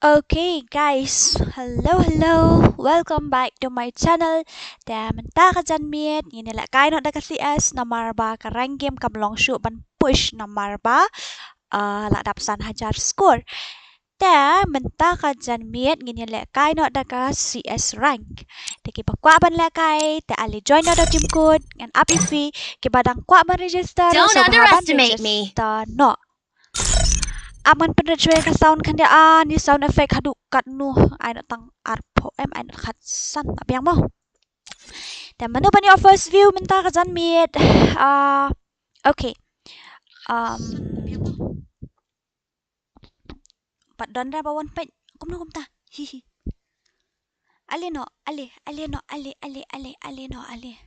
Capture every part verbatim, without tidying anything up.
Okay guys, hello hello, welcome back to my channel. Te mynta ka janmiet ngin ïa lehkai noh da ka C S namar ba ka rank game kam long shuh ban push namar ba, ah, la dap san hajar score. Te mynta ka janmiet ngin ïa lehkai noh da ka C S rank. Te kiba kwah ban lehkai te ale join noh da team code, ngan ap ïa phi. Kiba dang kwah ban register, sngewbha ban register noh. Ap ngan pynrem shwa ka sound khyndiat, ah, ni sound effect haduh katno, ai noh tang arphew em, ai noh khatsan, ap biang mo. Te mano ban ïoh first view mynta ka janmiet? Ah, okay. Um, pat don re ba wan peit kumno kumta. Hi hi. Ale noh, ale, ale noh, ale, ale, ale, ale noh, ale.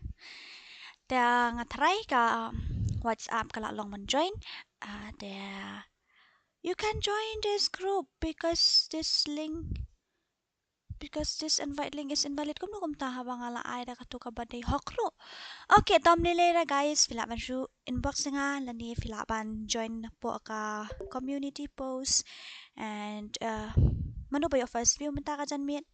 Te nga try ka, um, WhatsApp ka la long ban join. Ah, te you can join this group because this link, because this invite link is invalid. Kumno kumta haba nga la ai da katu kaba dei hok ruh. Okay, tam lei lei ra guys, phi lah ban shu inbox ïa nga lane phi lah ban join hapoh ka community post. And, uh, mano ba ïoh first view mynta ka janmiet?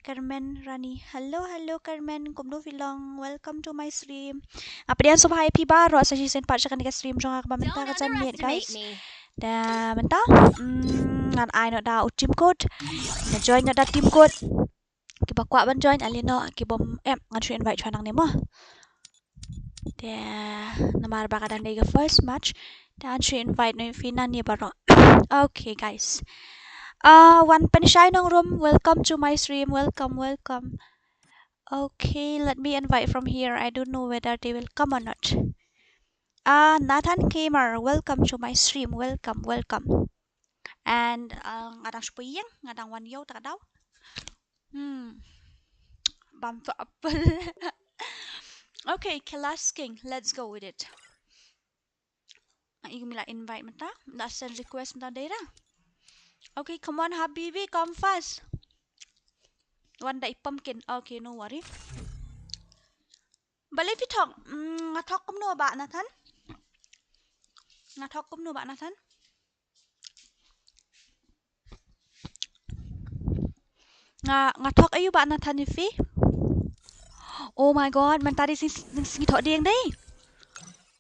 Carmen Rani. Hello, hello Carmen, kumno phi long? Welcome to my stream. Nga pdiang sngewbha ïa phi baroh sa shisien pat sha kane ka stream jong nga kaba mynta ka janmiet guys. Te mynta, mm, ngan ai noh da u team code. Ngan join noh da team code. Kiba kwah ban join ale noh, kiba em ngan shu invite shwa nangne mo. Te namar ba ka dang dei ka first match, te ngan shu invite noh ïa phi nangne baroh. Okay guys. Ah, wan pynshai nongrum, welcome to my stream, welcome, welcome. Okay, let me invite from here. I don't know whether they will come or not. Ah, Nathan Gamer, welcome to my stream, welcome, welcome. And, ah, nga dang shu poi ïing, nga dang wan ïew ta ka daw. Hmm. Bam to apple. Okay, Kalash King, let's go with it. Nga i kumne la invite mynta, la send request mynta dei ra. Okay, come on habibi, come fast. Wan da i pumpkin. Okay, no worry. Balei phi thok? Mm, nga thok kumno bah Nathan? Nga thok kumno bah Nathan? Nga, nga thok aïu bah Nathan ïa phi? Oh my god, mynta dei sngi, sngi thok dieng dei.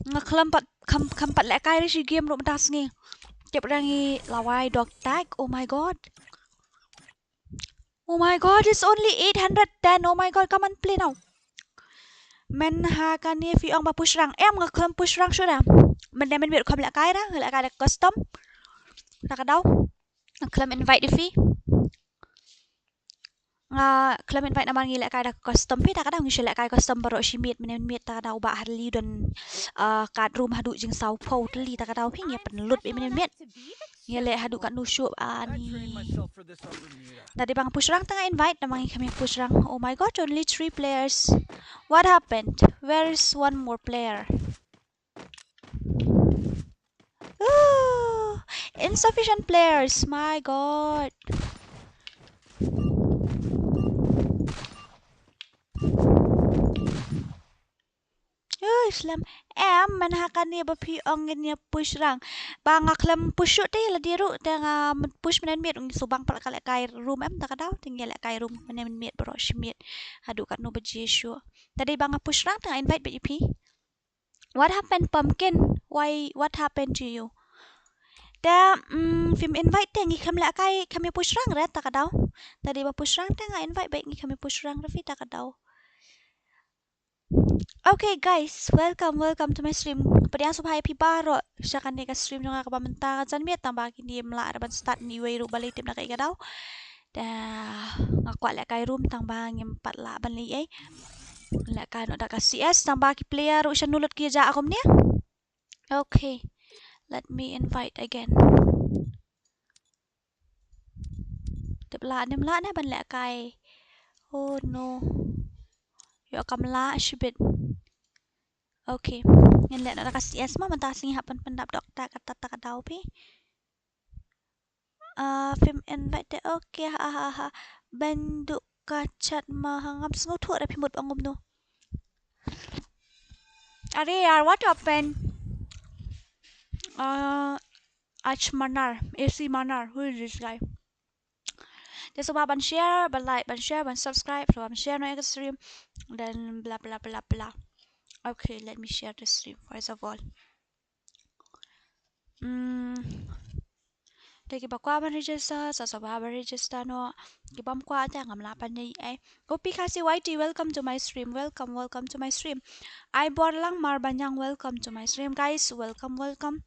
Nga khlem pat, kham, kham pat lehkai re shi game ruh mynta sngi. Tip ra ngi lawei dog tag. Oh my god. Oh my god, it's only eight hundred ten. Oh my god, come on, play now. Mynta kane phi ong ba push rank. Em, nga khlem push rank shuh ra. Mynne mynmiet kham lehkai ra, lehkai da custom. Ta ka daw. Nga khlem invite ïa phi. Nga khlem invite namar ngi lehkai da custom phi, ta ka daw ngi shu lehkai custom baroh shi miet, mynne mynmiet ta ka daw ba ha ri don, ah, kat room haduh jingsawphew tylli ta ka daw phi, ngi pynlut beit mynne mynmiet. Ngi leh haduh katno shuh ani. Lada ba nga push rank te nga invite, namar ngi kham ïa push rank. Oh my god, only three players. What happened? Where is one more player? Ooh, insufficient players. My god. Ui, slem. Em, mynta kane ba phi ong ngin ïa push rank. Ba nga khlem push shuh te lade ruh, te nga push mynne mynmiet, ngi shu bang pat ka lehkai room em ta ka daw, te ngi lehkai room mynne mynmiet baroh shi miet. Haduh katno baje shuh. Lada ba nga push rank te nga invite beit ïa phi. What happened, Pumpkin? Why, what happened to you? Te, mm, phim invite te ngi kham lehkai, kham ïa push rank re ta ka daw. Lada ba push rank te nga invite beit, ngi kham ïa push rank re phi ta ka daw. Okay guys, welcome, welcome to my stream. Pdiang sngewbha ïa phi baroh sha kane ka stream jong nga kaba mynta ka janmiet, tang ba kine ym lah re ban start ne iwei ruh balei tip na kaei ka daw. Te nga kwah lehkai room tang ba ngim pat lah ban leh ei. Lehkai noh da ka C S tang ba ki player ruh shano lut ki ïa jia kumne. Okay, let me invite again. Tip lah ne ym lah ne ban lehkai. Oh no. Ïoh kam lah shibit. Okay, ngin leh noh da ka C S mo, mynta sngi hap ban pyndap dok ta ka, ta ka daw phi. Ah, phim invite te, okay, ha ha ha. Ban duh ka chat ma ha, ngam sngewthuh re phi mut ba ngumno. Are yaar, what happened? Ah, H Manar, A C Manar, who is this guy? Te sngewbha ban share, ban like, ban share, ban subscribe, sngewbha ban share noh ïa ka stream. Then bla bla bla bla. Okay, let me share the stream first of all. Hmm. Te kiba kwah ban register, sa sngewbha ban register noh. Kibym kwah te ngam lah ban ïa ei. Opi Khasi Y T, welcome to my stream. Welcome, welcome to my stream. Ai bor lang mar banyang, welcome to my stream, guys. Welcome, welcome.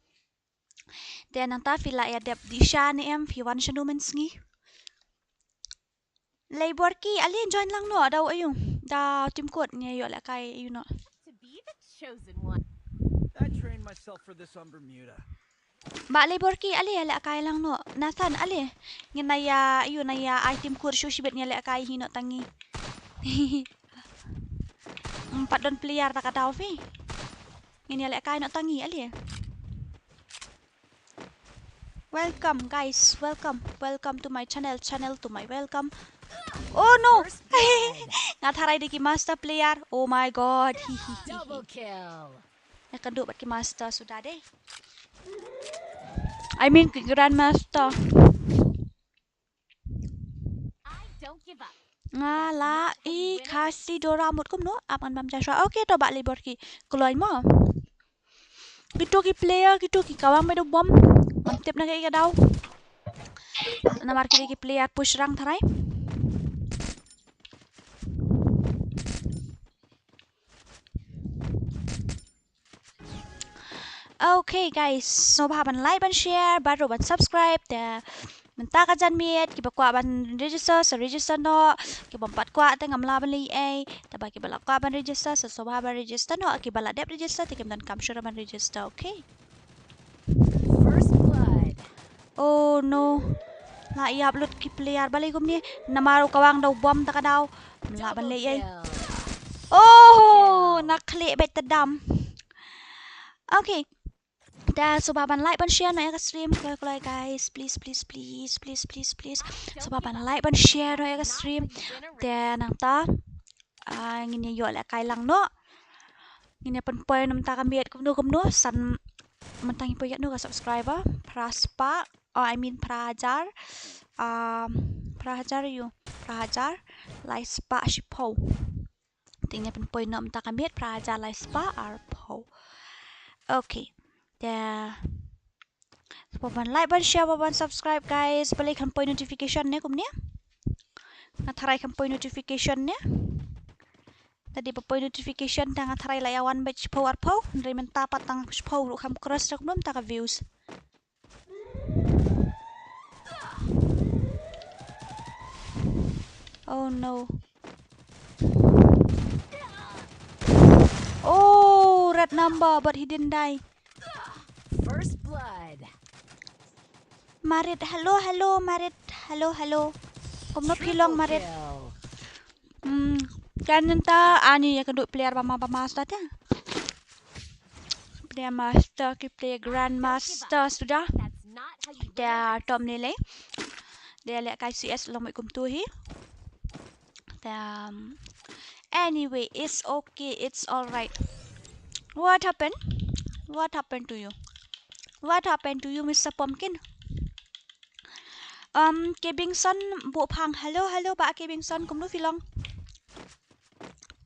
Te nangta phi lah ïa dep dih sha ne em, phi wan shano mynsngi? Lei bor ki, ale join lang noh, da u aïu, da Team Kut, ngi ïoh lehkai aïu noh. To be the chosen one. I trained myself for this on Bermuda. Ba lei bor ki, ale lehkai lang noh. Nathan, ale. Ngin ïa, aïu, ngin ïa ai Team Kut shu shibit, ngi lehkai hi noh tang ngi. Em pat don player ta ka daw phi. Ngin ïa lehkai noh tang ngi, ale. Welcome, guys, welcome. Welcome to my channel, channel to my welcome. Oh no. First blood. Nga tharai de ki master player. Oh my god. Hi hi hi. Double kill. Ïa ka duk bad ki master suda de. I mean ki grandmaster. I don't give up. Nga la i Khasi Dora mut kumno, ap ngan bam ja shuwa. Okay, to ba lei bor ki. Kloi mo. Kito ki player, kito ki kawang ba da bom. Ngam tip na kaei ka daw. Namar kito ki player push rang tharai. Okay, guys, sngewbha ban like, ban share, bad ruh ban subscribe. Te mynta ka janmiet kiba kwah ban register, sa register noh. Kibym pat kwah te ngam lah ban leh ei. Te ba kiba la kwah ban register, sa sngewbha ban register noh. Kiba la dep register te kim donkam shuh ban register, okay? First blood. Oh no. La ïap lut ki player balei kumne. Namar u kawang da u bom ta ka daw. Ngam lah ban leh ei. Double kill. Oh, na khlieh beit ta dam. Okay. Te sngewbha ban like, ban share noh ïa ka stream, kloi kloi guys, please, please, please. Sngewbha ban like, ban share noh ïa ka stream. Te nangta, ah, ngin ïa ïoh lehkai lang noh. Ngin ïa pynpoi noh mynta ka miet kumno kumno, san mynta ngi poi ïa no ka subscriber, phra spah, oh, I mean phra hajar, um, phra hajar ïa u, phra hajar lai spah shiphew. Te ngin ïa pynpoi noh mynta ka miet phra hajar lai spah arphew. Okay. Te sngewbha ban like, ban share, ban subscribe guys. Balei kan poi notification ne kumne? Nga tharai kan poi notification ne. Te da ba poi notification te nga tharai la ïa wan beit shiphew arphew. Hynrei mynta pat tang shiphew ruh kam cross ruh kumno mynta ka views. Oh no. Oh, red number, but he didn't die. First blood. Marit, hello, hello, Marit, hello, hello. Kumno phi long, Marit? Triple kill. Hmm, kan nta ani ïa ka duk player ba ma ba master te. Player master ki player grandmaster suda. Te tom lei lei. Te lehkai C S long mei kumtu hi. Te, um, anyway, it's okay, it's all right. What happened? What happened to you? What happened to you, Mister Pumpkin? Um, Kebingson Buhphang. Hello, hello, Bah Kebingson. Kumno phi long?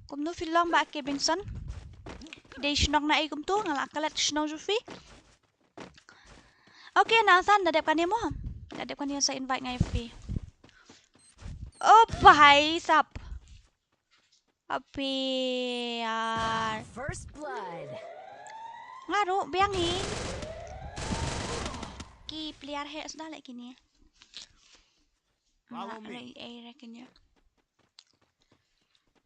Kumno phi long, Bah Kebingson? Dei shnong na ei kumtu, nga la klet shnong jong phi. Okay, Nathan, da dep kane mo. Da dep kane sa invite nga ïa phi. Oh, bhai sahab. Ape yaar. First blood. Nga ruh biang hi. Ki player heh suda leh kine. Follow me. Nga ruh ei re kine.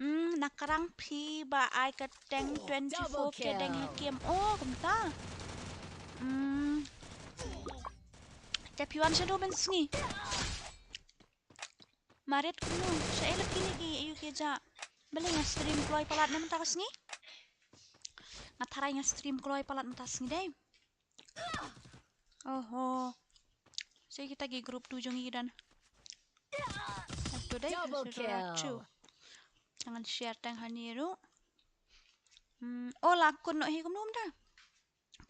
Hmm, na krang phi ba ai ka tank twenty-four K deng ha kem. Oh, kumta. Hmm. Te phi wan shadow mynsngi. Marit kumno, sha ei lep kine ki ïa u ki ja. Balei nga stream kloi palat ne mynta ka sngi? Nga tharai nga stream kloi palat mynta ka sngi dei. Oho. Sa kita ki group tu jong i dan. Atu dei. Double kill. Ngan share tang hani ruh. Hmm, oh, la kut noh hi kumno mynta.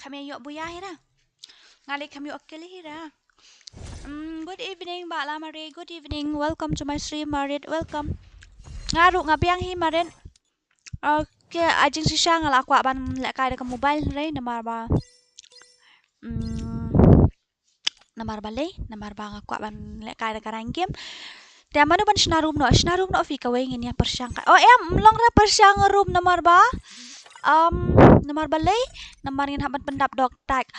Kham ïoh buya hi ra. Nga leh kham ïoh kill hi ra. Mm, good evening, Bah Lamari. Good evening. Welcome to my stream, Marit. Welcome. Nga ruh nga biang hi, Marit. Okay, a jingshisha nga la kwah ban lehkai da ka mobile re, namar ba. Mm, namar balei, namar ba nga kwah ban lehkai da ka rank game. Te mano ban shna room noh, shna room noh phi, kawei ngin ïa pyrshang ka. Oh em, long re pyrshang room namar ba. Um, namar balei, namar ngin hap ban pyndap dog tag.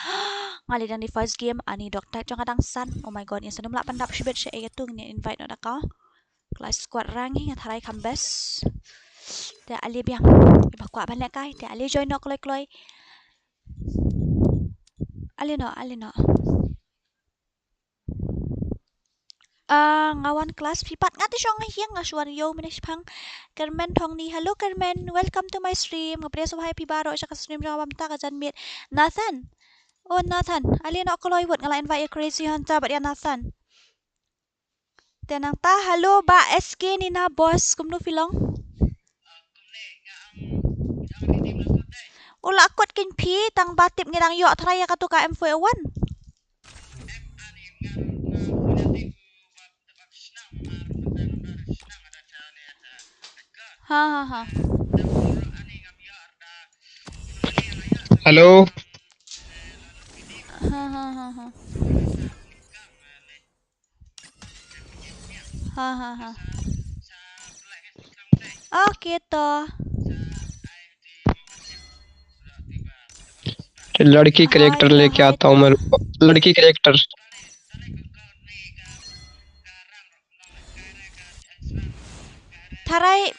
Nga leit dang di first game, ani dog tag jong nga dang san. Oh my god, ngin sa nym lah pyndap shibit sha ei, ïa tu ngin invite noh da ka. Clash squad rank hi, nga tharai kham best. Te ale biang, iba kwah ban lehkai, te ale join noh kloi kloi. Ale noh, ale noh. Ah, nga wan clash phi pat, nga te shong nga hiang, nga shu wan ïoh mynne shipang. Kermen Thongni, hello Kermen, welcome to my stream. Nga pdiang sngewbha ïa phi baroh sha ka stream jong nga ba mynta ka janmiet. Nathan. Oh Nathan, ale noh kloi wut, nga la invite ïa Crazy Hunter bad ïa Nathan. Te nangta, hello Bah S K Nina boss, kumno phi long? U la kut kein phi, tang ba tip ngi dang ïoh tharai ïa katu ka M four oh one. Ha ha ha. Hello. Ha ha ha ha. Ha ha ha. Okay to. लड़की कैरेक्टर लेके आता हूँ मैं, लड़की कैरेक्टर। Tharai,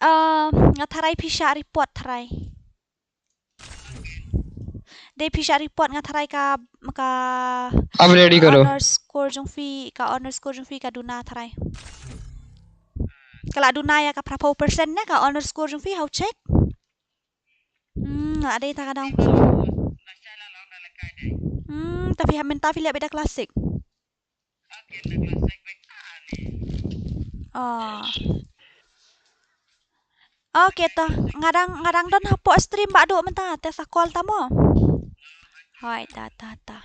uh, nga tharai phi shah report tharai. Dei phi shah report, nga tharai ka, ka अब रेडी करो। Honor score jong phi, ka honor score jong phi ka duna tharai. Ka la duna ïa ka phra phew percent ne ka honor score jong phi, hau check. Hmm, la dei ta ka dang. Hmm, ta phi ha mynta phi leh bad da classic. Oh. Okay to, nga dang, nga dang don hapoh stream ba duk mynta, te sa call ta mo. Hoi, ta, ta, ta.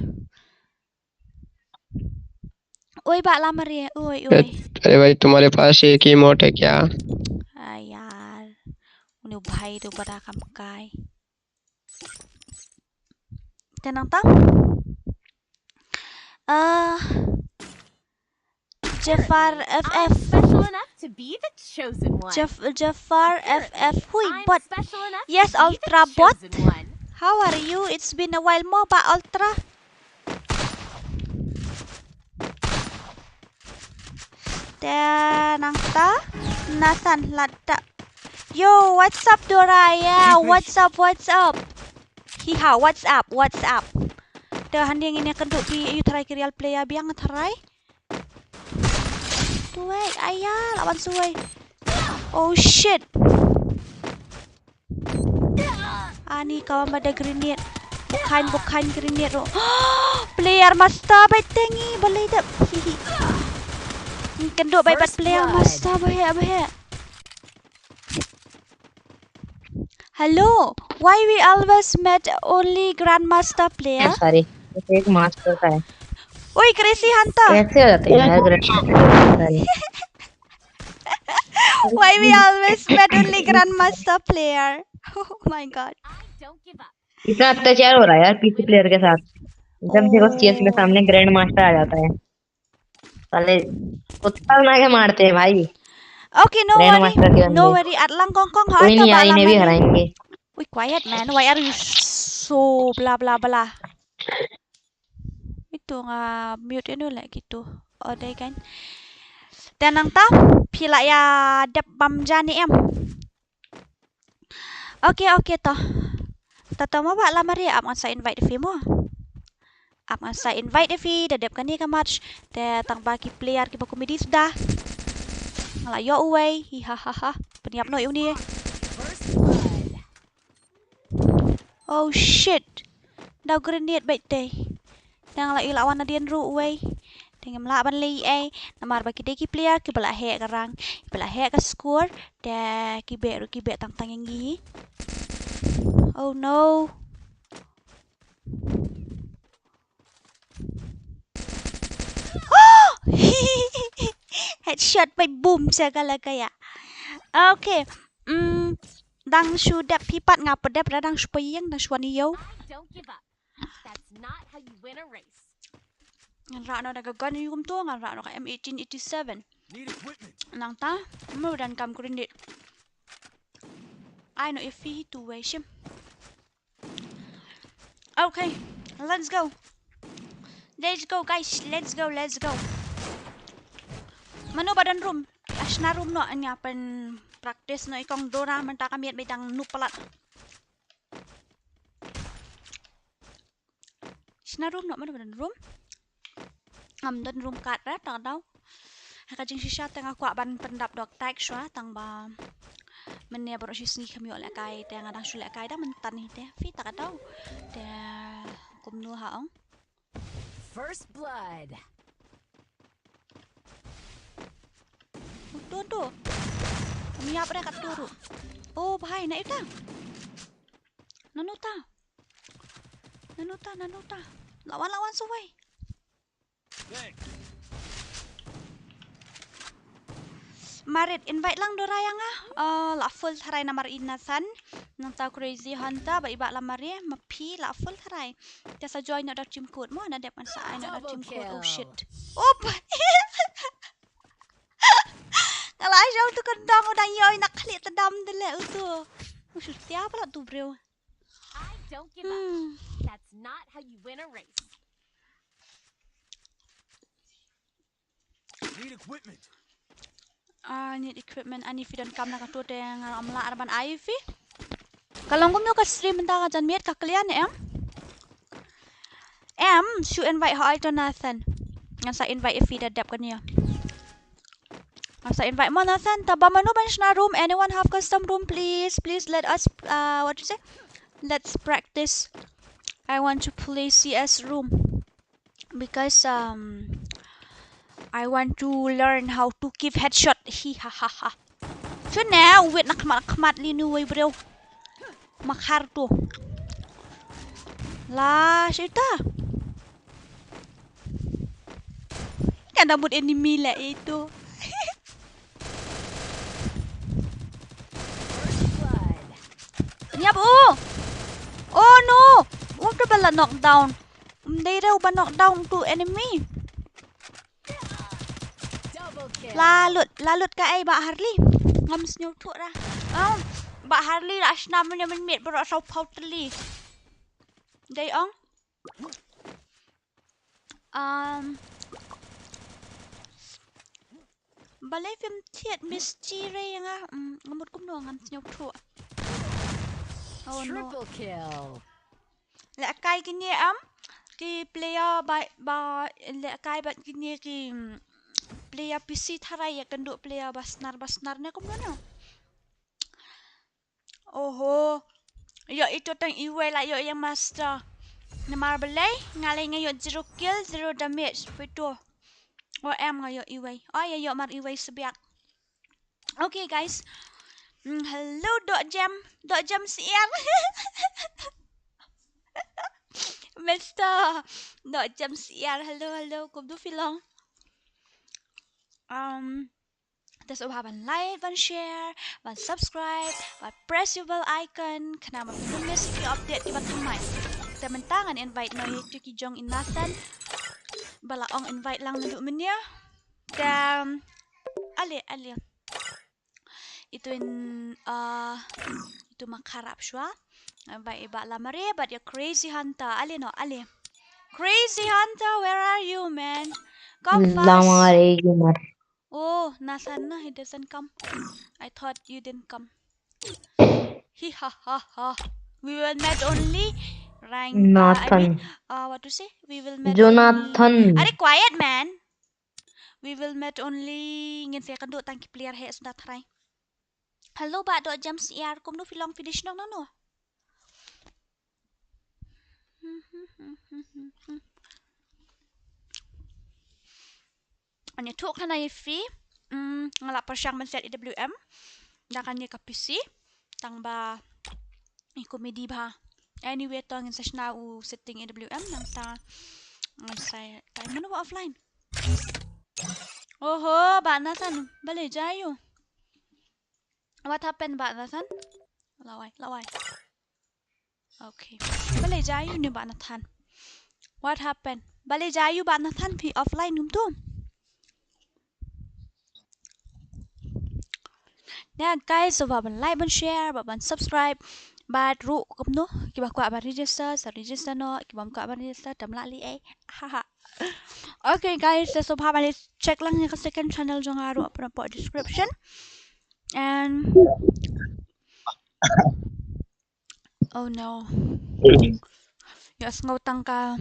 Oi, Bah Lamari, oi, oi. अरे भाई, तुम्हारे पास एक ही emote है क्या? Ah, yaar. Uni u bhai tu bada kam kai. Te nangta. Ah, Jafar F F. Special enough to be the chosen one. Jaf-, Jafar F F. Hui, bot. Yes, Ultra bot. How are you? It's been a while mo, Bah Ultra. Te nangta Nathan Ladda. Yo, what's up, Dora? Yeah, what's up, what's up? Hi ha, what's up, what's up? Te hangne ngin ïa kynduh phi, ïa u tharai ki real player biang tharai. Tuwei, aya, la wan suwei. Oh shit. Ani ka wan bad da grenade. Bukan, bukan grenade ruh. Player master bad tengi balei dep. Hihi. Kynduh bad bad player master, bahaya, bahaya. Hello, why we always met only grandmaster player? Sorry, एक मास्टर का है। ओए, Crazy Hunter। कैसे हो जाते हैं यार ग्रैंडमास्टर? Why we always met only grandmaster player? Oh my god. इतना अत्याचार हो रहा है यार पीसी प्लेयर के साथ। जब देखो सीएस में सामने ग्रैंडमास्टर आ जाता है। साले कुत्ता बना के मारते हैं भाई। Okay, no worry, no worry. At lang kong kong ha. कोई नहीं यार, इन्हें भी हराएंगे। Wait, quiet man, why are you so blah blah blah? Itu nga mute inu leh kitu. Oh, dei kan. Te nangta phi lah ïa dep bam ja ne em? Okay, okay to. Tata mo Bah Lamari, ap ngan sa invite phi mo. Ap ngan sa invite phi da dep kane ka match. Te tang ba ki player kiba comedy suda. Nga la ïoh uwei. Hi ha ha ha. Pynïap noh ïa uni. Oh shit. Daw grenade bad te. Te nga la ïoh la wan nadien ruh uwei. Te ngim lah ban leh ei namar ba ki dei ki player kiba la heh ka rank, kiba la heh ka score. Te ki beh ruh ki beh tang tang ïa ngi. Oh no. Headshot bai boom sa ka la ka ya. Okay. Mm, dang shu dep phi pat nga pat dep ra dang shu payeng dang shu wan ïew. I don't give up. That's not how you win a race. Ngan rah noh da ka gun ïa kumto, ngan rah noh ka M eighteen eighty-seven. Need equipment. Nangta, mo dan kam grenade. Ai noh ïa phi tu wei shim. Okay, let's go. Let's go guys, let's go, let's go. Mano ba don room? Ashna room noh, nya pen practice noh i kong Dora mynta ka miet ba i dang nup palat. Shna room noh, mano ba don room? Ngam don room kat ra, tang dau. Ha ka jingshisha te nga kwah ban pyndap dok tak shwa, tang ba mynne baroh shi sngi kham ïoh lehkai, te nga dang shu lehkai da mynta hi te. Phi tak dau. Te kumno ha ong. First blood. Uto to. Ym ïap re katto ruh. Oh bhai, na ita. Nano ta? Nano ta, nano ta? Lawan, lawan suwai. Marit, invite lang Dora ïa nga. Uh, la full tharai namar i Nathan. Nangta Crazy Hunter, ba i Bah Lamare, ma phi la full tharai. Te sa join noh da team code mo, na dep ngan sa ai noh da team code. Oh shit. Up. Nga la ai sha utu ka dong u dang ïoh ïa na khlieh tdam de leh utu. U shu tia palat utu briew. I don't give up. Hmm. That's not how you win a race. Need equipment. Ah, need equipment. Ani phi donkam na kato te nga ym lah ban ai phi. Ka long kumno ka stream mynta ka janmiet, ka clear ne em? Em, shu invite ha ai to Nathan. Ngan sa invite ïa phi da dep kane. Ngan sa invite mo Nathan. Taba mano ban shna room? Anyone have custom room, please? Please let us, uh, what you say? Let's practice. I want to play C S room. Because, um, I want to learn how to give headshot. Hi ha ha ha. Shun ne, wit na khmat khmat li nu wei briew. Makhar tu. La, sita. Kan da mut enemy la itu. Niap, oh. Oh no. What the bala knockdown. Ym dei re u ba knock down tu enemy. La lut, la lut ka ei Bah Harley. Ngam sngewthuh ra. Oh, Bah Harley la shnam ne mynmiet baroh saw phaw tylli. Dei ong. Um, balei phim thied Misty re nga, mm, nga mut kumno ngam sngewthuh. Oh no. Triple kill. Lehkai kine em ki player ba, ba lehkai bad kine ki, mm, player P C tharai ïa kynduh player ba snar ba snar ne kumno ne. Oho. Ïoh ito tang iwei la ïoh ïa master. Namar balei nga lei nga ïoh zero kill, zero damage. Pito. O em nga ïoh iwei. O ïa ïoh mar iwei sbiak. Okay guys. Mm, hello Doh Jem. Doh Jem siar. Mister Doh Jem siar. Hello, hello. Kumno phi long? Um, te sngewbha ban like, ban share, ban subscribe, ban press ïa u bell icon. Khnang ba phin ym miss ïa ki update kiba thymmai. Te mynta ngan invite noh ïa ki jong i Nathan. Ba la ong invite lang naduh mynne. Te ale, ale. Itu in, uh, itu ma kharap shwa. Ba i Bah Lamare bad ïa Crazy Hunter. Ale noh, ale. Crazy Hunter, where are you, man? Come fast. Lamare gamer. Oh, Nathan na, he doesn't come. I thought you didn't come. Hi ha ha ha. We will meet only rank, uh, I mean, uh, what to say? We will meet only. Jonathan. Are quiet, man. We will meet only, ngin sa ïakynduh tang ki player heh shuh da tharai. Hello Bah Doh Jem siar, kumno phi long, phi dei shnong nano? Ani thok hana ïa phi. Mm, nga la pyrshang ban set A W M da kane ka P C. Tang ba i comedy bha. Anyway, to ngin sa shna u setting A W M nangta. Ngan sa kai mano ba offline. Oho, Bah Nathan, balei jia ïa u? What happened, Bah Nathan? Lawei, lawei. Okay. Balei jia ïa une Bah Nathan? What happened? Balei jia ïa u Bah Nathan, phi offline kumtu? Ïa guys, sngewbha ban like, ban share, bad ban subscribe. Bad ruh kumno, kiba kwah ban register, sa register noh, kiba ym kwah ban register, tam lah leh ei. Haha. Okay guys, sngewbha ban check lang ïa ka second channel jong nga ruh hapoh description. And oh no. Ïohsngew tang ka,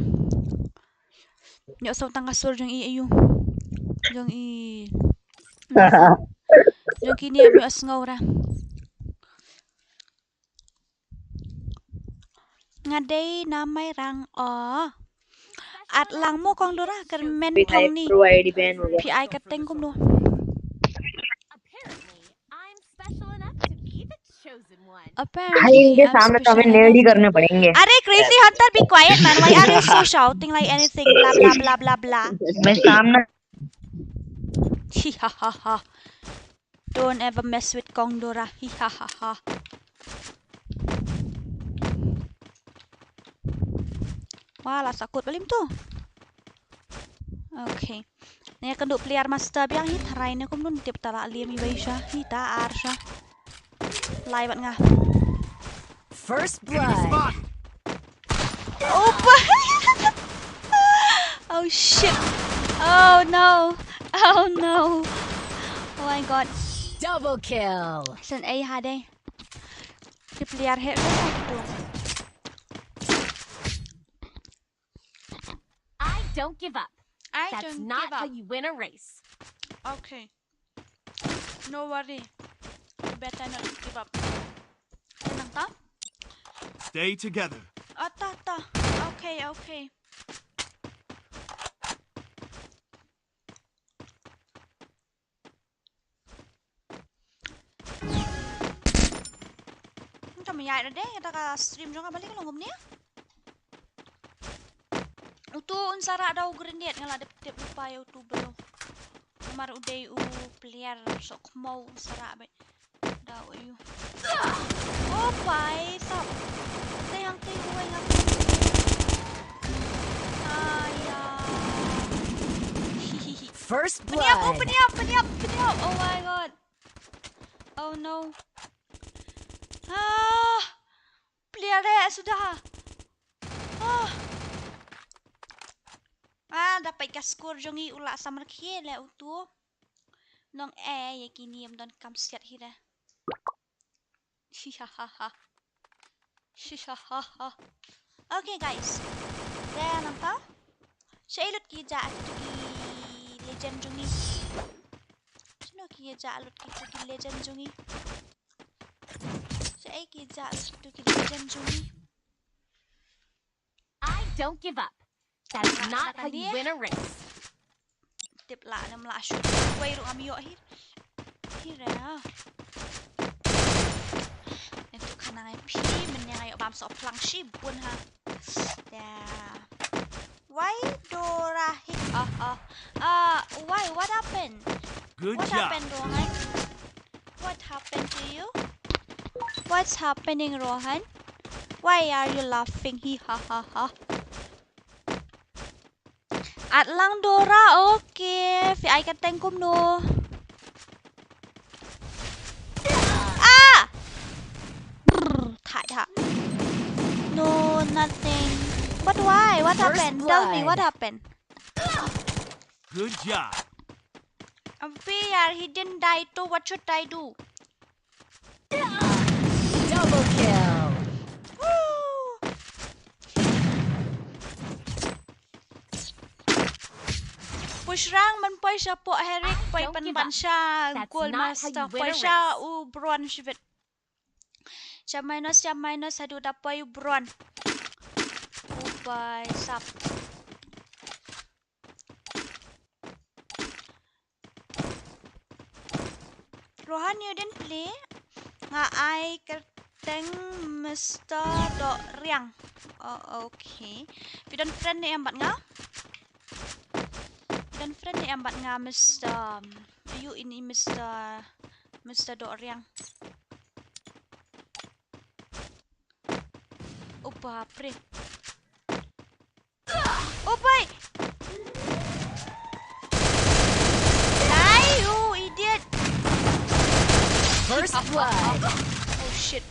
ïohsngew tang ka sur jong i, aïu. Jong i. Jong kine ïohsngew ra. Nga dei na Mairang o. At lang mo Kong Dora, kyrmen thong ni. Phi ai ka teng kumno? Apparently, I'm special enough to be the chosen one. Apparently, भाई, इनके सामने तो हमें नेल ही करने पड़ेंगे। अरे, Crazy Hunter, be quiet, man. Why are you so shouting like anything? Blah, blah, blah, blah, blah. मैं सामने Hi ha ha ha. Don't ever mess with Kong Dora. Hi ha ha ha. Wah, la sahkut ba lym tu. Okay. Nang ïakynduh player master biang hi, tharai ne kumno, tip ta la liem i wei sha. Hi, ta ar sha. Lai bad nga. First blood. Oh boy. Oh shit. Oh no. Oh no. Oh my god. Double kill. Shen ei ha dei. Ki player heh bha kitu. I don't give up. I That's don't not give how up. You win a race. Okay. No worry. You better not give up. Nang ta? Stay together. Oh, ta, ta. Okay, okay. Ngam ïaid ruh de, kata ka stream jong nga balei ka long kumne. Utu un sa rah da u grenade, nga la dep tip lypa ïa utu bro. Namar u dei u player sohkhmaw, un sa rah beit da u ïa u. Oh bai sap. Te hangtei uwei nga. Aya. First blood. Pynïap, oh, pynïap, pynïap, pynïap. Oh my god. Oh no. Ah. Player eh suda. Ah. Ah, da peit ka score jong ngi, u la samrkhie leh utu. Nong eh, ïa kine ym donkam siat hi re. Shihahaha. Shihahaha. Okay guys. Te nangta. Shaei lut ki ïa kitu ki legend jong ngi. Shano ki ïa lut kitu ki legend jong ngi. Shaei ki ïa lut kitu ki legend jong ngi. I don't give up. That's not how you win a race. Tip lah, nam lah shoot. Wei ruh ngam ïoh hi. Hi re ha. Ntu khana ngai phi, mynne nga ïoh bam soh plang shibun ha. Da. Why Dora hit? Ah, ah. Ah, why? What happened? Good job. What happened, Rohan? What happened to you? What's happening, Rohan? Why are you laughing? Hi ha ha ha. At lang Dora, okay. Phi ai ka tank kumno? Ah! Brr, thait ha. No, nothing. But why? What happened? Tell me, what happened? Good job. Abe yar, he didn't die too. What should I do? Double kill. Woo! Push rang man poi sha poh Herrick, poi pynban sha Gold Master, poi sha u Bron shibit. Sha minus, sha minus, haduh da poi u Bron. U bai sap. Rohan, you didn't play? Nga ai kyrteng Mister Dok Riang. Oh, okay. Phi don friend ne em bad nga? Friend ne em bad nga, Mister, um, ayu ini, Mister, Mister Doriang. Oh, bapre. Oh, bhai. Die, you idiot. First blood. Oh, shit.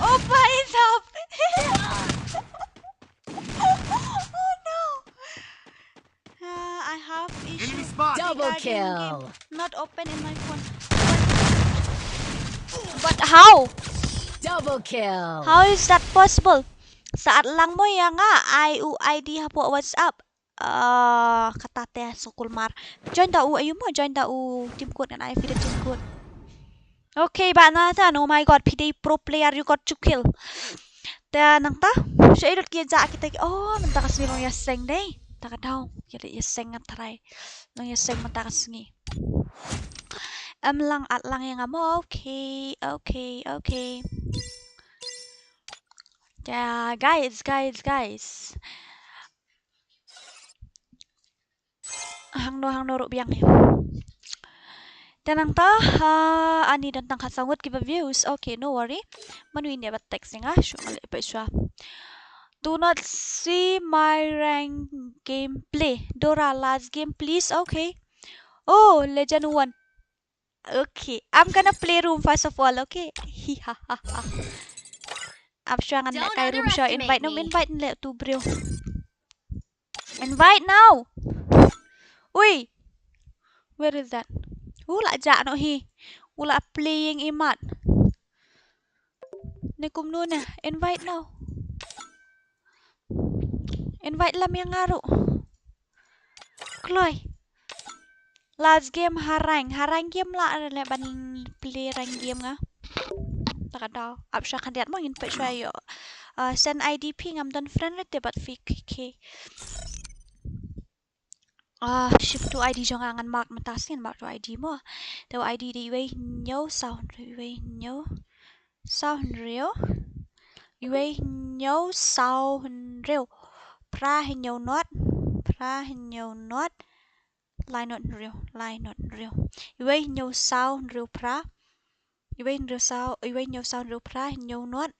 Oh, bhai sahab. Oh, no. Uh, I have issue. Enemy spot. Double kill. Not open in my phone. But how? Double kill. How is that possible? Sa at lang mo ïa nga, ai u I D hapoh WhatsApp. Ah, kata te sngewkulmar. Join da u ayu mo, join da u team code ngan ai phi da team code. Okay, Bah Nathan, oh my God, phi dei pro player, you got two kill. Te nangta, shu ïa lut ki ïa jah kita ki, oh, mynta ka sngi long ïaseng dei. Ta ka daw, ki lut ïaseng ngan tharai. Long ïaseng mynta ka sngi. Em lang at lang ïa nga mo, okay, okay, okay. Yeah, guys, guys, guys. Hangno hangno ruh biang hi. Te nangta, ha, ani don tang khatsaw ngut kiba views. Okay, no worry. Mano ine ba text nga, shu ngan leh peit shuwa. Do not see my rank gameplay. Dora, last game, please. Okay. Oh, Legend one. Okay, I'm gonna play room first of all, okay? Hi ha ha ha. Ap shuwa ngan leh kai room shuwa, invite no, invite leh tu bro. Invite now. Ui. Where is that? U la jah noh hi. U la playing imat. Ne kumno ne? Invite now. Invite lam ïa nga ruh. Kloi. Last game ha rank. Ha rank game lah leh ban play rank game nga. Ta ka daw. Ap shuwa khyndiat mo, ngin peit shuwa ïoh. Uh, send I D phi, ngam don friend re te bad phi ki. Ah, shim tu I D jong nga, ngan mark mynta ka sngi, ngan mark tu I D mo. Te I D dei wei hynñiew saw hynriew, wei hynñiew saw hynriew, wei hynñiew saw hynriew, phra hynñiew not, phra hynñiew not, lai not hynriew, lai not hynriew, wei hynñiew saw hynriew phra, wei hynñiew saw, wei hynñiew saw hynriew phra, hynñiew not,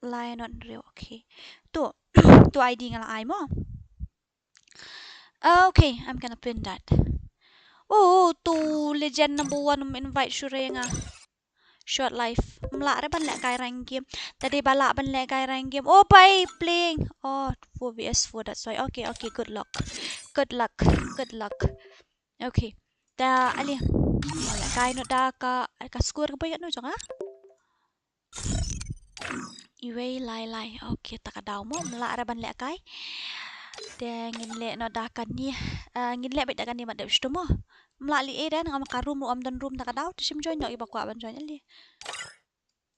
lai not hynriew. Okay. Tu, tu I D nga la ai mo. Okay, I'm gonna print that. Oh, tu legend number one, um, invite shuh re nga. Short life. Mlah re ban leh kai rank game. Tadi ba lah ban leh kai rank game. Oh, bye playing. Oh, four V S four, that's why. Okay, okay, good luck. Good luck. Good luck. Okay. Ta ali. Leh kai no da ka, ka score ka boy no jong nga. Iwei lai lai. Okay, ta ka daw mo, mlah re ban leh kai. Te ngin leh no da kani. Ah, ngin leh beit da kani mat dep shitu mo. Mlah li e dan ngam ka room ruh, ym don room ta ka daw. Te shim join noh iba kwah ban join ali.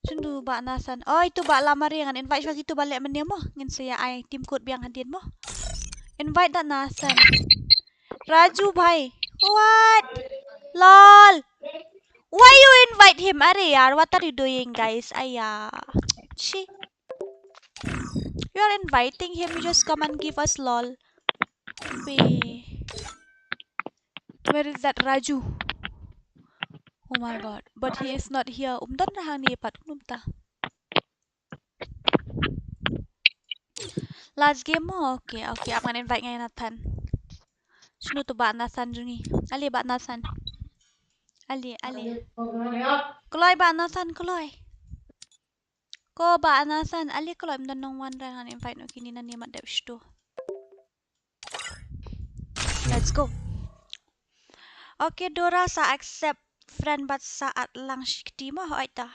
Shim tu Bah Nathan. Oi, tu Bah Lamari ngan invite shuwa kitu ba leh mane mo. Ngin sa ïa ai team code biang hadien mo. Invite da Nathan. Raju bhai. What? Lol. Why you invite him? Are yaar, what are you doing, guys? Aya. Shi. You are inviting him, you just come and give us lol. Wait. Where is that Raju? Oh my god. But he is not here. Um don hangne pat kumta. Last game mo? Okay, okay. Ap ngan invite nga ïa Nathan. Shim tu Bah Nathan jong ngi. Ali Bah Nathan. Ali, ali. Kloi Bah Nathan, kloi. Ko Bah Nathan, ali kloi, ym don nongwan re, ngan invite noh kine nangne mat dep shitu. Let's go. Okay, Dora, sa accept friend bad sa add lang shi kti mo, hooid ta.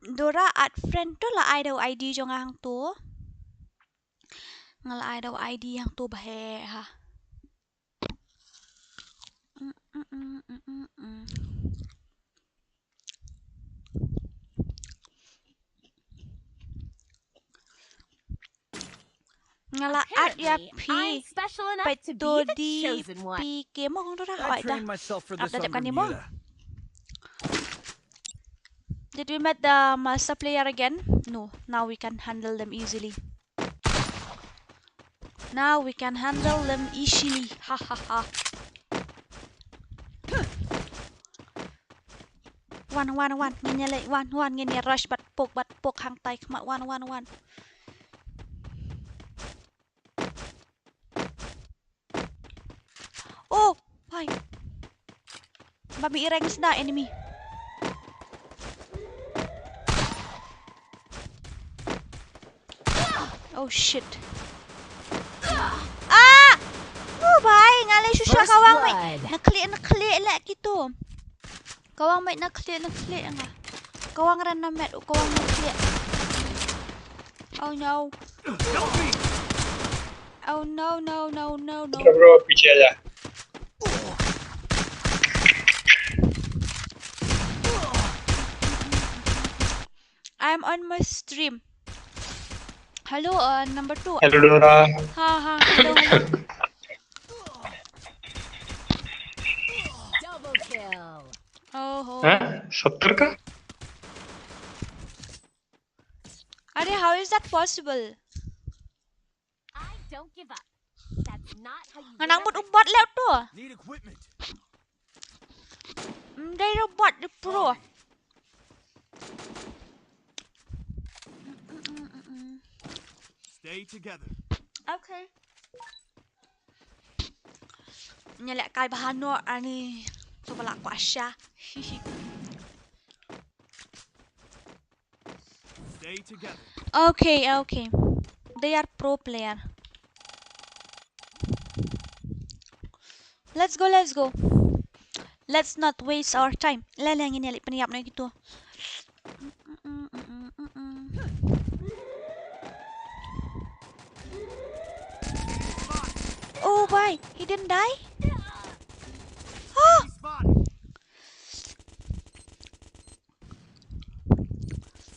Dora add friend to, la ai da u I D jong nga hangto. Nga la ai da u I D hangto bha ha. Nga la add ïa phi. Peit to D P K mo, kong Dora, hooid ta. Ap da jap kane mo. Did we met the master player again? No. Now we can handle them easily. Now we can handle them easily. Ha ha ha. Wan, wan, wan. Ngin ïa leh, wan, wan. Ngin ïa rush bad poke, bad poke hangtai khmat. Wan, wan, wan. Oh, bhai. Ba mi ireng sda enemy. Oh shit. Ah! Oh bhai, nga leh shisha. First kawang, mate. Blood. Na khlieh, na khlieh leh kito. Kawang, mate, na khlieh, na khlieh nga. Kawang ran na met, kawang na khlieh. Oh no. Oh no, no, no, no, no. Bro, bro, पीछे आ जा। I'm on my stream. Hello, uh, number two. Hello, Dora. Ha, ha, hello, hello. Double kill. Oh, ho. हैं? सत्तर का? अरे, how is that possible? I don't give up. That's not how you win a race. Nga nang mut u bot leh tu. Need equipment. Mm, dei u bot, dei pro. Stay together. Okay. Nga leh kai bha noh ani. Cuba lah kuasa. Stay together. Okay, okay. They are pro player. Let's go, let's go. Let's not waste our time. Leh, leh, ngin ïa leit pynïap noh ïa kito. Oh, bhai, he didn't die? Ah!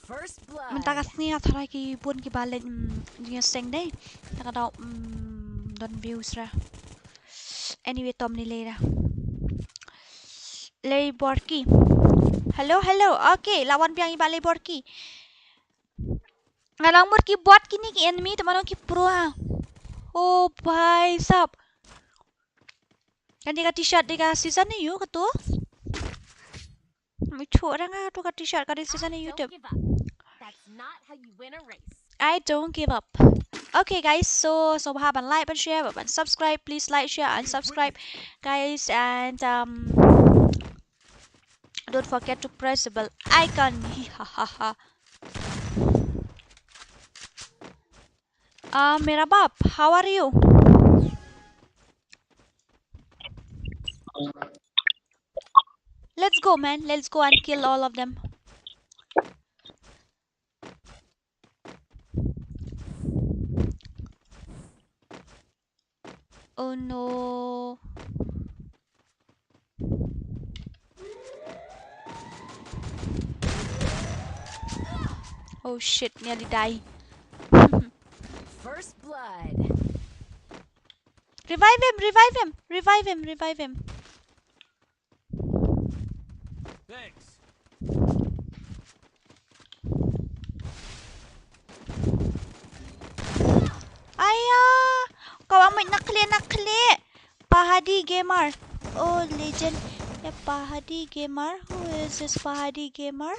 First blood. Mynta ka sngi nga tharai ki bun kiba leh, mm, jingïaseng dei. Ta ka daw, mm, don views ra. Anyway, tom ni lei ra. Lei Borki. Hello, hello. Okay, la wan biang i Bah Lei Borki. Nga nang mut ki bot kine ki enemy, te mano ki pro ha. Oh, bhai sab. Kan dei ka t-shirt dei ka season ne ïu katu. Mu chuh rang katu ka t-shirt ka dei season ne ïu tip. Don't give up. That's not how you win a race. I don't give up. Okay, guys, so, so sngewbha ban like, ban share, ban subscribe. Please like, share, and subscribe, guys, and, um, don't forget to press the bell icon. Hi ha ha ha. Uh, Merabab, how are you? Let's go, man. Let's go and kill all of them. Oh no. Oh shit, nearly die. First blood. Revive him, revive him, revive him, revive him. Thanks. Aya, kawang mut na khlieh, na khlieh. Pahadi Gamer. Oh, legend. Yeah, Pahadi Gamer. Who is this Pahadi Gamer?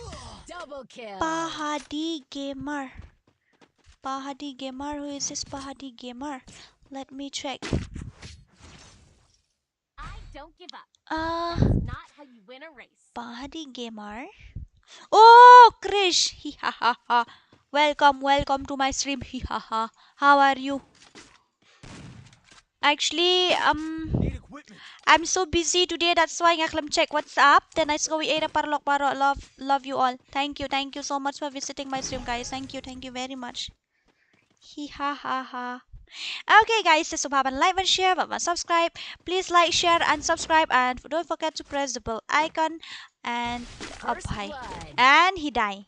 Double kill. Pahadi Gamer. Pahadi Gamer. Who is this Pahadi Gamer? Let me check. I don't give up. Ah. That's not how you win a race. Pahadi Gamer. Oh, Krish. Hi ha ha ha. Welcome, welcome to my stream. Hi ha ha. How are you? Actually, um, need equipment. I'm so busy today, that's why nga khlem check WhatsApp. Te nga sngew ïa paralok baroh, love, love you all. Thank you, thank you so much for visiting my stream, guys. Thank you, thank you very much. Hi ha ha ha. Okay, guys, sngewbha ban like, ban share, ban, ban subscribe. Please like, share, and subscribe, and don't forget to press the bell icon. And up high. First blood. And he die.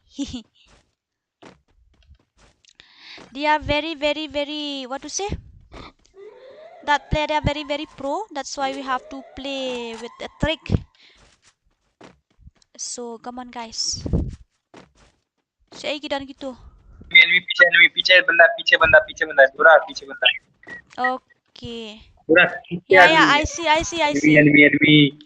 They are very, very, very, what to say? That player, they are very, very pro. That's why we have to play with a trick. So, come on, guys. Shaei ki don kitu? Enemy, enemy, piche, enemy, piche banda, piche banda, piche banda, pura piche banda. Okay. Pura piche Yeah, yeah, enemy. I see, I see, I Enemy, see. enemy, enemy.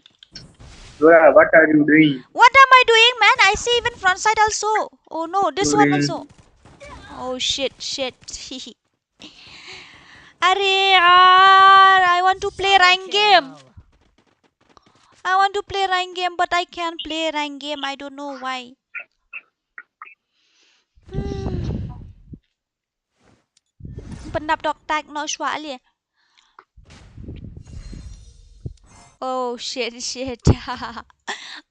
Pura, what are you doing? What am I doing, man? I see even front side also. Oh no, this one Sorry. Also. Oh shit, shit. Are, ah, I want to play rank game. I want to play rank game, but I can't play rank game. I don't know why. Hmm. Pyndap dog tag noh shuwa ale. Oh shit, shit.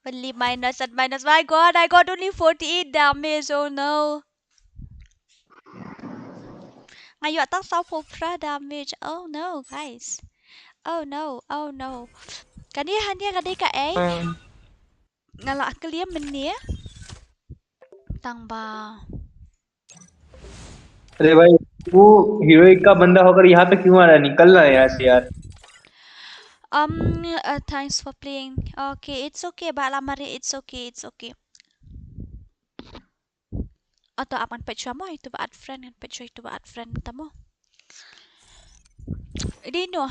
Only minus and minus. My god, I got only forty-eight damage. Oh no. Nga ïoh tang sawphew phra damage. Oh no, guys. Oh no, oh no. Kane hangne ka dei kaei? Nga la clear mynne. Tang ba. अरे भाई, तू हीरोइक का बंदा होकर यहाँ पे क्यों आ रहा है? निकल ना यहाँ से यार। Um, uh, thanks for playing. Okay, it's okay, ba la mari, it's okay, it's okay. Ato apan pet shwa mo, itu ba add friend, kan pet shwa itu ba add friend tamo. Dino.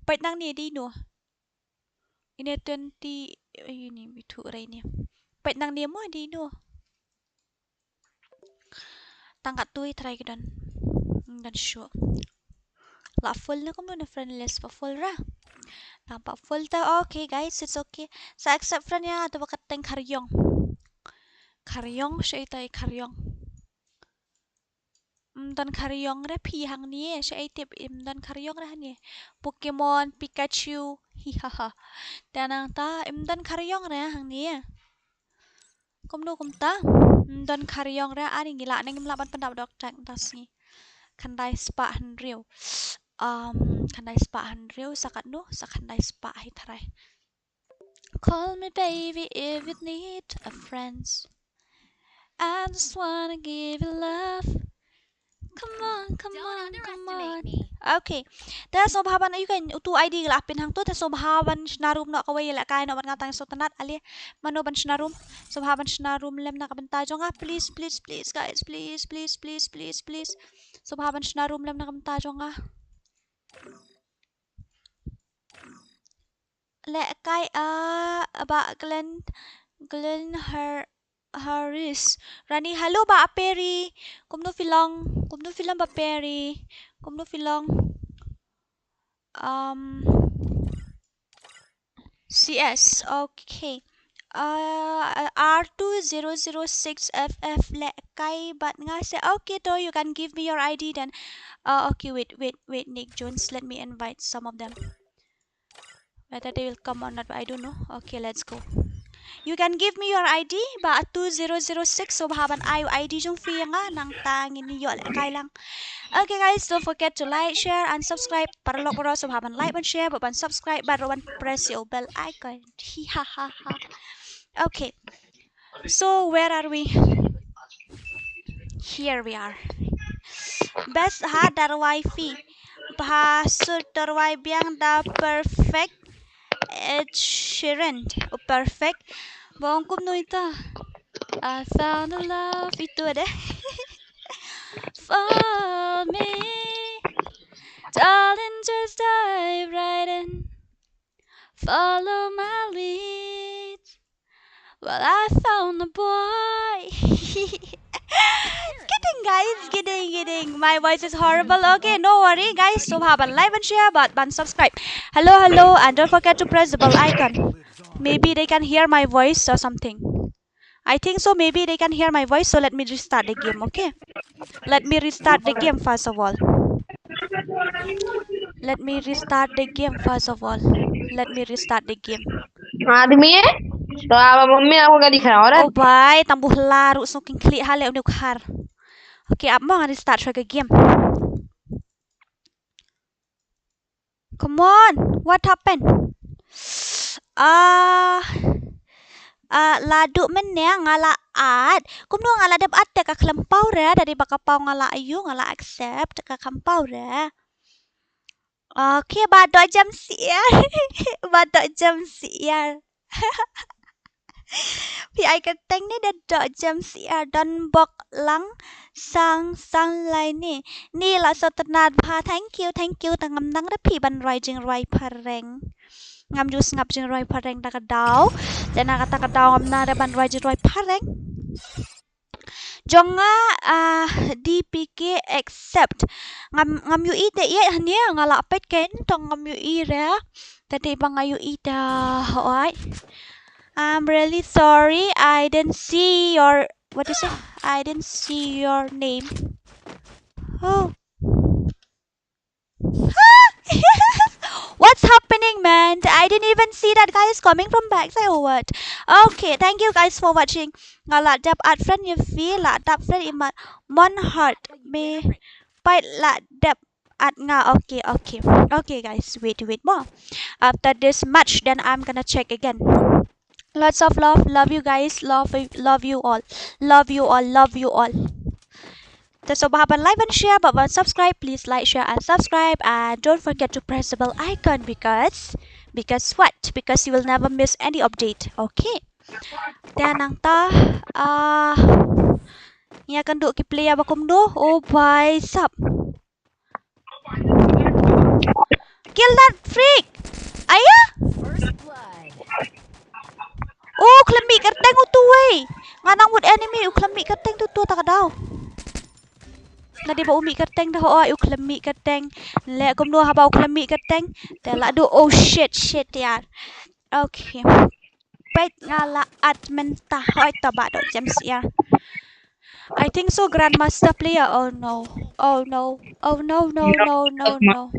Pet nang ni dino. Ini twenty, ini bitu rai ni. Pet nang ni mo dino. Tang katto i trai ki don. Don shuh. La full ne kumno ne friend list ba full ra. Nampak full ta. Okay guys, it's okay. Sa accept friend ïa, ato ba ka teng Khariong. Khariong, shaei ta i Khariong. Ym don Khariong re phi hangne, shaei tip ym don Khariong re hangne. Pokemon, Pikachu, hihaha. Te nangta ym don Khariong re hangne. Kumno kumta? Ym don Khariong re, ani ngi lah ne ngim lah ban pyndap dog tag mynta sngi. Khyndai spah hynriew. Um, khyndai spah hynriew, sa katno, sa khyndai spah hi tharai. Call me baby if you need a friend. I just wanna give you love. Come on, come on, come on. Okay. Te sngewbha ban, ïa ka utu ID la pin hangto, te sngewbha ban shna room noh kawei, lehkai noh bad nga tang sngewtynnat, ale mano ban shna room. Sngewbha ban shna room lem na ka bynta jong nga, please, please, please, guys, please, please, please, please, please. Sngewbha ban shna room lem na ka bynta jong nga. Lehkai, ah, ba Glenn, Glenn Har-, Harris. Rani, hello ba Perry. Kumno phi long, kumno phi long ba Perry. Kumno phi long. Um, C S, okay. Uh, R two zero zero six F F lehkai bad nga se. Okay, to you can give me your ID then. Uh, okay, wait, wait, wait, Nick Jones. Let me invite some of them. Whether they will come or not, I don't know. Okay, let's go. You can give me your ID ba two zero zero six, sngewbha ban ai u ID jong phi ïa nga, nangta ngin ïoh lehkai lang. Okay guys, don't forget to like, share and subscribe. Paralok baroh sngewbha ban like, ban share, bad ban subscribe, bad ruh ban press ïa u bell icon. Hihahaha. Okay. So where are we? Here we are. Best ha darwai phi. Bha sut darwai biang da perfect. Ed Sheeran. Oh, perfect. Bong kumno ita. I found a love itu ada. For me. Darling, just dive right in. Follow my lead. Well, I found a boy. Kidding, guys. Kidding, kidding. My voice is horrible. Okay, no worry, guys. Sngewbha ban like, ban share, bad ban subscribe. Hello, hello, and don't forget to press the bell icon. Maybe they can hear my voice or something. I think so. Maybe they can hear my voice. So let me restart the game, okay? Let me restart the game first of all. Let me restart the game first of all. Let me restart the game. आदमी है तो आप मम्मी आपको गाली खा रहा Oh bhai, tang buh la ruh sngewkhlieh ha leh u khar. Okay, ap mo ngan restart shuwa ka game. Come on, what happened? Ah, ah, la duh mynne nga la add. Kumno nga la dep add te ka khlem paw re, da dei ba ka paw nga la ïoh, nga la accept, ka khlem paw re. Okay, ba doh jam siar. Ba doh jam siar. Phi ai kyrteng ne da Doh Jem Syiar, don bok lang sang sang lai ne. Ni la sngewtynnat bha, thank you, thank you. Tang ngam nang re phi ban rwai jingrwai phareng. Ngam ju sngap jingrwai phareng ta ka daw. Te na kata ka daw ngam nang re ban rwai jingrwai phareng. Jong nga, ah, D P K accept. Ngam, ngam ïohi te ïa hane nga la peit ken tang ngam ïohi re. Te te ba nga ïohi te, oi. I'm really sorry. I didn't see your, what is it? I didn't see your name. Oh. What's happening, man? I didn't even see that guy is coming from backside or what? Okay, thank you guys for watching. Nga la dep add friend ïa phi, la dep friend ïa ma-, Mon Heart. Me pait la dep add nga. Okay, okay. Okay, guys, wait, wait more. After this match, then I'm gonna check again. Lots of love. Love you guys. Love, love you all. Love you all. Love you all. Te sngewbha ban like and share, bad ban subscribe. Please like, share and subscribe. And don't forget to press the bell icon because, because what? Because you will never miss any update. Okay. Te nangta, ah, ïa kan duh ki player ba kumno. Oh, bhai sab. Kill that freak. Aya? U khlem mih kyrteng utu wei. Nga nang mut enemy u khlem mih kyrteng tu tu ta ka daw. Nga dei ba u mih kyrteng da, hooid u khlem mih kyrteng. Leh kumno haba u khlem mih kyrteng. Te la duh, oh shit, shit yaar. Okay. Peit nga la add mynta. Hooid, to Bah Doh Jem Syiar. I think so, Grandmaster player. Oh no. Oh no. Oh no, no, no, no, no.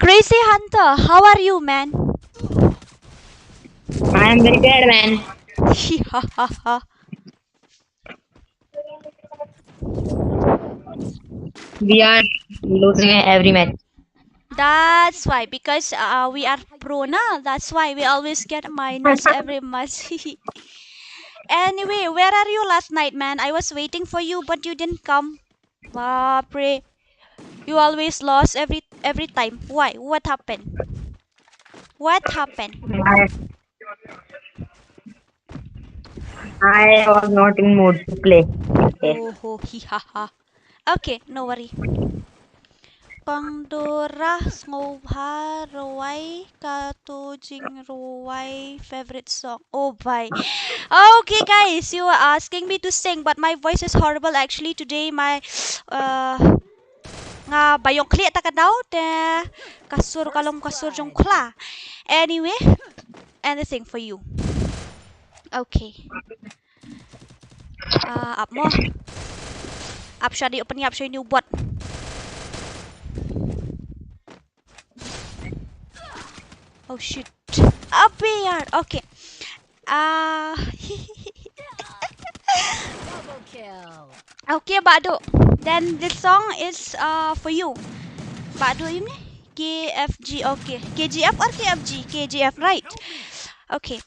Crazy Hunter, how are you, man? I am very bad, man. We are losing every match. That's why, because uh, we are pro na. That's why we always get minus every match. Anyway, where are you last night, man? I was waiting for you, but you didn't come. Bapre. You always lost every every time. Why? What happened? What happened? I, I was not in mood to play. Okay. Oh, hi ha ha. Okay, no worry. Pang Dora sngewbha rwai kato jingrwai favorite song. Oh bhai. Okay guys, you are asking me to sing, but my voice is horrible actually today. My uh, nga ba ïong khlieh ta ka daw te ka sur ka long ka sur jong khla. Anyway, anything for you. Okay. Ah, ap mo. Ap sha di open ap sha ini u bot. Oh shit. Ape yaar. Okay. Ah. Okay, Bah Doh. Then this song is uh for you. Bah Doh, you ne? K F G, okay. K G F or K F G? K G F, right? Okay.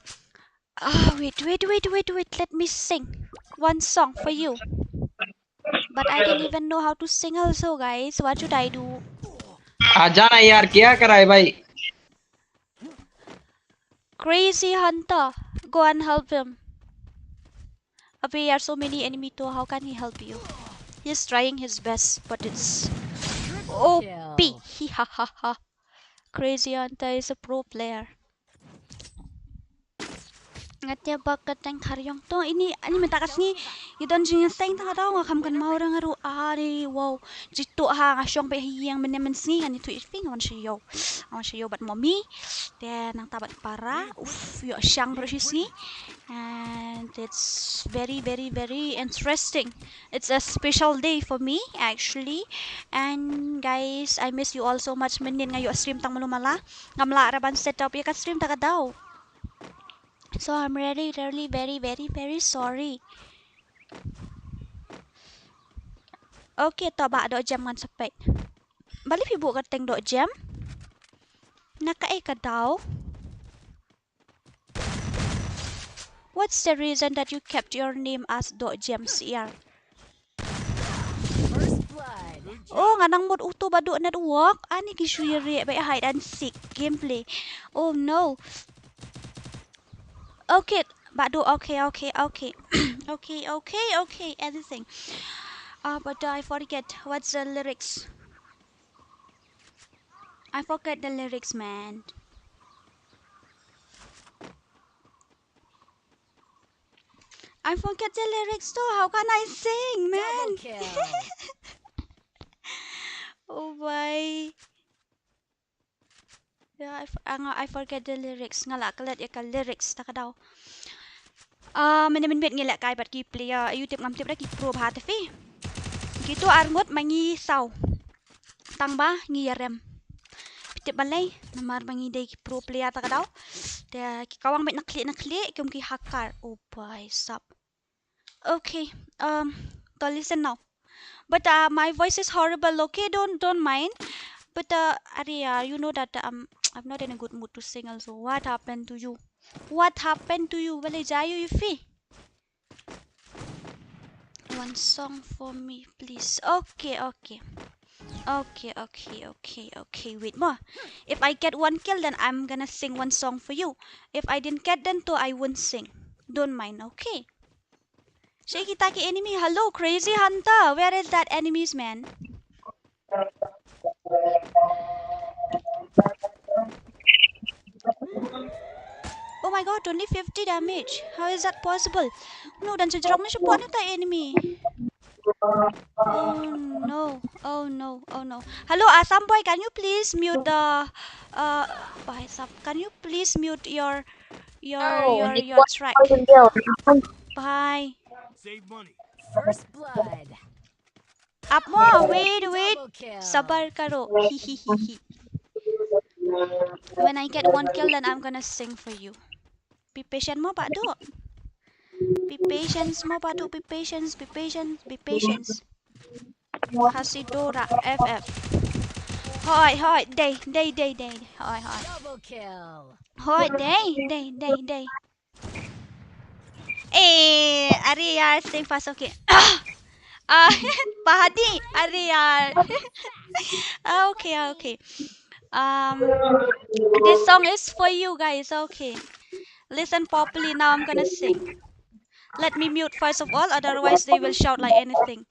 Ah, wait, wait, wait, wait, wait. Let me sing one song for you. But I don't even know how to sing also, guys. What should I do? आ जाना यार, क्या कर रहा है भाई? Crazy Hunter, go and help him. Abhi, there are so many enemy too. How can he help you? He's trying his best, but it's O P. Hi ha ha ha. Crazy Hunter is a pro player. Nga te bak ka teng khar yong to ini ani mynta ka sngi. I don jing teng ta ka daw nga kham kan mau rang aru ari wow. Jitu ha nga shong pe hi yang mene men sngi ngan itu ipi ngan shi yo. Ngan shi yo bat mommy. Te nang ta bat para. Uf yo shang bro shi sngi. And it's very very very interesting. It's a special day for me actually. And guys, I miss you all so much. Mynnin nga yo stream tang malu mala. Ngam lah ra ban set up ïa ka stream ta ka daw. So I'm really really very very very sorry. Okay, to Bah Doh Jem ngan sa peit. Balei phi buh ka teng Doh Jem? Na kaei ka daw? What's the reason that you kept your name as Doh Jem Syiar? Oh, nga nang mut utu ba duk network. Ani ki shu ïa rieh ba hide and seek gameplay. Oh no. Okay, Badu, okay, okay, okay. Okay, okay, okay, anything. Uh, but I forget what's the lyrics. I forget the lyrics, man. I forget the lyrics too. How can I sing, man? Double kill. Oh boy. Yeah, I, f- ah, nga- I forget the lyrics. Nga la klet ïa ka lyrics ta ka daw. Ah, mynne mynmiet ngi lehkai bad ki player. Aïu tip ngam tip da ki pro bha te phi. Kitu arngut ma ngi saw. Tang ba ngi ïarem. Phi tip balei? Namar ba ngi dei ki pro player ta ka daw. Te ki kawang bad na khlieh na khlieh kum ki hacker. Oh boy, sap. Okay, um, to listen now. But uh, my voice is horrible, okay? Don't don't mind. But uh, Arya, you know that um, I'm not in a good mood to sing also. What happened to you? What happened to you? Balei jia ïa u Ifi? One song for me, please. Okay, okay. Okay, okay, okay, okay. Wait more. If I get one kill, then I'm gonna sing one song for you. If I didn't get, then too, I won't sing. Don't mind, okay? Shaei kita ki enemy. Hello, Crazy Hunter. Where is that enemies, man? Oh my god, only fifty damage. How is that possible? No, dan sejrong na support na ta enemy. Oh no, oh no, oh no. Hello, Assam boy, can you please mute the uh, bhai sahab, can you please mute your your Oh, your your track? Bye. Save money. First blood. Up mo, wait, wait. Double kill. Sabar karo. Hi hi hi hi. When I get one kill, then I'm gonna sing for you. Be patient mo, Badu. Be patient mo, Badu. Be patient, be patient, be patient. Hasidora F F. Hoi, hoi, dei, dei, dei, dei. Hoi, hoi. Double kill. Hoi, dei, dei, dei, dei. Eh, Arya, sing first, okay. Ah, Pahadi, Arya. Ah, okay, okay. Um, this song is for you guys, okay. Listen properly, now I'm gonna sing. Let me mute first of all, otherwise they will shout like anything.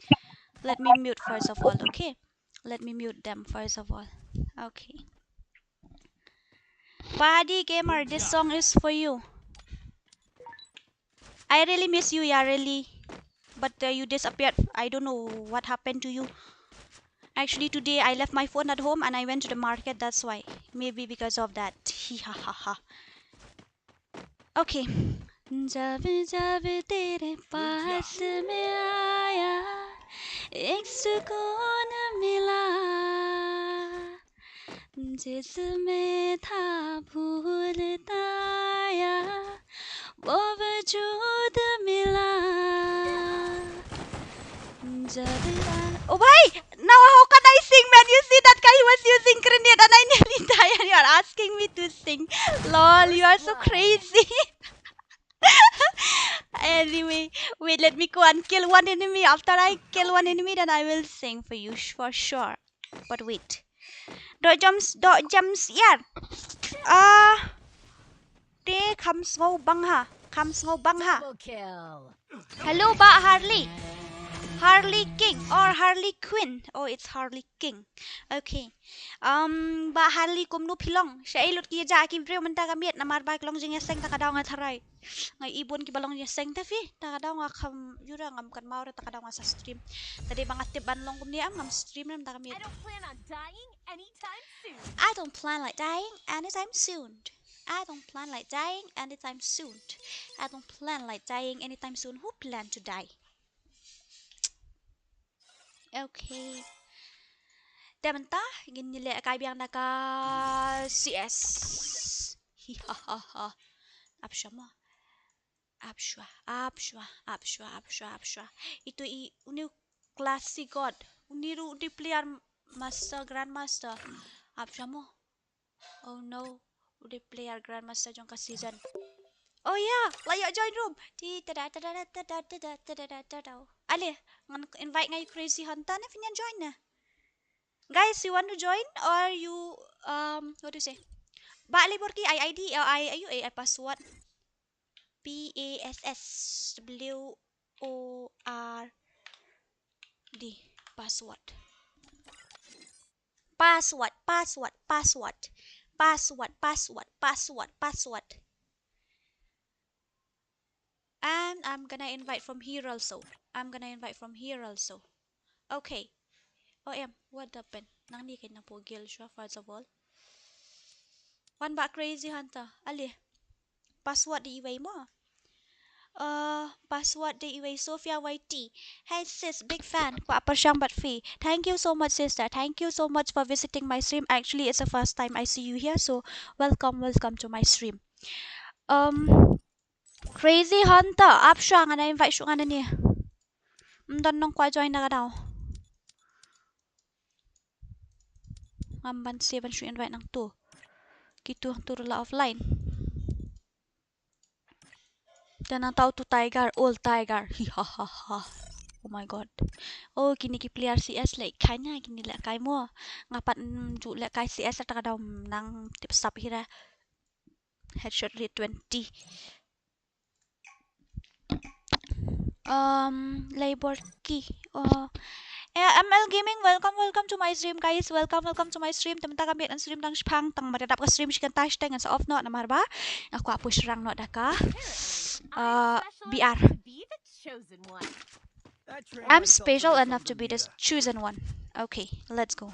Let me mute first of all, okay? Let me mute them first of all. Okay. Pahadi Gamer, this song is for you. I really miss you, yeah, really. But uh, you disappeared. I don't know what happened to you. Actually, today I left my phone at home and I went to the market. That's why. Maybe because of that. Hi ha ha ha. Okay. जब जब तेरे पास मैं आया, एक सुकून मिला। जिसमें था भूलता आया, वो वजूद मिला। जब आ- Oh bhai, now how can I sing, man? You see that guy, he was using grenade and I nearly died and you are asking me to sing. Lol, you are so crazy. Anyway, wait, let me go and kill one enemy. After I kill one enemy, then I will sing for you sh- for sure. But wait. Doh jumps, doh jumps, yeah. Ah, te kham sngew bang ha, kham sngew bang ha. Double kill. Hello, Bah Harley. Harley King or Harley Quinn. Oh, it's Harley King. Okay. Um, Bah Harley, kumno phi long? Shaei lut ki ïa ki briew mynta ka miet, namar ba ki long jingïaseng ta ka daw nga tharai. Nga i bun kiba long jingïaseng ta phi. Ta ka daw nga kham, ïura ngam kynmaw re ta ka daw nga sa stream. Ta dei ba nga tip ban long kumne em ngam stream re mynta ka miet. I don't plan on dying anytime soon. I don't plan like dying anytime soon. I don't plan like dying anytime soon. I don't plan like dying anytime soon. Who plan to die? Okay. Te mynta ngin ïa leh kai biang na ka C S. Hi ha ha ha. Ap shwa mo. Ap shwa, ap shwa, ap shwa, ap shwa, ap shwa. Itu i uni u classic god. Uni ruh u player master, grandmaster. Ap shwa mo. Oh no. U dei player grandmaster jong ka season. Oh yeah, la ïoh join room. Ti tada tada tada tada tada tada tada. Ale, ngan invite nga ïa u Crazy Hunter ne, phin ïa join ne. Guys, you want to join or you, um, what do you say? Ba le bor ki ai I D, oh, ai, ayu, ai, ai password. P A S S W O R D. Password. Password, password, password. Password, password, password, password. And I'm gonna invite from here also. I'm gonna invite from here also. Okay. O em, what happened? Nangne kein nangpynkhiah shuwa, first of all. Wan ba Crazy Hunter. Ale. Password dei iwei mo? Uh, password dei iwei, Sophia Y T. Hey sis, big fan. Kwah pyrshang bad phi. Thank you so much, sister. Thank you so much for visiting my stream. Actually, it's the first time I see you here, so welcome, welcome to my stream. Um, Crazy Hunter, ap shuwa, ngan invite shuwa nangne. Ym don nongkwah join na ka daw. Ngam ban save ban shu invite nangtu. Kitu hangtu ruh la offline. Te nangta utu Tiger, old Tiger. Hi ha ha ha. Oh my god. Oh, kine ki player C S lehkai na, kine lehkai mo. Nga pat, mm, ju lehkai C S, ta ka daw, mm, nang tip sap hi re. Headshot rate twenty. Um, Laibor Key. Oh. Eh, M L Gaming, welcome, welcome to my stream, guys. Welcome, welcome to my stream. Te mynta ka miet ngan stream tang shipang, tang mar ka dap ka stream shi kynta shiteng ngan sa off noh namar ba nga kwah push rang noh da ka, uh, B R. I'm special enough to be the chosen one. Okay, let's go.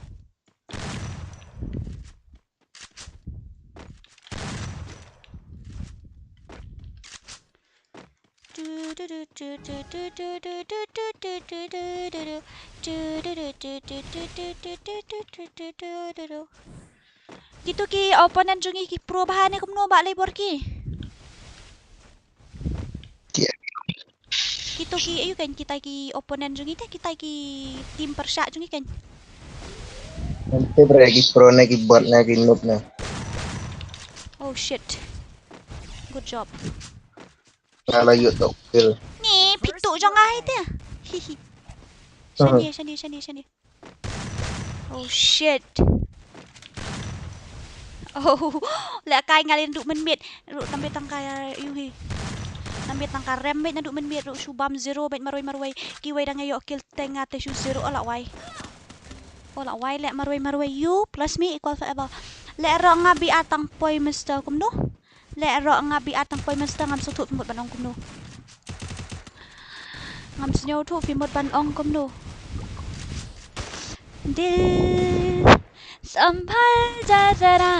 Kitu ki opponent jong ngi ki pro bha ne kumno, Bah Laibor Key? Ki- Kitu ki, aïu kein, kita ki opponent jong ngi te, kita ki team pyrshah jong ngi kein. Ym tip re ki pro ne ki bot ne ki noob ne. Oh shit. Good job. Nga la ïoh tok kill. Ni, phi tuh jong nga hi te. Hihi. Shane, shane, shane, shane. Oh shit. Oh, lehkai nga leh naduh mynmiet. Ruh nambe tang ka, aïu hi. Nambe tang ka rem beit naduh mynmiet ruh shu bam zero beit marwei marwei. Kiwei dang ïoh kill, te nga te shu zero. Oh la wai. Oh la wai leh marwei marwei. You plus me equal forever. Leh ruh nga B R tang poi, mister, kumno? Leh ruh nga B R tang poi, mister, ngam sngewthuh phi mut ban ong kumno. Ngam sngewthuh phi mut ban ong kumno. Dil sambhal ja zara,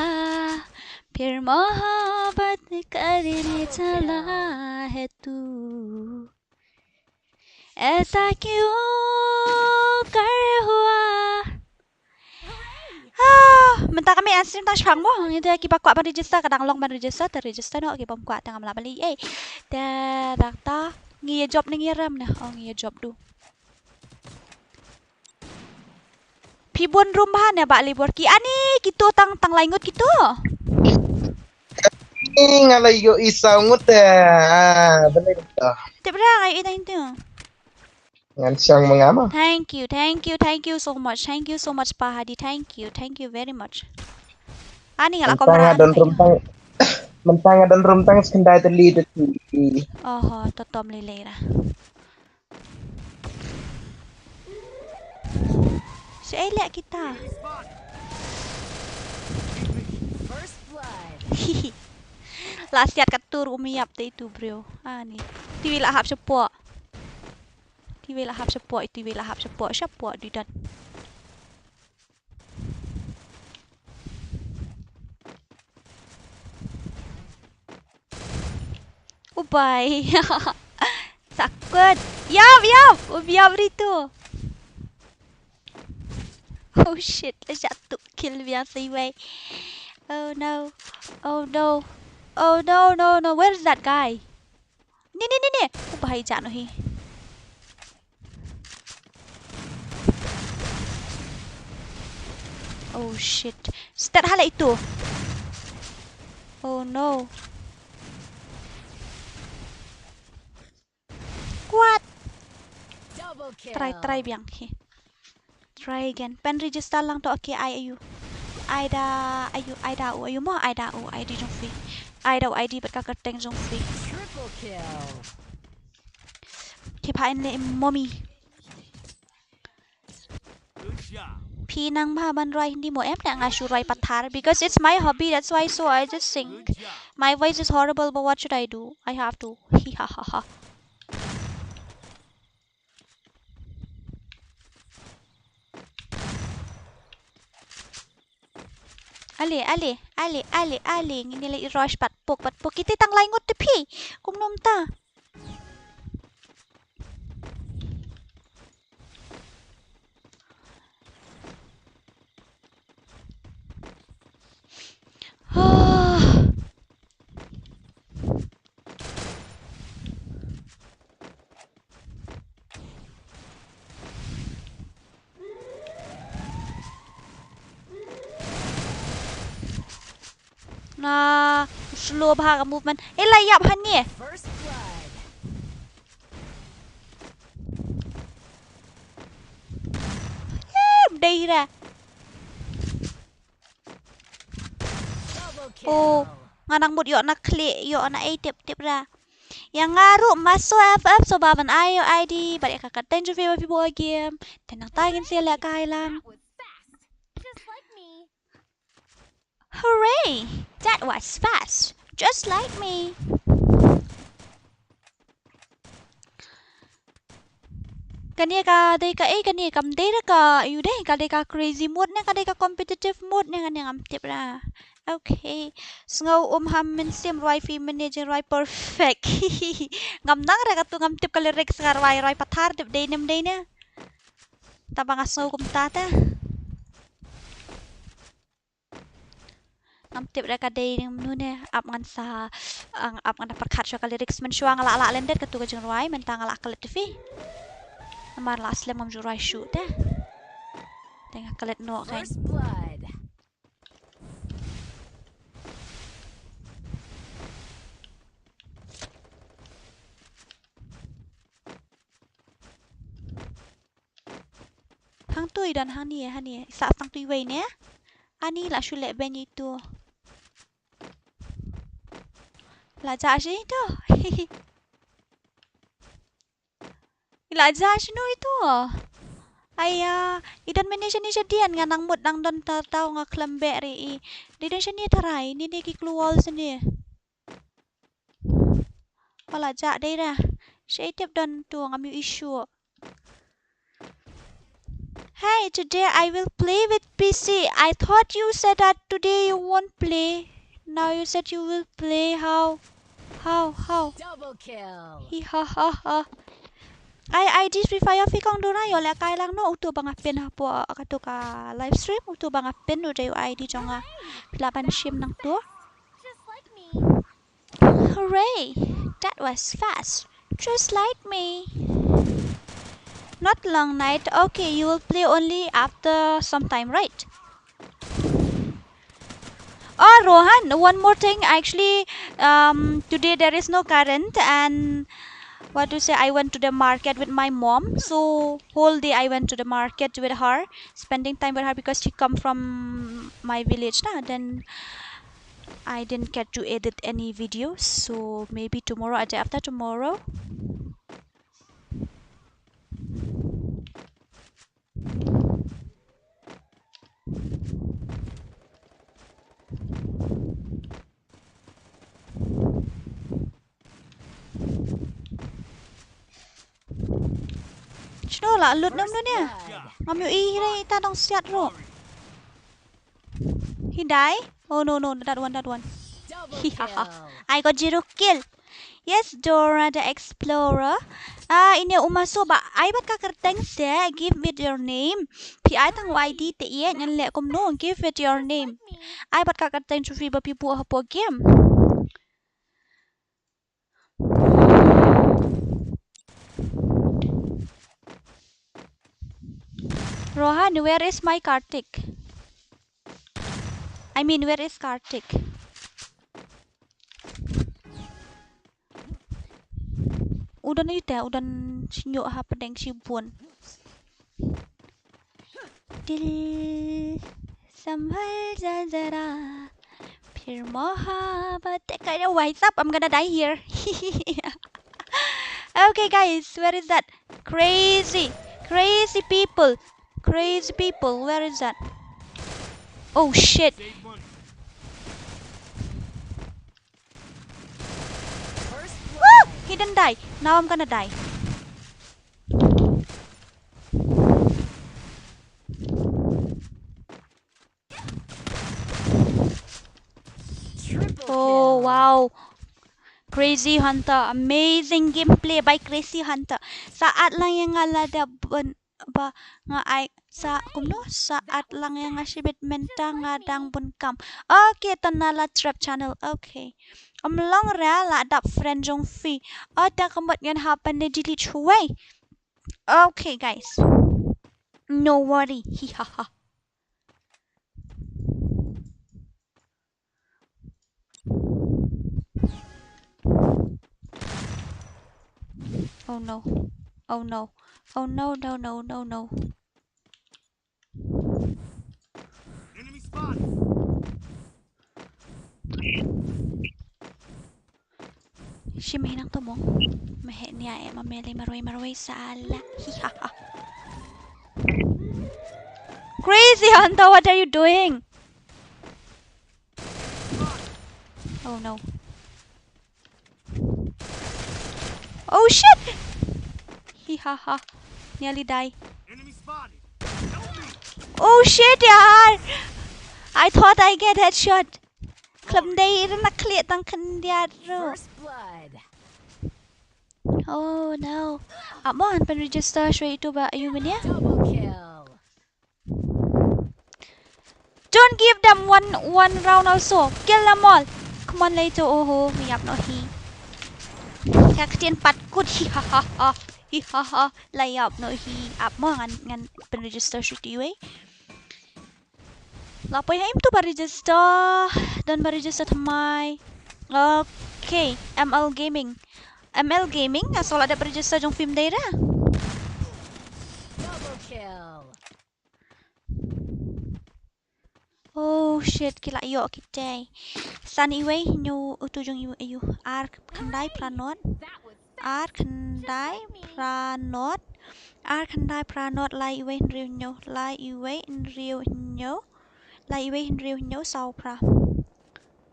phir mohabbat karne chala hai tu. Aisa kyun kar hua? Ah, mynta ka miet ngan stream tang shipang mo. Ngi te kiba kwah ban register, ka dang long ban register, te register noh, kiba ym kwah te ngam lah ban leh ei. Te dang ta ngi ïa jop ne ngi ïa rem ne? Oh, ngi ïa jop du. Phi bun room bha ne, Bah Laibor Key? Ani, kitu tang, tang lai ngut kitu. Ni nga la ïoh i saw ngut te. Ah, bener to. Tip ra ngai i nai tu. Ngan shang ma nga ma. Thank you, thank you, thank you so much. Thank you so much, Pa Hadi. Thank you, thank you very much. Ani nga la kom ra. Mynta nga don room tang. Mynta nga don room tang skandai te li de. Oho, to tom lei lei ra. Shaei leh kita? First blood. Hihi. La siat ka tur um ïap te itu, bro. Ani. Tiwi la hap shapoh. Tiwi la hap shapoh, tiwi la hap shapoh, shapoh di dan. Ubai. Sakut. Yap, yap. Ubi yap ritu. Oh shit, la jatuh kill biang siwei. Oh no. Oh no. Oh no, no, no. Where is that guy? Ni, ni, ni, ni. Ubai jano hi. Oh shit. Start hala itu. Oh no. Kuat. Double kill. Try, try biang hi. Try again. Pyn register lang to, okay, ai aïu. Ai da aïu, ai da u aïu mo, ai da u I D jong phi. Ai da u I D bad ka kyrteng jong phi. Triple Ki pha in le mommy. Phi nang bha ban roi Hindi mo em, nga shu roi Patharbi because it's my hobby, that's why, so I just sing. My voice is horrible, but what should I do? I have to. Hi ha ha ha. Ale, ale, ale, ale, ale. Ngin ïa leit rush pat pok, pat pok. Kita tang lai ngut te phi. Kumno mynta? Na slow bha ka movement. Eh, la ïap hangne. First blood. Eh, dei ra. Double kill. Oh, nga nang mut ïoh na khlieh, ïoh na ei tip tip ra. Ïa nga ruh Maso F F, so ba ban ai ïoh I D bad ïa ka kyrteng jong phi ba phi bud ha game. Te nangta ngin sa lehkai lang. That was fast. Just like me. Hooray! That was fast. Just like me. Kane ka dei ka, eh, kane kam dei da ka, ïu dei, ka dei ka crazy mode ne, ka dei ka competitive mode ne, kane ngam tip ra. Okay. Sngew um ha mynsiem rwai phi mynne jingim rwai perfect. Ngam nang re katu, ngam tip ka lyrics ka rwai, rwai pathar tip dei ne ym dei ne. Tangba nga sngew kumta te. Ngam tip re ka dei ne mano ne, ap ngan sa, ang, ap ngan da pyrkhat shuwa ka lyrics mynshuwa, nga lah lah lyndet katu ka jingrwai, mynta nga lah klet te phi. Namar la slem ngam ju rwai shuh te. Te nga klet noh kein. First blood. Hangtu i don hangne, hangne. I sah tang tu iwei ne. Ani la shu leh beiñ itu. La jah shi itu. I la jah shinu itu. Aya, i don mynne shane shadien, nga nang mut nang don tang tang, nga khlem beh re i. Dei don shane tharai, ne ne ki kloi wall shane. Ba la jah dei ra. Shaei tip don tu, ngam ïohi shuh. Hey, today I will play with P C. I thought you said that today you won't play. Now you said you will play. How? How? How? Double kill. Hi ha ha ha. Ai, I D Free Fire phi kong duna, ïoh lehkai lang noh, utu ba nga pin hapoh katu ka live stream, utu ba nga pin u dei u I D jong nga. Phi lah ban shim nangtu. Just like me. Hooray! That was fast. Just like me. Not long night. Okay, you will play only after some time, right? Oh, Rohan, one more thing. Actually, um, today there is no current, and what to say, I went to the market with my mom. So whole day I went to the market with her, spending time with her because she come from my village, na. Then I didn't get to edit any videos, so maybe tomorrow or day after tomorrow. Shano la lut ne mano ne? Ngam ïohi hi re, ita dang siat ruh. Hi dai? Oh no no, that one, that one. Hi ha ha. I got zero kill. Yes, Dora the Explorer. Ah, ine u Maso ba ai bad ka kyrteng te, give with your name. Phi ai tang u I D te ïa ngan leh kumno, give with your name. Ai bad ka kyrteng jong phi ba phi bud hapoh game. Rohan, where is my Kartik? I mean, where is Kartik? U don ïa uta, u don shñiuh hapdeng shibun. Dil sambhal ja zara, phir mohabbat kar. What's up? I'm gonna die here. Okay, guys, where is that? Crazy, crazy people, crazy people. Where is that? Oh shit! Woo! He didn't die. Now I'm gonna die. Oh wow. Crazy Hunter, amazing gameplay by Crazy Hunter. Sa at lang ïa nga lada bun ba nga ai sa kumno sa at lang ïa nga shibit mynta nga dang bun kam. Okay, to na la trap channel. Okay. Ym long re la dap friend jong phi. Oh, da ka mut ngan hap ban delete shuwei. Okay, guys. No worry. Hi ha ha. Oh no. Oh no. Oh no, no, no, no, no. Enemy spotted. Shi me nang to mong. Me he nia e ma me le marwei marwei sala. Hi ha ha. Crazy Hunter, what are you doing? Oh no. Oh shit! Hi ha ha. Nearly die. Enemy spotted. Help me. Oh shit, yaar! I thought I get headshot. Khlem dei rin na khlieh tang khyndiat ruh. First blood. Oh no. Ap mo, ngan pyn register shuwa ïa utu ba ïa u mynne. Double kill. Don't give them one, one round also. Kill them all. Come on, later. Oho, me ap noh hi. Ka ktien pat kut, hi ha ha ha. Hi ha ha. La ap noh hi. Ap mo, ngan, ngan pyn register shuwa ïa u. La poi ha im tu ba register. Don ba register thymmai. Okay, M L Gaming. M L Gaming, nga sngew la dep register jong phi mynta re. Double kill. Oh shit, ki la ïoh kitei. San iwei hynñiew, utu jong iwei, ïoh ar khyndai phra not. Ar khyndai phra not. Ar khyndai phra not, lai iwei hynriew hynñiew, lai iwei hynriew hynñiew. Lai iwei hynriew hynñiew, saw phra.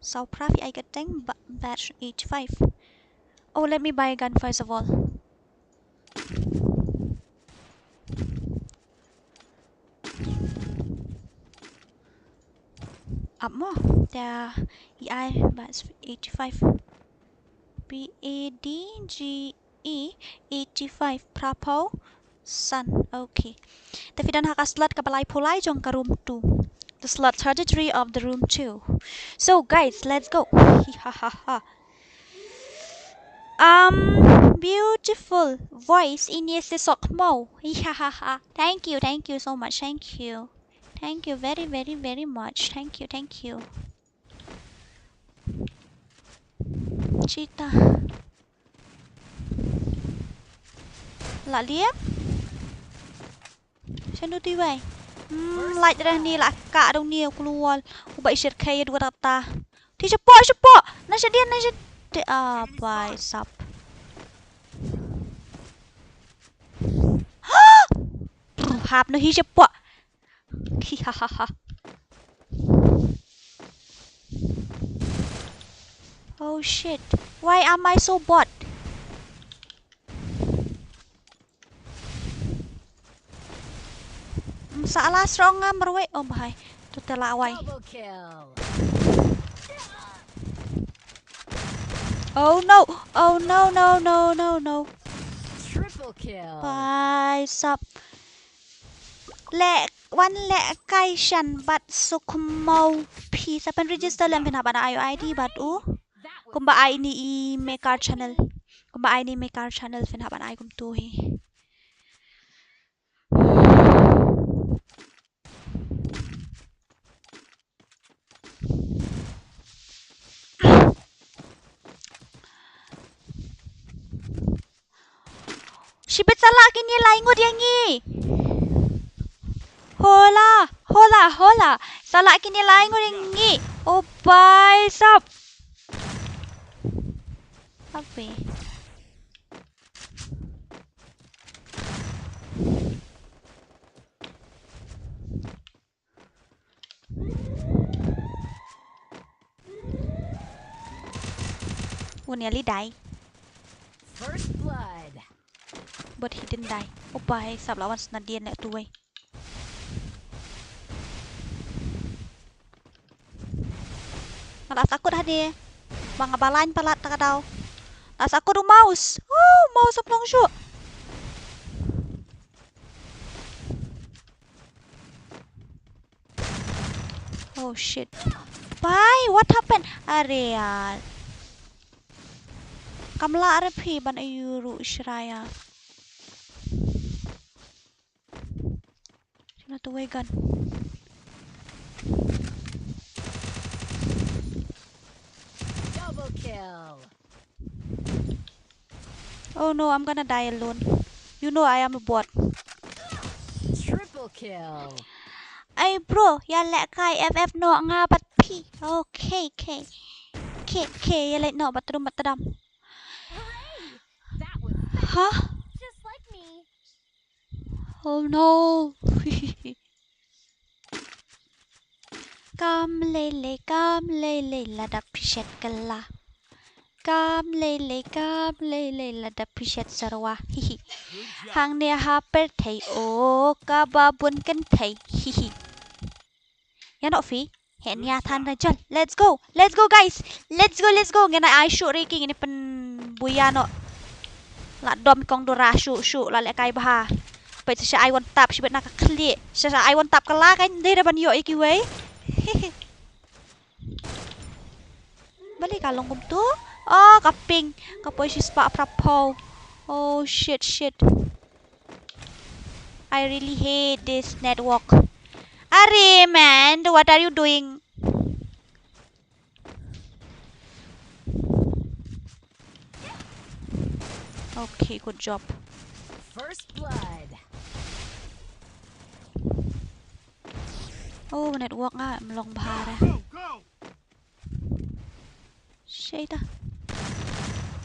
Saw phra phi ai kyrteng ba, batch eighty-five. Oh, let me buy a gun first of all. Ap mo, te i ai batch eighty-five. B A D G E eighty-five, phra phew san. Okay. Te phi don ha ka slot kaba laiphew lai jong ka room two. The slot thirty-three of the room two. So guys, let's go. Hi ha ha ha. Um, beautiful voice, Ines de Sokmo. Hi ha ha ha. Thank you, thank you so much. Thank you. Thank you very, very, very much. Thank you, thank you. Cheetah. La liam. Shen du ti wei. Hmm, light dah ni la ka dong ni aku luar. Uba isir kaya dua rata. Ti sepo, sepo. Na sedian, na sedian. Ah, bai sap. Hap no hi sepo. Hi ha ha ha. Oh shit. Why am I so bot? Mm, sa la strong nga marwei. Oh my. Tu te la wai. Double kill. Oh no. Oh no, no, no, no, no. Triple kill. Bai sap. Leh, wan leh kai shan bad Sukmo, phi sa pyn register lem, phin hap ban ai I D bad u. Kumba ai ni i Mekar channel. Kumba ai ni Mekar channel, phin hap ban ai kumtu hi. Shibit sa lah kine lai ngut ïa ngi. Hola, hola, hola. Sa lah kine lai ngut ïa ngi. Oh, bai sap. Apa? U nearly die. First blood. But he didn't die. Upai, sap la wan sna dien le tu wei. Nga la sakut hade. Ba nga balain palat ta ka daw. La sakut u mouse. Oh, mouse ap long shu. Oh shit. Pai, what happened? Are yaar. Kam lah re phi ban ayu ruh Shreya. Sino tu wei gun? Double kill. Oh no, I'm gonna die alone. You know I am a bot. Triple kill. Ai bro, ïa leh kai F F noh nga bad phi. Okay, okay. Okay, okay, ïa leh noh bad trum bad tram. Hooray! That was fast. Huh? Just like me. Oh no. Kam lei lei, kam lei lei, lada phi shet kylla. Kam lei lei, kam lei lei, lada phi shet syrwa. Hihi. Hangne ha pyrthei, oh, kaba bun kynthei. Hihi. Ïa noh phi. Heh nia than na jol. Let's go. Let's go, guys. Let's go, let's go. Ngan ai shuh re ki, ngan pynbuya noh. La dom kong dura shuh shuh, la leh kai bha. Peit sa ai one tap shibit na ka khlieh. Sa ai one tap ka la kan dei da ban ïoh ïa kiwei. Balei ka long kumtu? Oh, ka ping. Ka poi shispah phra phew. Oh shit, shit. I really hate this network. Are man, what are you doing? Okay, good job. First blood. Oh, network nga em long bha re. Go, go, go. Shit.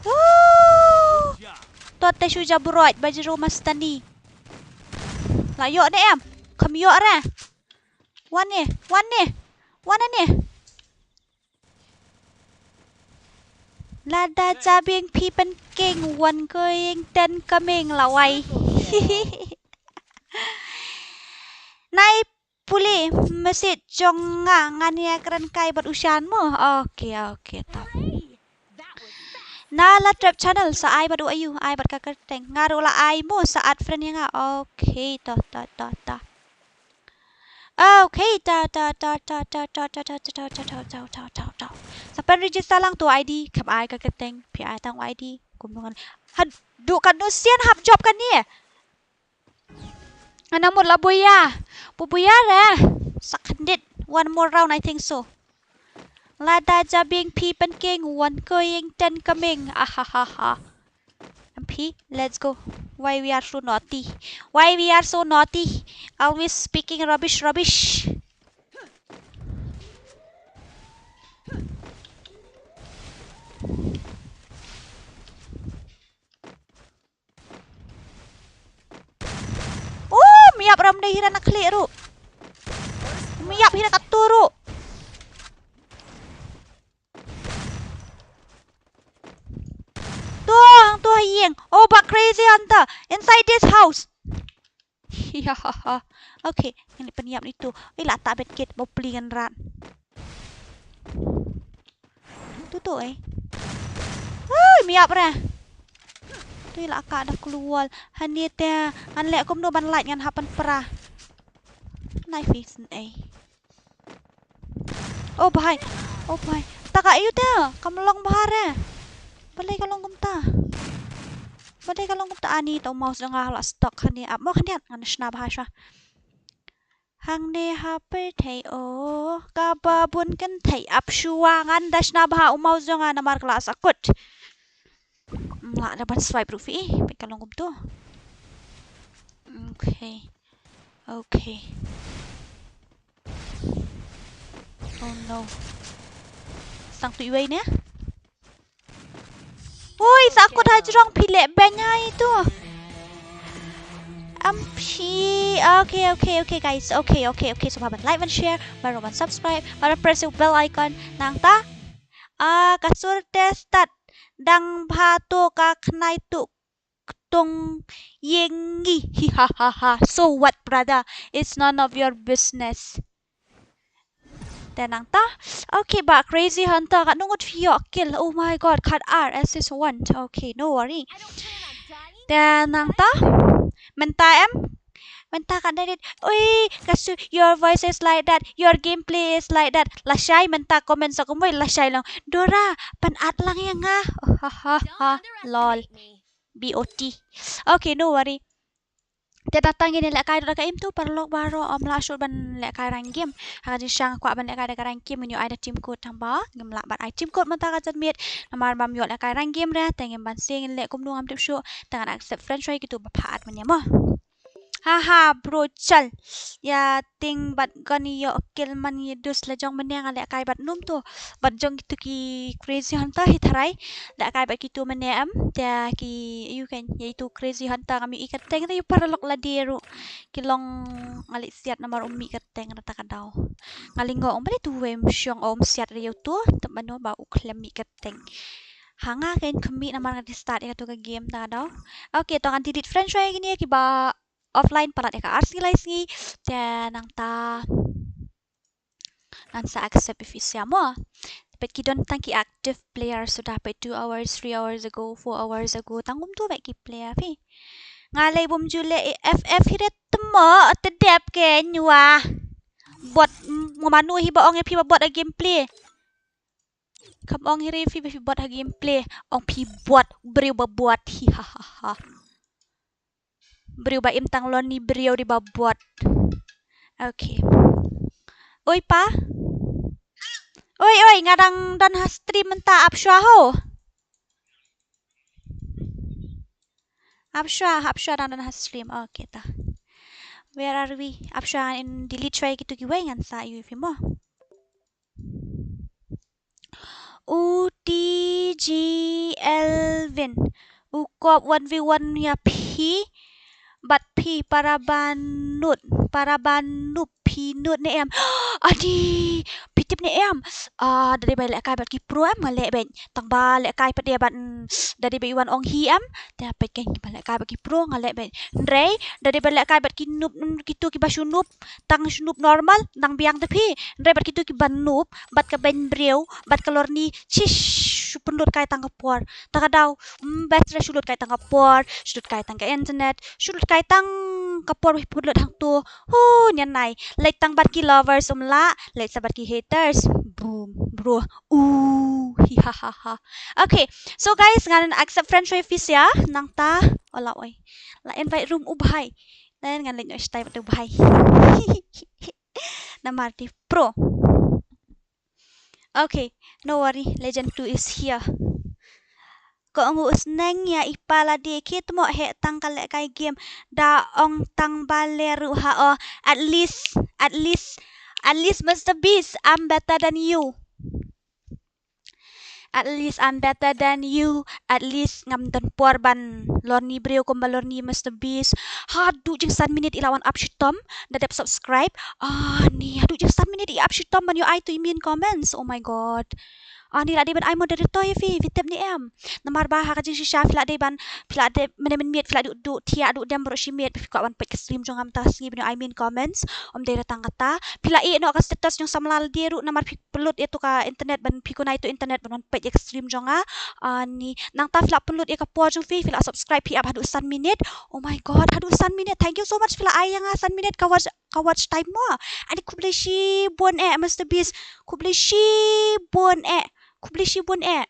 Woo! Tot te shu jabrot ba jru mastani. La ïoh ne em? Kham ïoh re. Wan ne, wan ne. Wan ne. Lada jabieng phi pynking wan ko ing ten kaming la wai. Nai pule message jong nga, ngan ïa kren kai bad u Shan mo. Okay, okay, tap. Na la trap channel sa ai bad u ayu, ai bad ka kyrteng. Nga ruh la ai mo sa add friend ïa nga. Okay, to, to, to, to. Okay, to, to, to. Sa pen register lang tu I D, kham ai ka kyrteng, phi ai tang u I D, kum ngan. Haduh katno sien hap jop kane. Ana mut la buya. Pu buya re. Sa khyndiat. One more round, I think so. Lada jabieng phi pynking wan ko ing ten kaming. Ahahaha. M P, let's go. Why we are so naughty? Why we are so naughty? Always speaking rubbish, rubbish. Oh, miap ram dei hira na khlieh ruh. Miap hira ka tu ruh. Tuh, tuh ïeng. Oh, ba crazy hunter inside this house. Ya. Okay, ini pynïap ni tu. Ila ta bet kit mo pli ngan rat. Tu tu eh. Hei, miap re. Tu ila ka da kluwal. Hani te ngan leh kumno ban lait ngan hapan pra. Nai fix eh. Oh bhai. Oh bhai. Ta ka yu te. Kam long bha re. Balei ka long kumta. Balei ka long kumta ani ta mouse jong nga la stuck hani ap mo khyndiat ngan shna bha sha. Hangne ha pyrthei o kaba bun kynthei ap shuwa ngan da shna bha u mouse jong nga namar ka la sakut. Mla da ban swipe ruh phi, peit ka long kumtu. Okay. Okay. Oh no. Sang tu iwei ne? Ui, sa kut ha jrong phi leh beng ha itu. Am phi. Okay, okay, okay, guys. Okay, okay, okay. So, ban like, ban share, ban, ban subscribe, ban press the bell icon. Nangta. Ah, ka sur te start. Dang bha to ka khnai tu ktung yeng ngi. Hi ha ha ha. So what, brother? It's none of your business. Te nangta. Okay, ba Crazy Hunter ka nungut phi ïoh kill. Oh my god, kat ar assist one. Okay, no worry. Te nangta. Mynta em. Mynta ka dai dit. Oi, kasu, your voice is like that. Your gameplay is like that. Lashai mynta comment sa kumoi lashai long. Dora, pan at lang ïa nga. Oh, ha ha ha. Lol. B O T. Okay, no worry. Te da tang ngin lehkai da ka im tu paralok baroh, ym lah shuh ban lehkai rank game. Ha ka jingshisha nga kwah ban lehkai da ka rank game, ngin ïoh ai da team code tang ba ngim lah ban ai team code mynta ka janmiet. Namar bam ïoh lehkai rank game re, te ngim ban sing leh kumno ngam tip shuh. Te ngan accept friend shuwa ïa kitu ba pha at mynne mo. Haha, bro, chal. Ïa ting bad gun ïoh kill man ïa dus la jong mynne nga lehkai bad num tu. Bad jong kitu ki Crazy Hunter hi tharai. Lehkai bad kitu mynne em. Te ki ïu kan ïa itu Crazy Hunter ngam ïohi ka tank te ïu paralok lade ruh. Ki long nga leit siat namar um mih ka tank na ta ka daw. Nga lyngngoh um balei tu wei um shong um siat ïa utu. Te mano ba u khlem mih ka tank. Ha nga kan khmih namar nga dei start ïa katu ka game ta ka daw. Okay, to ngan delete friend shuwa ïa kine kiba offline palat ïa ka ar sngi lai sngi. Te nangta ngan sa accept if you say mo. Peit ki don tang ki active player suda, peit two hours, three hours ago, four hours ago. Tang kumtu beit ki player phi. Nga lei bym ju leh F F hi re tmo te dep ke nywa. Bot m-, mano hi ba ong ïa phi ba bot ha gameplay. Kam ong hi re phi ba phi bot ha gameplay. Ong phi bot, briew ba bot. Hi ha ha ha. Briew ba im tang lon ni briew dei ba bot. Okay. Oi pa. Oi oi, nga dang don ha stream mynta, ap shuwa ho. Ap shuwa, ap shuwa, dang don ha stream. Okay ta. Where are we? Ap shuwa, in delete shuwa ïa kitu kiwei ngan sa ïohi phi mo. U T G Elvin. U kop one v one ïa phi. Bad phi para ba nud, para ba nud, phi nud ne em. Adi, phi tip ne em. Ah, da dei ba lehkai bad ki pro em nga leh beit. Tang ba lehkai pat de bad, mm, da dei ba i wan ong hi em. Te peit kein ba lehkai bad ki pro nga leh beit. Hynrei da dei ba lehkai bad ki noob, mm, kitu kiba shu noob. Tang shu noob normal, nang biang te phi. Hynrei bad kitu kiba noob, bad ka beiñ briew, bad ka lorni, chish, shu pynlut kai tang ka por. Ta ka daw, mm, bad shu lut kai tang ka por, shu lut kai tang ka internet, shu lut kai tang ka por, pynlut hangtu. Hu, nian nai. Leit tang bad ki lovers um lah, leit sa bad ki haters. Boom, bro. U, hi ha ha ha. Okay, so guys, ngan accept friend request ïa phi, nangta. Ola oi. La invite room u bhai. Ngan leit noh shatai bad u bhai. Namar dei pro. Okay, no worry, Legend two is here. Ko ong u sneng ïa i pa lade, ki tmo heh tang ka lehkai game. Da ong tang ba leh ruh ha o. At least, at least, at least Mister Beast, I'm better than you. At least I'm better than you. At least ngam don por ban lorni briew kumba lorni Mister Beast. Haduh jingsan minit i la wan ap shitom da dep subscribe. Ah, ni haduh jingsan minit i ap shitom ban ïoh ai tu i main comments. Oh my god. Ah, ni la dei ban ai moderator ïa phi, phi tip ne em. Namar ba ha ka jingshisha phi la dei ban, phi la dei mynne mynmiet phi la duh duh thiah duh dem baroh shi miet, phi kwah ban peit ka stream jong nga mynta ka sngi ban ïoh ai main comments. Ym dei re tang kata. Phi la ïeh noh ka status jong samla lade ruh namar phi pynlut ïa tu ka internet ban phi kynai tu internet ban wan peit ïa ka stream jong nga. Ah, ni nangta phi la pynlut ïa ka por jong phi, phi la subscribe phi ap haduh san minit. Oh my god, haduh san minit. Thank you so much phi la ai ïa nga san minit ka watch, ka watch time mo. Ani khublei shibun eh Mister Beast. Khublei shibun eh. Khublei shibun eh.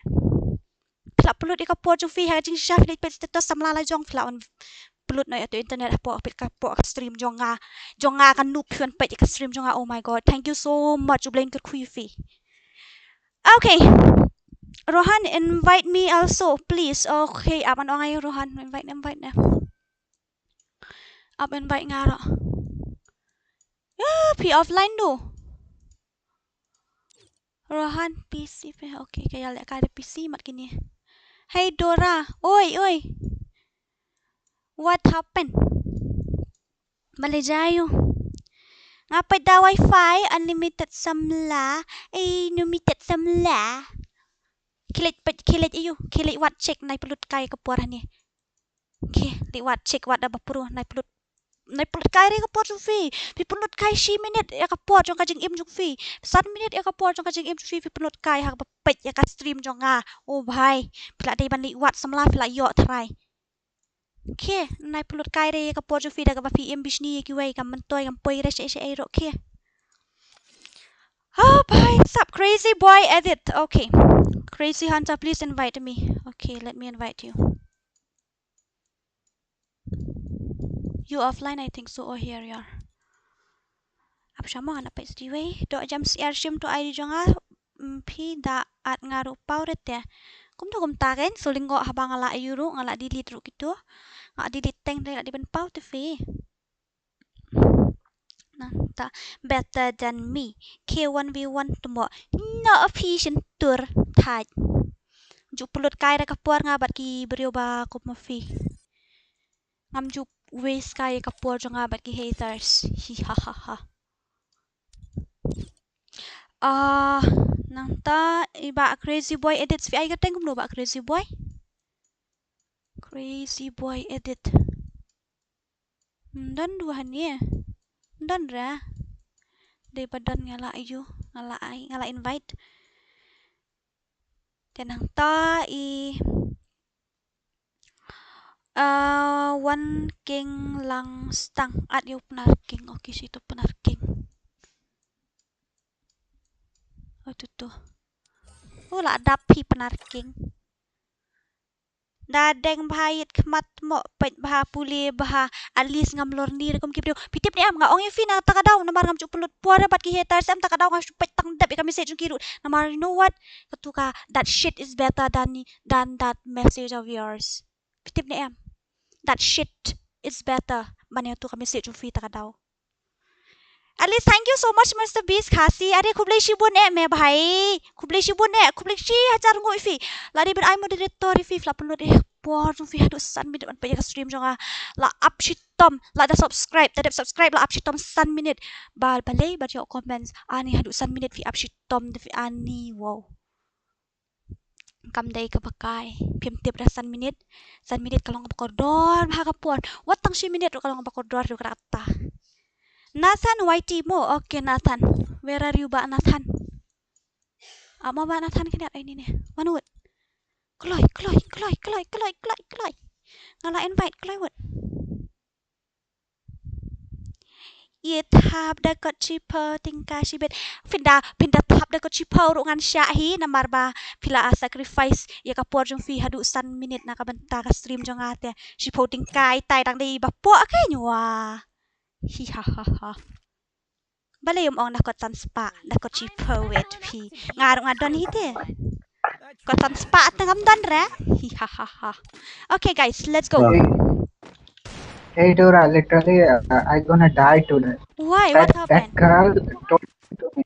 Phi la pynlut ïa ka por jong phi ha ka jingshisha phi leit peit status samla la jong phi la wan pynlut noh ïa tu internet hapoh peit ka, hapoh ka stream jong nga. Jong nga ka noob phi wan peit ïa ka stream jong nga. Oh my god. Thank you so much. U Blei un kyrkhu ïa phi. Okay. Rohan, invite me also, please. Okay, ap, ngan ong ïa u Rohan, invite, invite ne. Ap invite nga ruh. Ya, phi offline tu. Rohan, P C phi. Okay, ka ïalehkai da P C mat kine. Hey Dora, oi, oi. What happened? Balei jia ïa u? Nga peit da wifi unlimited samla. Eh, unlimited samla. Khie leit peit, khie leit ïa u, khie leit wad check, nai pynlut kai ka por hangne. Khie leit wad check, wad da ba pro, nai pynlut. Nai pynlut kai re ka por jong phi. Phi pynlut kai shi minit ïa ka por jong ka jingim jong phi. San minit ïa ka por jong ka jingim jong phi, phi pynlut kai ha kaba peit ïa ka stream jong nga. O bhai, phi la dei ban leit wad samla, phi la ïoh tharai. Khie, nai pynlut kai re ïa ka por jong phi da kaba phi im bishni ïa kiwei, kam myntoi, kam poi re shaei shaei ruh, khie. Oh bhai, sap Crazy Boy Edit. Okay. Crazy Hunter, please invite me. Okay, let me invite you. You offline, I think so. Oh, here you are. Ap shamo nga na page diwei. Dok jam siar shim to I D jong nga. Mm, phi da add nga ruh paw re te. Kumno kumta kein, so lyngngoh haba nga la ïoh ruh, nga la delete ruh kito. Nga delete teng re la dei ban paw te phi. Nangta better than me. Khie one v one te mo. No phi shin tur thait. Ju pynlut kai re ka por nga bad ki briew ba kum ma phi. Ngam ju waste kai ka por jong nga bad ki haters. Hi ha ha ha. Ah, nangta i Bah Crazy Boy Edit, phi ai ka teng kumno Bah Crazy Boy? Crazy Boy Edit. Hmm, don duh hangne. Don re. Dei ba don nga la ïoh, nga la ai, nga la invite. Te nangta i, ah, Wan King Langstang, add ïa u Pnar King. Okay, shi to Pnar King. Oh, tu tu. Oh, la dap phi Pnar King. Da deng bha ïit khmat mo, peit bha, pule bha, at least ngam lorni re kum ki briew. Phi tip ne em, nga ong ïa phi na kata ka daw, namar ngam ju pynlut por re bad ki haters em, kata ka daw nga shu peit tang dep ïa ka message jong ki ruh. Namar you know what? Katu ka, that shit is better than, than that message of yours. Phi tip ne em? That shit is better ban ïa katu ka message jong phi kata ka daw. At least thank you so much Mister Beast Khasi. Are khublei shibun eh me bhai. Khublei shibun eh, khublei shi hajar nguh ïa phi. La dei ban ai moderator ïa phi, phi la pynlut eh por jong phi haduh san minit ban peit ïa ka stream jong nga. La ap shitom, la da subscribe, da dep subscribe la ap shitom san minit. Ba balei ba ïoh comments. Ani haduh san minit phi ap shitom da phi ani, wow. Kam dei kaba kai. Phim tip re san minit. San minit ka long kaba kordor bha ka por. Wat tang shi minit ruh ka long kaba kordor ruh kata. Nathan Y T mo. Okay, Nathan. Where are you, Bah Nathan? Amo Bah Nathan kane ai ni ne. Wan wut. Kloi, kloi, kloi. Nga la invite kloi wut. Ïa thap da kot shiphew tyngka shibit. Phin da, phin da thap da kot shiphew ruh ngan shah hi, namar ba phi la sacrifice ïa ka por jong phi haduh san minit na ka bynta ka stream jong nga te. Shiphew tyngka itai dang dei ba poh ka nywa. Hi ha ha ha. Balei ym ong da kot san spah, da kot shiphew wet phi. Nga ruh nga don hi te. Kot san spah te ngam don re. Hi ha ha ha. Okay guys, let's go. Hey, hey Dora, literally, uh, I gonna die today. Why? What happened? That girl told to me.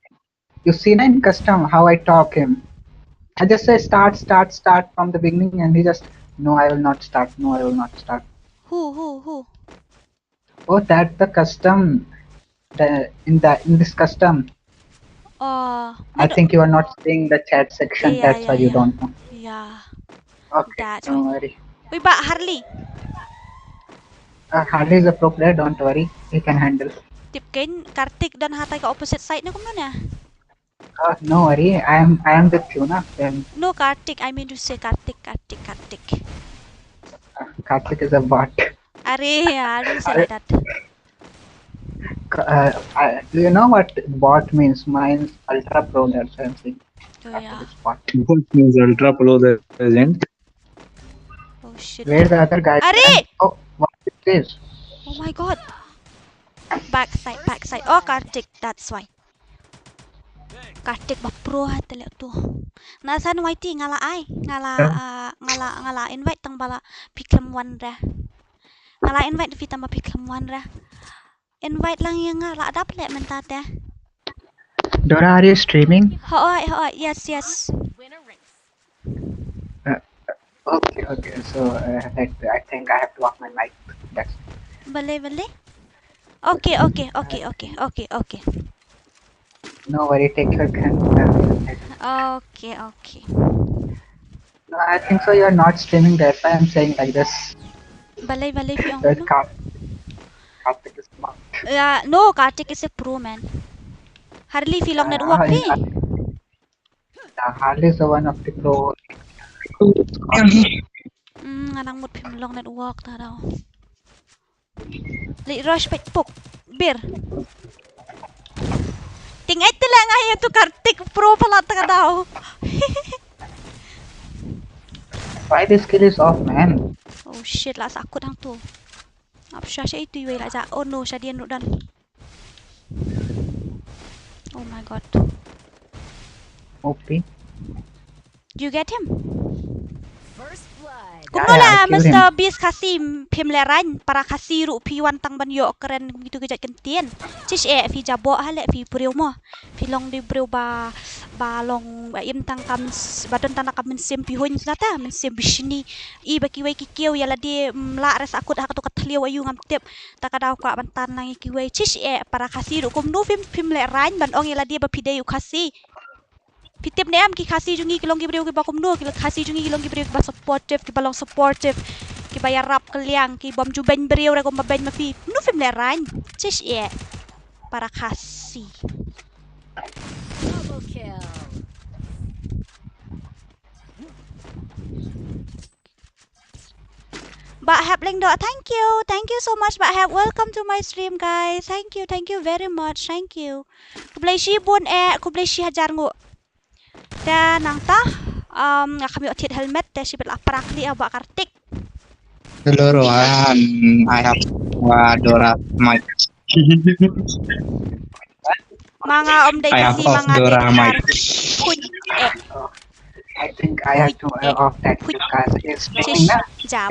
You see na in custom how I talk him. I just say start, start, start from the beginning, and he just, no, I will not start. No, I will not start. Who, who, who? Oh, that's the custom. The, in the, in this custom. Oh, I think you are not seeing the chat section. Yeah, that's why you don't know. Yeah. Okay, don't worry. Ui, Bah Harley. Uh, Harley is a pro player, don't worry. He can handle. Tip kein Kartik don hatai ka opposite side ne kumno ne? Uh, no worry, I am, I am with you na. Then no, Kartik, I mean to say Kartik, Kartik, Kartik. Uh, Kartik is a bot. Are, I don't say like that. Uh, I, do you know what bot means? Mine's ultra pro, that's why I'm saying. Oh, yeah. Bot. Bot means ultra pro, that isn't. Oh shit. Where the other guy? Are! Oh, what is this? Oh my god. Backside, backside. Oh, Kartik, that's why. Kartik ba pro ha te leh tu. Nathan Y T nga la ai, nga la, ah, nga la, nga la invite tang ba la phi khlem wan re. Nga la invite phi tang ba phi khlem wan re. Invite lang ïa nga, la dap leh mynta te. Dora, are you streaming? Hooid, hooid, yes, yes. Uh, okay, okay. So, uh, I, I think I have to off my mic. That's Balei, balei? Okay, okay, okay, okay, okay, okay. No worry, take your time. Okay, okay. I think so. You're not streaming. That's why I'm saying like this. Balei, balei phi ong? That Kar- Kartik is smart. Yeah, no, Kartik is a pro, man. Harley, phi long network phi? Yeah, Harley is the one of the pro. Hmm, nga nang mut phim long network ta daw. Leit rush peit puk. Bir. Ting ai te la nga ïa tu Kartik pro palat ta ka daw. Why this kill is off, man? Oh shit, la sa kut hangtu. Ap sha sha itu iwei la ja. Oh no, sha dien ruh don. Oh my god. O P. Do you get him? First blood. Kumno la, yeah, I killed him. Mister Beast Khasi, phim leh rain, para Khasi ruh phi wan tang ban ïoh kren kum kitu ki jait kyntien. Chish eh, phi jaboh ha leh phi briew mo. Phi long dei briew ba, ba long, ba im tang kam s-, ba don tang na kam mynsiem phi huin sngata, mynsiem bishni. I ba kiwei ki kiew ïa lade, mm, lah re sa kut ha katu ka thliew aïu ngam tip. Ta ka daw kwah ban tan lang ïa kiwei. Chish eh, para Khasi ruh kumno phim, phim leh rain ban ong ïa lade ba phi dei u Khasi. Phi tip ne em, ki Khasi jong ngi ki long ki briew kiba kumno, ki Khasi jong ngi ki long ki briew kiba supportive, kiba long supportive, kiba ïarap kylliang, ki bym ju beiñ briew re kumba beiñ ma phi. Kumno phim leh rain. Chish eh. Para Khasi. Double kill. Bah Hep Lyngdoh, thank you. Thank you so much, Bah Hep. Welcome to my stream, guys. Thank you, thank you very much. Thank you. Khublei shibun eh, khublei shi hajar nguh. Te nangta, um, nga kham ïoh thied helmet, te shibit la prak li, ah, Bah Kartik. Hello, Rohan. I have, uh, Dora mic. Ma nga ym dei I have Khasi, ma off nga dei Dora mic. Khasi. Khuid eh. I think I have to, uh, off that because it's playing na.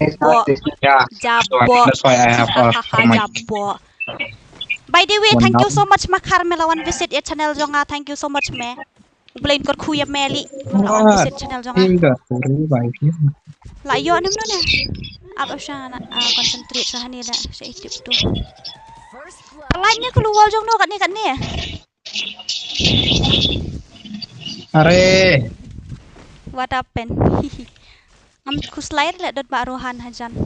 It's not this. Yeah, that's why, that's why I have off the mic. Jaboh. By the way, thank you so much ma Carmela wan visit ïa channel jong nga. Thank you so much me. U Blei un kyrkhu ïa me lei. Wan visit channel jong nga. La ïoh ne mano ne. Ap ap sha na, ah, concentrate sha hangne da sha i tip tu. Ka line ne ka luwal jong no katne katne. Are. What happened? Ngam khuslai leh dot ba Rohan hajan.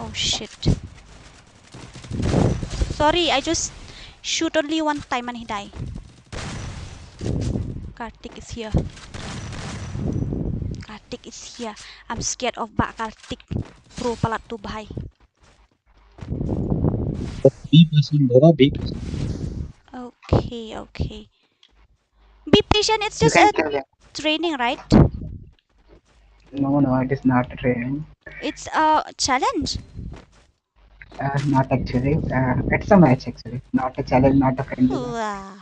Oh shit. Sorry, I just shoot only one time and he die. Kartik is here. Kartik is here. I'm scared of Bah Kartik. Pro palat tu bhai. Be patient, Dora, be patient. Okay, okay. Be patient, it's just a training, right? No, no, it is not a training. It's a challenge. Uh, not actually. Uh, it's a match actually. Not a challenge, not a friendly match. Wow.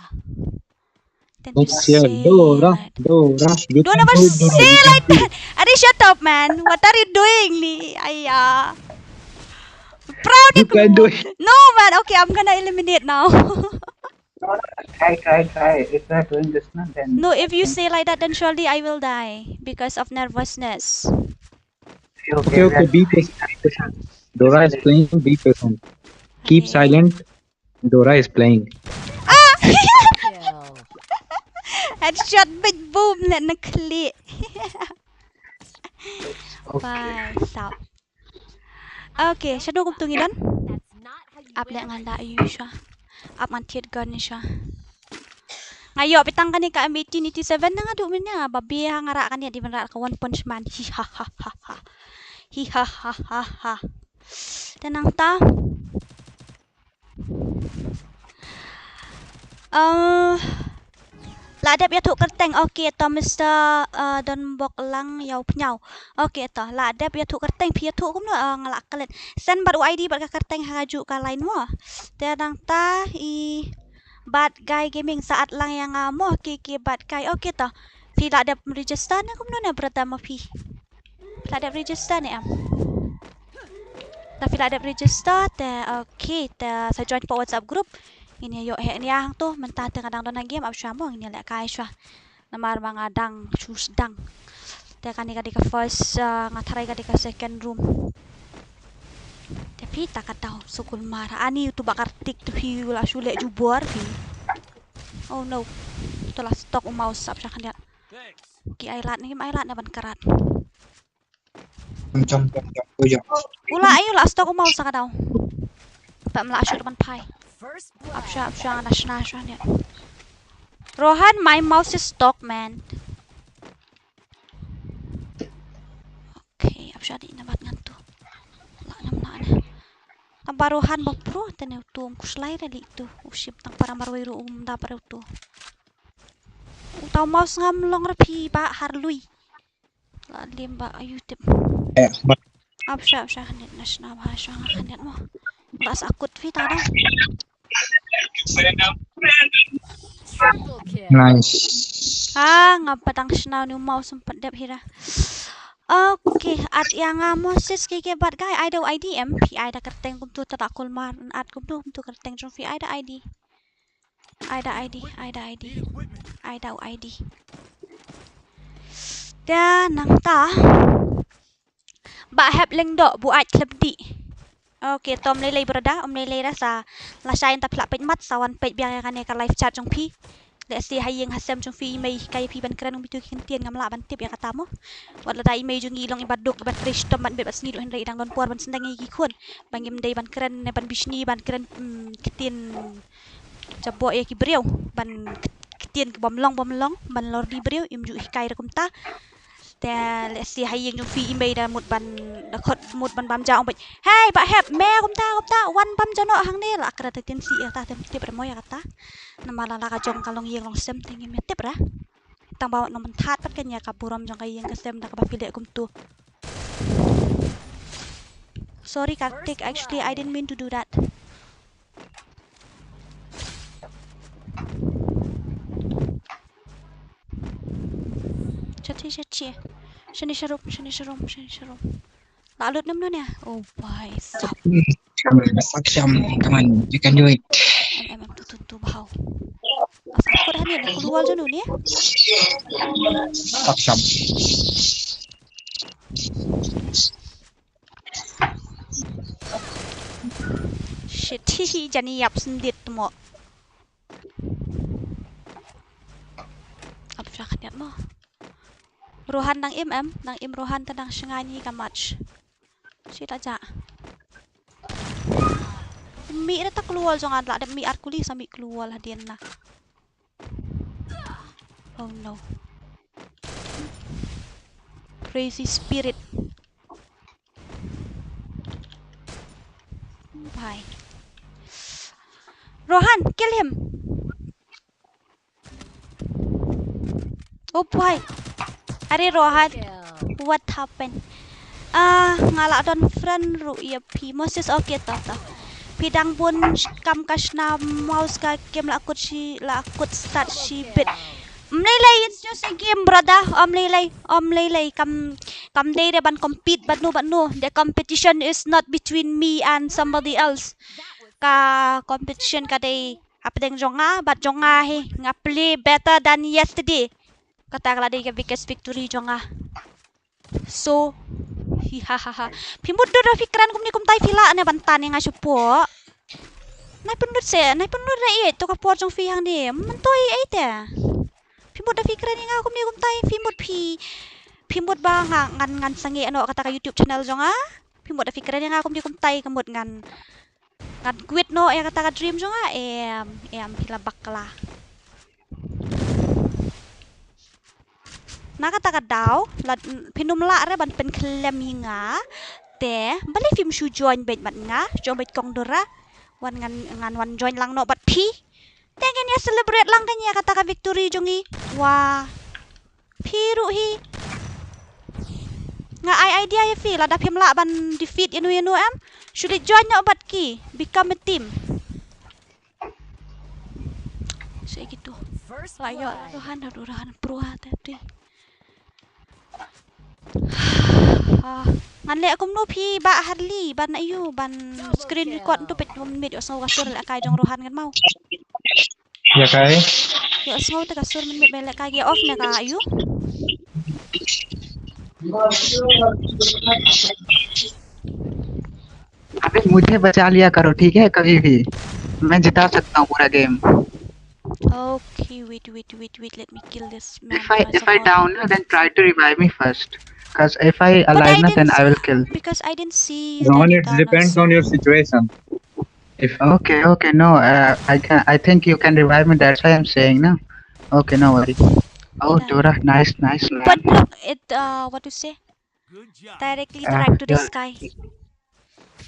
Don't say Dora, Dora. Don't ever say like that. Are, shut up, man. What are you doing, Lee? Aya. Proud of you. No, man. Okay, I'm gonna eliminate now. No, no, try, try, try. If you are doing this, na, then... No, if you say like that, then surely I will die because of nervousness. Okay, okay, be patient. Dora is playing, be patient. Keep silent. Dora is playing. Ah! Headshot, big boom, na na klik. Okay. Bye, stop. Okay, shadow kum tu ngi don. Ap leh ngan da ayu sha. Ap ngan thied gun sha. Nga ïoh beit tang kane ka M eighteen eighty-seven, nga duh mynne ba bia nga rah kane, dei ban rah ka One Punch Man. Hi ha ha ha ha. Hi ha ha ha ha. Te nangta. Eh, la dep ïathuh kyrteng. Okay to, Mister, eh, Donbok Lang Ïawphniaw. Okay to, la dep ïathuh kyrteng, phi ïathuh kumno, eh, nga la klet. Send bad u I D bad ka kyrteng ha kajuh ka line mo. Te nangta i Bad Guy Gaming, sa add lang ïa nga mo, ki ki Bad Guy. Okay to. Phi la dep register ne kumno ne brother ma phi? Phi la dep register ne em? Te phi la dep register te, okay, te sa join pa WhatsApp group. Ngin ïa ïoh heh nia hangto, mynta te nga dang don ha game, ap shuwa mo, ngin ïa lehkai shuwa. Namar ba nga dang shu sdang. Te kane ka dei ka first, ah, nga tharai ka dei ka second room. Te phi ta ka daw sukul mar. Ani utu Bah Kartik tu phi la shu leh jubor phi. Oh no. To la stuck u mouse ap sha khyndiat. Ki ai lad ne, kim ai lad ne ban krat. Jom, jom, jom, jom, jom. U la ai, u la stok u mouse sa ka daw. Pam la shoot ban phai. Ap sha, ap sha, na shna sha ne. Rohan, my mouse is stuck, man. Okay, ap sha di na bat ngan tu. La ngam la ne. Tang ba Rohan ba pro te ne tu, um kuslai re li tu. U shim tang para marwei ru um da para tu. U tau mouse ngam long re phi ba har lui. La lim ba ayu tip. Eh, ba- Ap sha, ap sha khanet na shna ba sha khanet mo. Ba sa kut phi ta da. Nice. Ah, ngam patang shna ni mouse sempat dep hira. Okay, at yang Moses ke ke bat guy, ai da I D em, phi ai da kerteng kum tu ta kulmar, at kum tu, kum tu kerteng jong phi ai da I D. Ai da I D, ai da I D. Ai da I D. Da nang ta. Ba hep leng do bu ai klep di. Okay, tom lei lei brother, um lei lei rasa. La shai ta phlak peit mat sa wan peit biang ïa kane ka live chat jong phi. Let's see ha ïing ha sem jong phi i mei kai phi ban kren um bitu ki ktien ngam lah ban tip ïa kata mo. Wat lada i mei jong i long i ba duk i ba trei shitom ban bit ba sngi ruh hynrei i dang don por ban sendang ïa ki khun. Ba ngim dei ban kren ne ban bishni ban kren, mm, ktien jabok ïa ki briew ban k-, ktien ki bym long bym long ban lor di briew im ju hikai da kumta. Te let's see ha ïing jong phi i mei da mut ban da khot mut ban bam ja ong bad. Hey ba hep me kumta kumta wan bam ja noh hangne la kra te tin si ïa ta tem tip re mo ïa kata. Namar la la ka jong ka long ïing long sem te ngim ïa tip ra. Tang ba wat nong ban that pat ka nia ka burom jong ka ïing ka sem da kaba phi leh kumtu. Sorry Kartik, actually I didn't mean to do that. Chachi chachi. Shani sharum, shani sharum, shani sharum. La lut nam nun ya. Oh boy, sap. Sham, sap sham. Come on, you can do it. Em em em tu tu tu bhau. Asa kut hani ni keluar janu ni. Sap sham. Shit, hihi jani yap sendit mo. Ap sha khaniat mo. Rohan dang im em, dang im Rohan ta dang shngai ni ka match. Shi ta ja. Mi re ta kluol jong an la dep mi ar kuli sa mi kluol hadien na. Oh no. Crazy spirit. Bhai. Rohan, kill him. Oh bhai. Are Rohan. What happened? Ah, nga la don friend ruh ïa phi. Moses, okay to to. Phi dang bun kam ka shna mouse ka kem la kut shi la kut start shi bit. Mlei lei, it's just a game, brother. Om lei lei, om lei lei. Kam, kam dei re ban compete bad nu bad nu. The competition is not between me and somebody else. Ka competition ka dei hapdeng jong nga bad jong nga hi. Nga play better than yesterday. Kata ka la dei ka biggest victory jong nga. So, hi ha ha ha. Phi mut dur da phi kren kumne kumtai phi lah ne ban tan ïa nga shuh. Nai pynlut se, nai pynlut da ïeit to ka por jong phi hangne. Myntoi ei te. Phi mut da phi kren ïa nga kumne kumtai phi mut phi, phi mut ba nga ngan, ngan sangeh noh kata ka YouTube channel jong nga. Phi mut da phi kren ïa nga kumne kumtai ka mut ngan, ngan quit noh ïa kata ka dream jong nga. Em, em phi la bakla. Na kata ka daw la phin ym lah re ban pynkhlem ïa nga. Te balei phim shu join beit bad nga, join beit kong Dora. Wan ngan, ngan wan join lang noh bad phi. Te ngin ïa celebrate lang kan ïa kata ka victory jong ngi. Wah. Phi ruh hi. Nga ai idea ïa phi lada phim lah ban defeat ïano ïano em. Shu leit join noh bad ki, become a team. Sa ïa kitu. La ïoh la Rohan, la Rohan pro ha te ti. Ah, ngan leh kumno phi Bah Harley ban ïoh ban screen record tu peit minit ïohsngew ka sur lehkai jong Rohan ngan mau. Ïa kai. Ïohsngew te ka sur minit ba lehkai ïa off ne ka ïoh. अबे मुझे बचा लिया करो, ठीक है, कभी भी। मैं जिता सकता हूँ पूरा गेम। Okay. Wait, wait, wait, wait. Let me kill this man. If I, if I down, then try to revive me first. Because if I alive, na, then I will kill. Because I didn't see. Rohan, it depends on your situation. If okay, okay, no, uh, I can. I think you can revive me. That's why I'm saying, no. Okay, no worry. Oh, Dora, nice, nice, man. But look, it, uh, what to say? Directly track to the sky.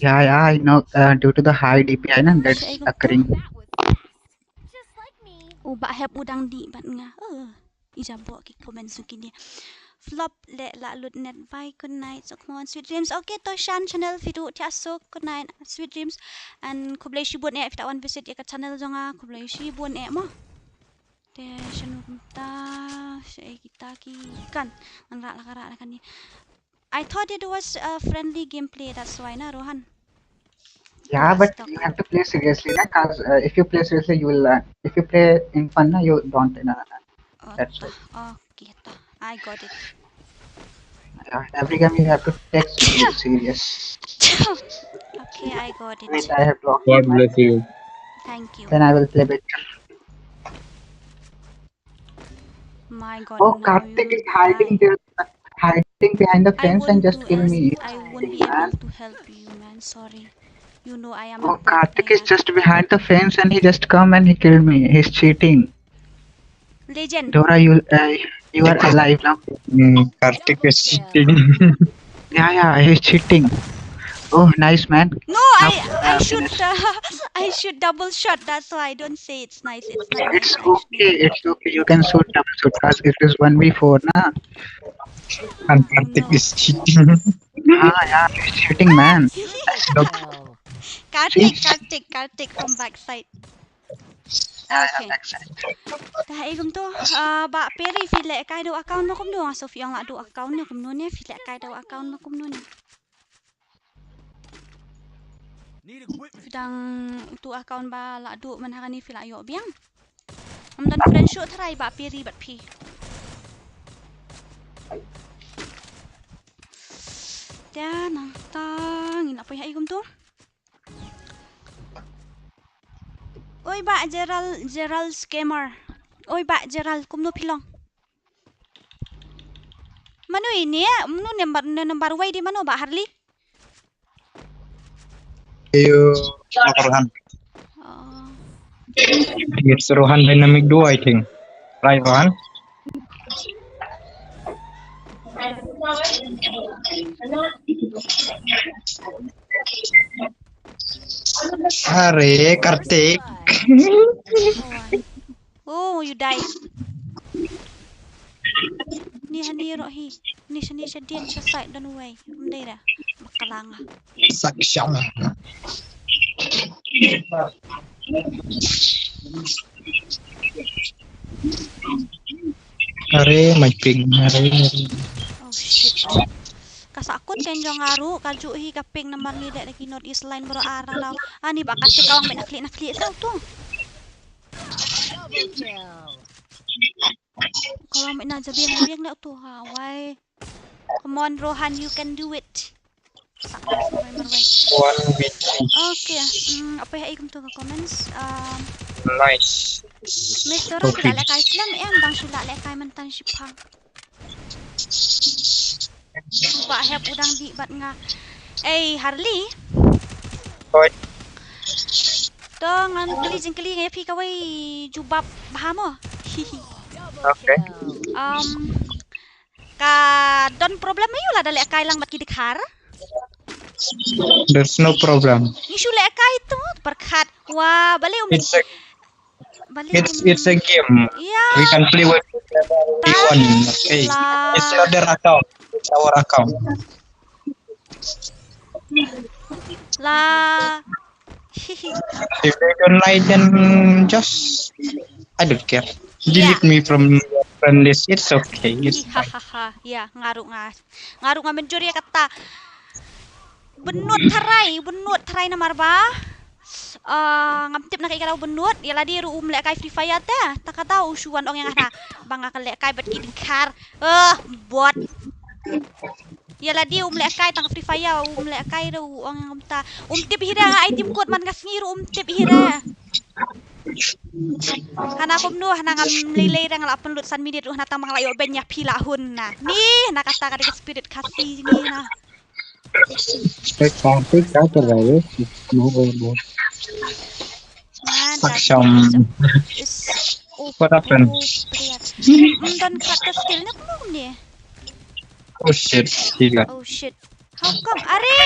Yeah, yeah, I know. Uh, due to the high D P I, na, that's occurring. U Bah Hep u dang dih bad nga. Uh, i jaboh ki comment suk ki dia. Flop le la lut net bye, good night. So come on, sweet dreams. Okay, Toshan channel, phi duh thiah suk, good night, sweet dreams. And khublei shibun eh phi da wan visit ïa ka channel jong nga, khublei shibun eh mo. Te shano kumta, shaei kita ki kan. Ngan rah la ka rah la kane. I thought it was a friendly gameplay, that's why, na, Rohan? Yeah, but you have to play seriously, na, 'cause, uh, if you play seriously, you will learn. If you play in fun, na, you don't learn. That's why. Okay, ta. I got it. Uh, every game you have to take it serious. Okay, I got it. Wait, I have blocked. God bless you. Thank you. Then I will play better. My God. Oh, Karthik is hiding there, hiding behind the fence and just kill me. I won't be able to help you, man. Sorry. You know I am. Oh, Karthik is just behind the fence and he just come and he killed me. He's cheating. Legend. Dora, you, uh, you are alive now. Hmm, Karthik is cheating. Yeah, yeah, he's cheating. Oh, nice, man. No, I, I shoot, uh, I shoot double shot. That's why I don't say it's nice. It's nice. It's okay. It's okay. You can shoot double shot 'cause it is one v four, na. And Karthik is cheating. Ah, yeah, he's cheating, man. Karthik, Karthik, Karthik from backside. Okay. Te ha i kumtu, uh, Bah Peri, phi lehkai da u account ba kumno? Nga sngew phi ong la duh account ne kumno ne, phi lehkai da u account ba kumno ne? Phi dang utu account ba la duh, man ha kane phi la ïoh biang. Ngam don friend shuh tharai Bah Peri bad phi. Te nangta ngin la poi ha i kumtu. Oi Bah Gerald, Gerald Scammer. Oi Bah Gerald, kumno phi long? Mano ine, mano number, number wei di mano, Bah Harley? Ayo, Rohan. Oh. It's Rohan Dynamic Duo, I think. Right, Rohan? Are, Karthik. Oh, you died. Ni hani roh hi. Ni shani shadien sha side don wei. Mdei da. Bakalang. Sak shang. Are, my ping, are, are. Oh shit. Ka sakut kan jong nga ruh, ka juh hi ka ping namar ngi dei na ki North East line baroh ar na daw. Ani ba ka tik ka wan beit na khlieh na khlieh tau tu. Ka wan beit na jabieng jabieng tau tu ha wai. Come on Rohan, you can do it. One v three. Okay, mm, apa ha i kumtu ka comments? Um, nice. Mister Rohan, okay. Phi la lehkai slem em, dang shu la lehkai mynta shipang. Bah Hep u dang dih bad nga. Ei Harley. Oi. To ngan kylli jingkylli ïa phi kawei jubab bha mo. Okay. Um, ka don problem aïu lada lehkai lang bad ki dkhar? There's no problem. Ngi shu lehkai to pyrkhat. Wa balei um. It's a It's, it's a game. Yeah. We can play with anyone. Hey, it's not their account. It's our account. La. If they don't like, then just, I don't care. Delete me from your friend list. It's okay. It's fine. Ha ha ha. Ya, nga ruh nga. Nga ruh nga mynjur ïa kata. Bynnud tharai, bynnud tharai namar ba. Ah, ngam tip na kaei ka daw bynnud, ïa lade ruh um lehkai Free Fire te. Ta ka daw u shu wan ong ïa nga na. Ba nga ka lehkai bad ki dkhar. Eh, bot. Ïa lade um lehkai tang Free Fire, um lehkai ruh ong ïa nga mynta. Um tip hi re nga ai team code man ka sngi ruh um tip hi re. Hana kumno, hana ngam lei lei, nga la pynlut san minit ruh, hana tang ba nga la ïoh ban ïa phi la hun na. Ni, hana kata ka dei ka spirit Khasi ni na. Ek party ka to gaye. No, no, no. Man, Saksham. What happened? Ym don practice skill ne kumno ne. Oh shit, sila. Oh shit. How come? Are!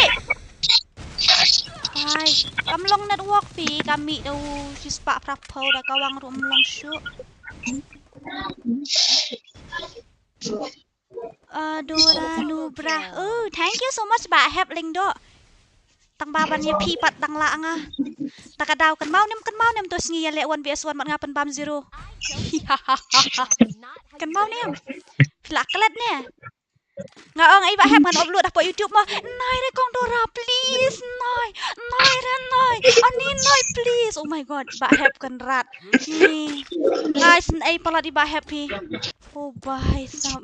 Ai, kam long network phi, ka mih da u shispah phraphew da ka wang ruh ym long shuh. Adora Nubra. Oh, thank you so much, Bah Hep Lyngdoh. Tang ba ban ïa phi pat dang lah nga. Ta ka daw kynmaw nem, kynmaw nem to sngi ïa leh one versus one mat nga pynbam zero. Kynmaw nem. Phi lah klet ne. Nga ong ai Bah Hep ngan upload hapoh YouTube mo. Nai re kong Dora, please, nai. Nai re nai. Ani nai, please. Oh my God, Bah Hep kan rat. Ni. Nai sngewbha palat i Bah Hep hi. Oh, bye, sap.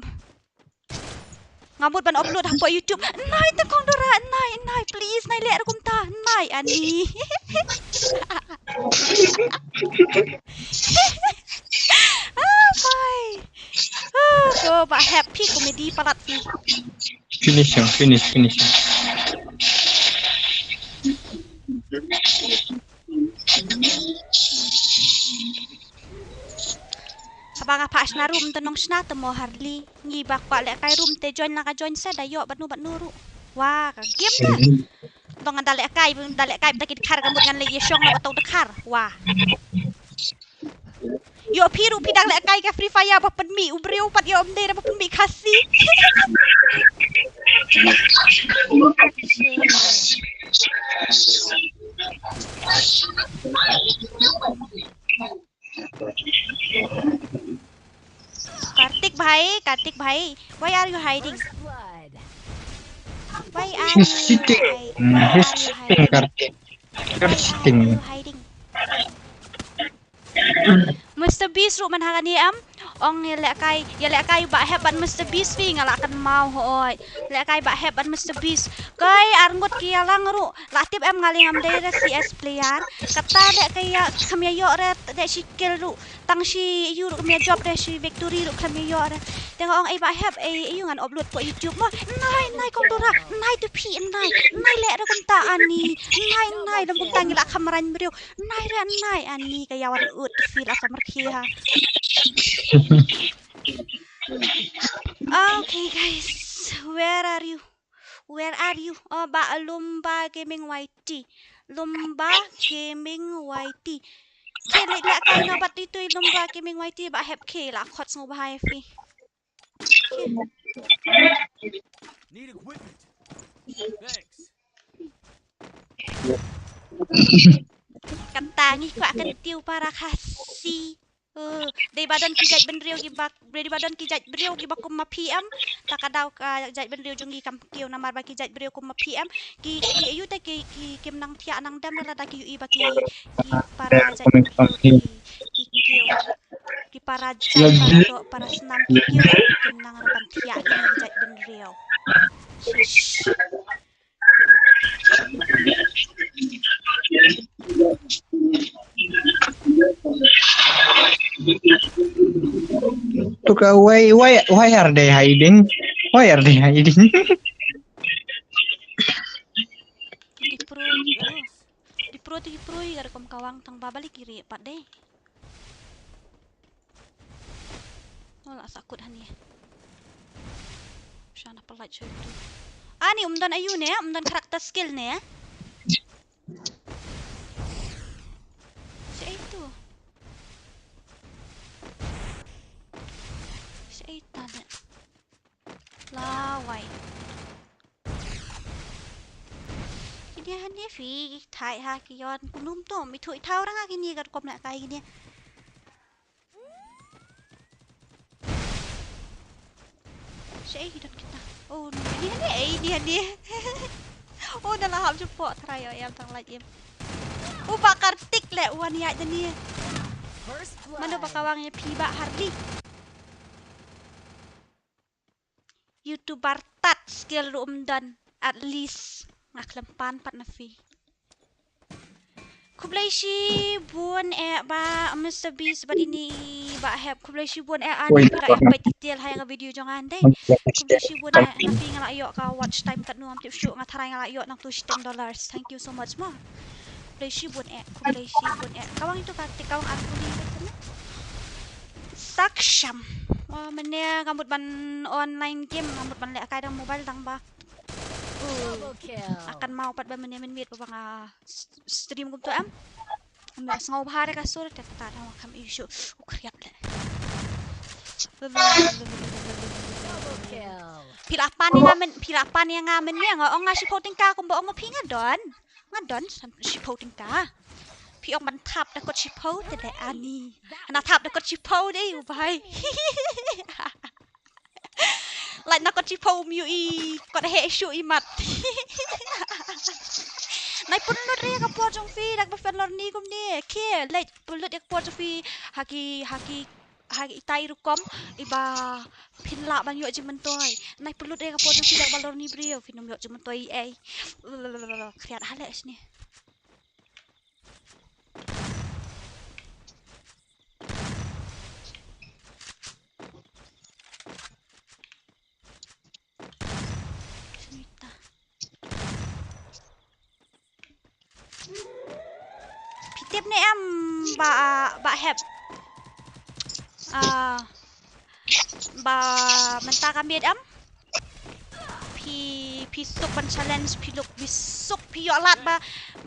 Nga mut ban upload hapoh YouTube. Nai te kong Dora, nai, nai, please, nai leh re kumta. Nai, ani. Ah, bye. Ah, ko Bah Hep phi comedy palat phi. Finish him, finish, finish him. Haba nga phah shna room te nong shna te mo Harley. Ngi ba kwah lehkai room te join la ka join se da ïoh bad nu bad nu ruh. Wa ka game da. Ba nga da lehkai, da lehkai ba ta ki dkhar ka mut ngan leh ïa shong na ba tong dkhar. Wa. Ïoh phi ruh phi dang lehkai ka Free Fire ba pynmih u briew pat ïoh ym dei da ba pynmih Khasi. Kartik bhai, Kartik bhai, why are you hiding? Why are you hiding? He's cheating. He's cheating, Kartik. You're cheating. Why are you hiding? Mister Beast ruh man ha kane em. Ong ïa lehkai, ïa lehkai Bah Hep bad Mister Beast phi nga lah kynmaw hooid. Lehkai Bah Hep bad Mister Beast. Kai arngut ki ïalang ruh. Lah tip em nga leh ngam dei re C S player. Kata lehkai ïa kham ïa ïoh re de shi kill ruh. Tang shi ïu ruh kham ïa jop re shi victory ruh kham ïa ïoh re. Te nga ong ai Bah Hep ai ïu ngan upload ko YouTube mo. Nai nai kong Dora. Nai tu phi nai. Nai leh re kumta ani. Nai nai lem kumta ngi lah kham rang briew. Nai re nai ani ka ïa wan ut phi la samar khi ha. Okay guys, where are you? Where are you? Oh, ba Lumba Gaming Y T. Lumba Gaming Y T. Ke leh lehkai na bat itu Lumba Gaming Y T ba Hep ke lah khot sngewbha ïa phi. Need equipment. Thanks. Kata ngi kwah kyntiew para Khasi. Uh, dei ba don ki jait bynriew ki ba, dei ba don ki jait briew ki ba kum ma phi em. Ta ka daw ka jait bynriew jong ngi kam kiew namar ba ki jait briew kum ma phi em. Ki, ki ïoh te ki, ki kim nang thiah nang dem lada ki ïohi ba ki, ki para jait bynriew ki, ki kiew. Ki para jait para snam ki kiew kim nang ra ban thiah ki jait bynriew. Shish. Tuka, why, why, why are they hiding? Why are they hiding? Di pro, di pro, di pro, i gar kom kawang tang babali kiri pat deh. Wala sakut hani. Shana pelaj shutu. Ani um don ayu ne, um don character skill ne. Sha itu. Sha itu ne. Lawai. Kini hani fi thai ha ki yon kunum to mi thui thau ranga kini gar kom na kai kini. Sha ei don kita. Oh no, ini hani, eh, ini hani. Oh, na la hap jupok try o em tang laj em. Oh, ba Kartik le wan ya jani. Mano ba kawang ya phi ba Harley. YouTuber tat skill ruh um don at least nga khlem pan pat na phi. Khublei shibun eh Bah Mister Beast bad ine i Bah Hep. Khublei shibun eh ani phi la ïa peit detail ha ïa ka video jong nga dei. Khublei shibun eh, na phi nga la ïoh ka watch time katno ngam tip shuh, nga tharai nga la ïoh nangtu shiteng dollars. Thank you so much mo. Khublei shibun eh, khublei shibun eh. Kawang itu ka tik kawang ar kuli ka tu. Saksham. Oh, mynne nga mut ban online game, nga mut ban leh kai dang mobile dang ba. Uh, akan mau pat ba mynne mynmiet ba nga s- stream kumtu em. Nga sngew bha re ka sur te ta dang kam issue. U kriat le. Phi la pan ïa nga myn, phi la pan ïa nga mynne nga ong nga shiphew tyngka kumba ong phi nga don. Nga don shiphew tyngka. Phi ong ban thap da kot shiphew te de ani. Na thap da kot shiphew de u bai. Lait na kot shiphew um ïohi kot heh shuh i mat. Nai pynlut re ka por jong phi da kaba pynlorni kumne. Ke lait pynlut ïa ka por jong phi ha ki ha ki ha ki itai rukom iba phin lah ban ïoh jingmyntoi. Nai pynlut re ka por jong phi da kaba lorni briew phin ym ïoh jingmyntoi ei. Kriat hale sni. Phi tip ne em Bah Bah Hep? Ah, ba mynta ka miet em? Phi phi suk ban challenge phi luk phi suk phi ïoh lad ba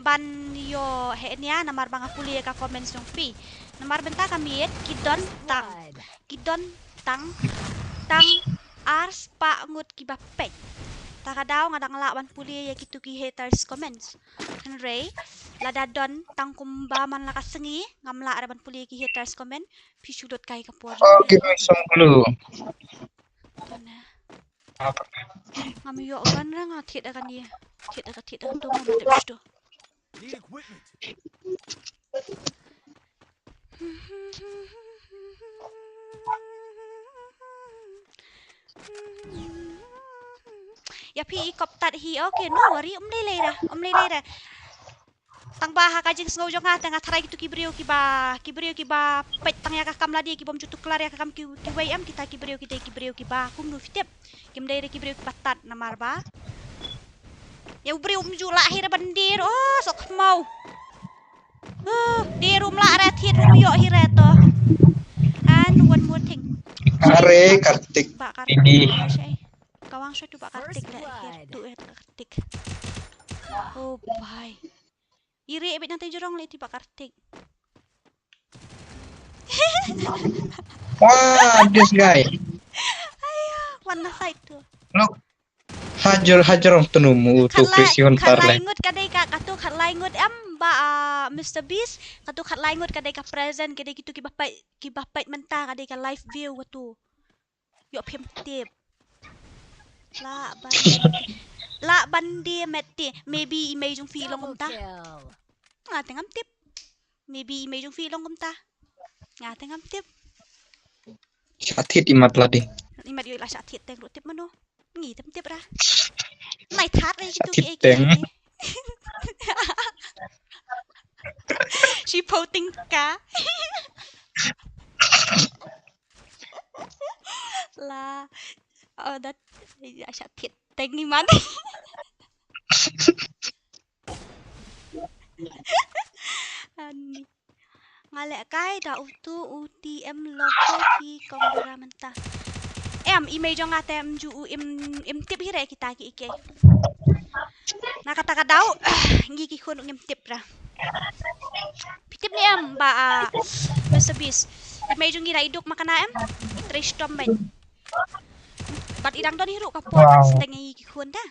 ban ïoh heh nia namar ba nga pule ka comments jong phi. Namar mynta ka miet ki don tang ki don tang tang ar spah ngut kiba peit. Ta ka daw nga dang lah ban pule ïa kitu ki haters comments. Hynrei lada don tang kumba man la ka sngi ngam lah re ban pule ki haters comment. Phi shu lut kai ka por. Oh, ki bai song glue. Ngam ïoh ban ra nga thied da kane. Thied da ka thied da ka tu ngam dep shu. Need equipment. Ïa phi i kop tat hi, okay, no worry, um lei lei da, um lei lei da. Tang ba ha ka jingsngew jong nga te nga tharai kitu ki briew kiba, ki briew kiba peit tang ïa ka kam lade ki bym ju tuklar ïa ka kam ki, kiwei em kita ki briew ki dei ki briew kiba kumno phi tip. Kim dei re ki briew kiba tat namar ba. Ïa u briew um ju lah hi re ban dir, oh, sok khmau. Uh, dir um lah re thied um ïoh hi re to. And one more thing. Are Kartik. Ba Kartik. Ini. Ka wang shwa tu ba Kartik le hir tu eh Kartik. Oh bhai. Iri bit nang te jrong le ti ba Kartik. Wah, this guy. Ayo, wan na side tu. Look. Hajor hajor tunu mu tu pesi hon tar le. Khat lai ngut ka dei ka katu khat lai ngut em ba ah, Mister Beast. Katu khat lai ngut ka dei ka present ka dei kitu kiba pait kiba pait mynta ka dei ka live view katu. Ïoh phim tip. Lah ban. Lah ban die met te. Maybe i mei jong phi long kumta. Nga te ngam tip. Maybe i mei jong phi long kumta. Nga te ngam tip. Sha thied i mat lade. I mat ïoh la sha thied te ruh tip mano. Ngi tem tip ra. Nai that re kitu ki. Shi photing ka. La. Oh, dat ya sha thied teng ni man. Ani. Nga leh kai da utu uti em logo ki kong dara mynta. Em i mei jong nga te em ju u im im tip hi re kita ki ki. Na kata ka daw ngi ki khun ngim tip ra. Phi tip ne em ba ah, Mister Beast. I mei jong ngi da i duk ma kana em. Trei shitom bad. Bad i dang don hi ruh ka por. Wow. Sdang ngi ki khun da.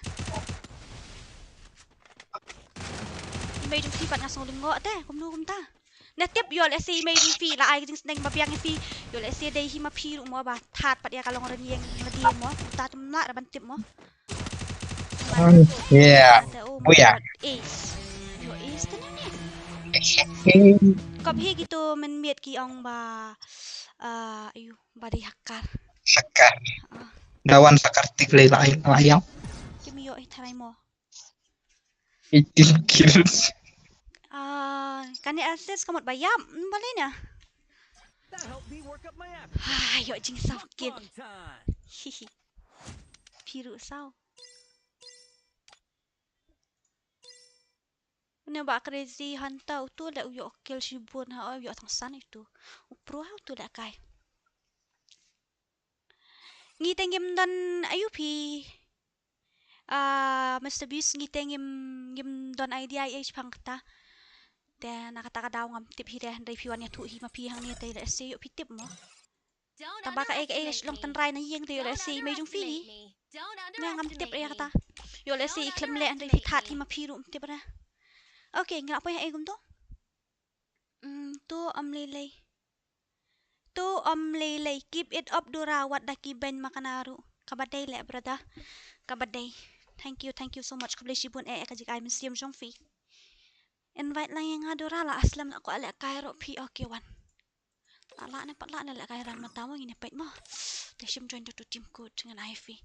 I mei jong phi pat nga sngew lyngngoh te kumno kumta. Na tip ïoh lehse i mei jong phi la ai ka jingsneng ba biang ïa phi. Ïoh lehse dei hi ma phi ruh mo ba that pat ïa ka long rynïeng lade mo. Kumta tum lah ra ban tip mo. Yeah. Buya. Ace. Ïoh ace te ne. Kop hi kito mynmiet ki ong ba ah, ayu ba dei hacker. Hacker. Ah. Dawan hacker tik lei la ai la ai. Kim ïoh hi tharai mo. Eighteen kills. Ah, Kane assist ka mut ba ïap, mm, balei na? That helped me work up my appetite. Ah, ïoh jingsaw kit. Long time. Hihi. Phi ruh saw. Une u bah Crazy Hunter utu leh u ïoh kill shibun ha, u ïoh tang san utu. U pro ha utu leh kai. Ngi te ngim don aiu phi. Ah, Mister Beast, ngi te ngim, ngim don idea ei ei shaphang kata. Te na kata ka daw ngam tip hi re, hynrei phi wan ïathuh hi ma phi hangne te lehse ïoh phi tip mo. Tang ba kaei kaei ka long tynrai na ïing te ïoh lehse i mei jong phi hi. Nga ngam tip re ïa kata. Ïoh lehse i khlem leh hynrei phi thad hi ma phi ruh ym tip re. Okay, nga la poi ha ei kumto. Mm, to ym lei lei. To ym lei lei. Keep it up Dora, wat da ki beiñ ma kane ruh. Kaba dei leh brother. Kaba dei. Thank you, thank you so much. Khublei shibun eh, eh ka jingai mynsiem jong phi. Invite lang ïa nga Dora, la slem la kwah leh kai ruh phi, okay wan. La lah ne pat lah ne leh kai ran mynta mo, ngin ïa peit mo. Te shim join da uto u team code ngan ai phi.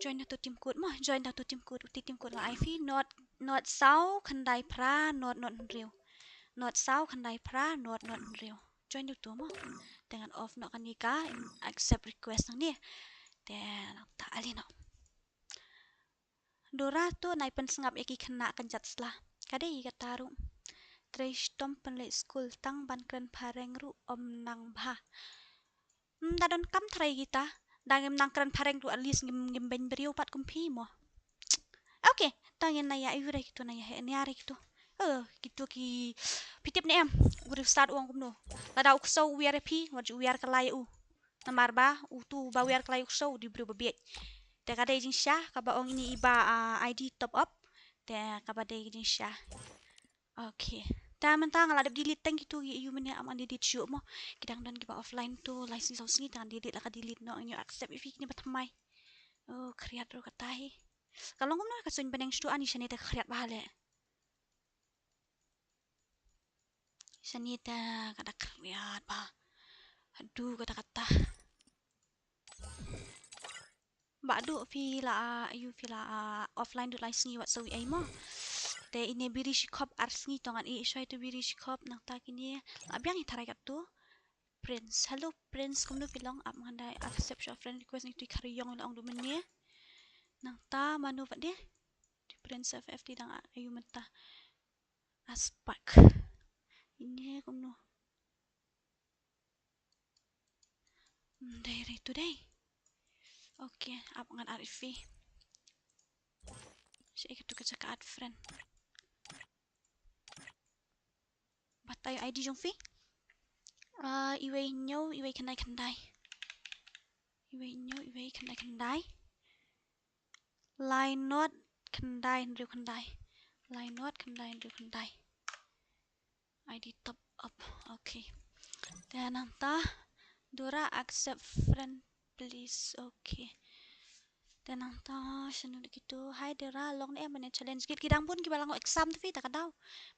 Join da uto u team code mo, join da uto u team code, uto u team code nga ai phi, not, not saw khyndai phra not not hynriew. Not saw khyndai phra not not hynriew. Join da uto mo. Te ngan off noh kane ka accept request nangne. Te nangta ale noh. Dora to nai pynsngap ïa ki khynnah kynjat sla. Ka dei kata ruh. Trei shitom pynleit skul tang ban kren phareng ruh ym nang bha. Hmm, da donkam tharai kita. Da ngim nang kren phareng ruh at least ngim, ngim beiñ briew pat kum phi mo. Okay, to ngin nai ïa aiu re kito, nai ïa heh nia re kito. Eh, kito ki phi tip ne em. U riewstad u ong kumno. Lada u ksew u wiar ïa phi, wat ju wiar kylla ïa u. Namar ba uto uba wiar kylla ïa u ksew u dei u briew ba bieit. Te ka dei jingshisha kaba ong ine i bah, ah, I D top up. Te kaba dei jingshisha. Okay. Te mynta nga la dep delete tang kito ki aiu mynne, ym ngan delete shuh mo. Ki dang don kiba offline to lai sngi saw sngi, te ngan delete la ka delete noh, ngin ïoh accept ïa phi kine ba thymmai. Oh, khriat ruh kata hi. Ka long kumno ka suiñ bneng shuh, ani shane te khriat bha leh. Shane te ka da khriat bha. Haduh kata kata. Bah Duh phi la, ah, aiu phi la, ah, offline duh lai sngi wat saw ei mo. Te ine biri shi khop ar sngi to ngan ïeh shwa ïa uto u biri shi khop, nangta kine la biang hi tharai katto. Prince. Hello Prince, kumno phi long? Ap ngan da accept shuwa friend request, ine itu i khariong la ong duh mynne. Nangta mano pat de? Prince F F T dang aiu mynta? Aspak. Ine kumno? Hmm, dei re to dei. Okay, ap ngan add ïa phi. Shaei katu ka jaka add friend? Batai I D jong phi. Ah, iwei hynñiew, iwei khyndai khyndai. Iwei hynñiew, iwei khyndai khyndai. Lai not khyndai hynriew khyndai. Lai not khyndai hynriew khyndai. I D top up. Okay. Te nangta Dora accept friend please. Okay. Te nangta shano de kito. Hi Dora, long ne em mane Challenge Guild? Ki dang bun kiba la long exam te phi ta ka daw.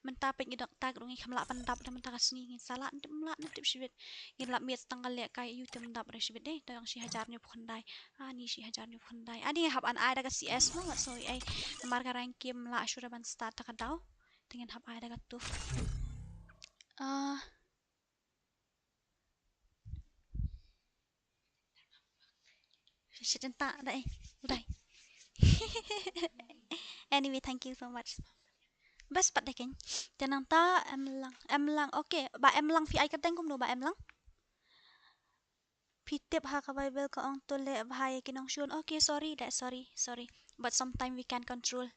Mynta peit ngi dok tak ruh ngi kham lah pyndap da mynta ka sngi, ngin sa lah ne tip, ym lah ne tip shibit. Ngin lah miet tang ka lehkai aiu te ym dap re shibit de. Te dang shi hajar hynñiew phew khyndai. Ani shi hajar hynñiew phew khyndai. Ani hap ngan ai da ka C S mo, wat sngew ei. Namar ka rank kim lah shuh ban start ta ka daw. Te ngin hap ai da katu. Ah. Shit, enta da eh. Udah. Anyway, thank you so much. Best pat de keiñ. Te nangta em lang, em lang. Okay, bah em lang phi ai kyrteng kumno bah em lang? Phi tip ha ka Bible ka ong to leh bha ïa ki nongshun. Okay, sorry, leh sorry, sorry. But sometime we can control.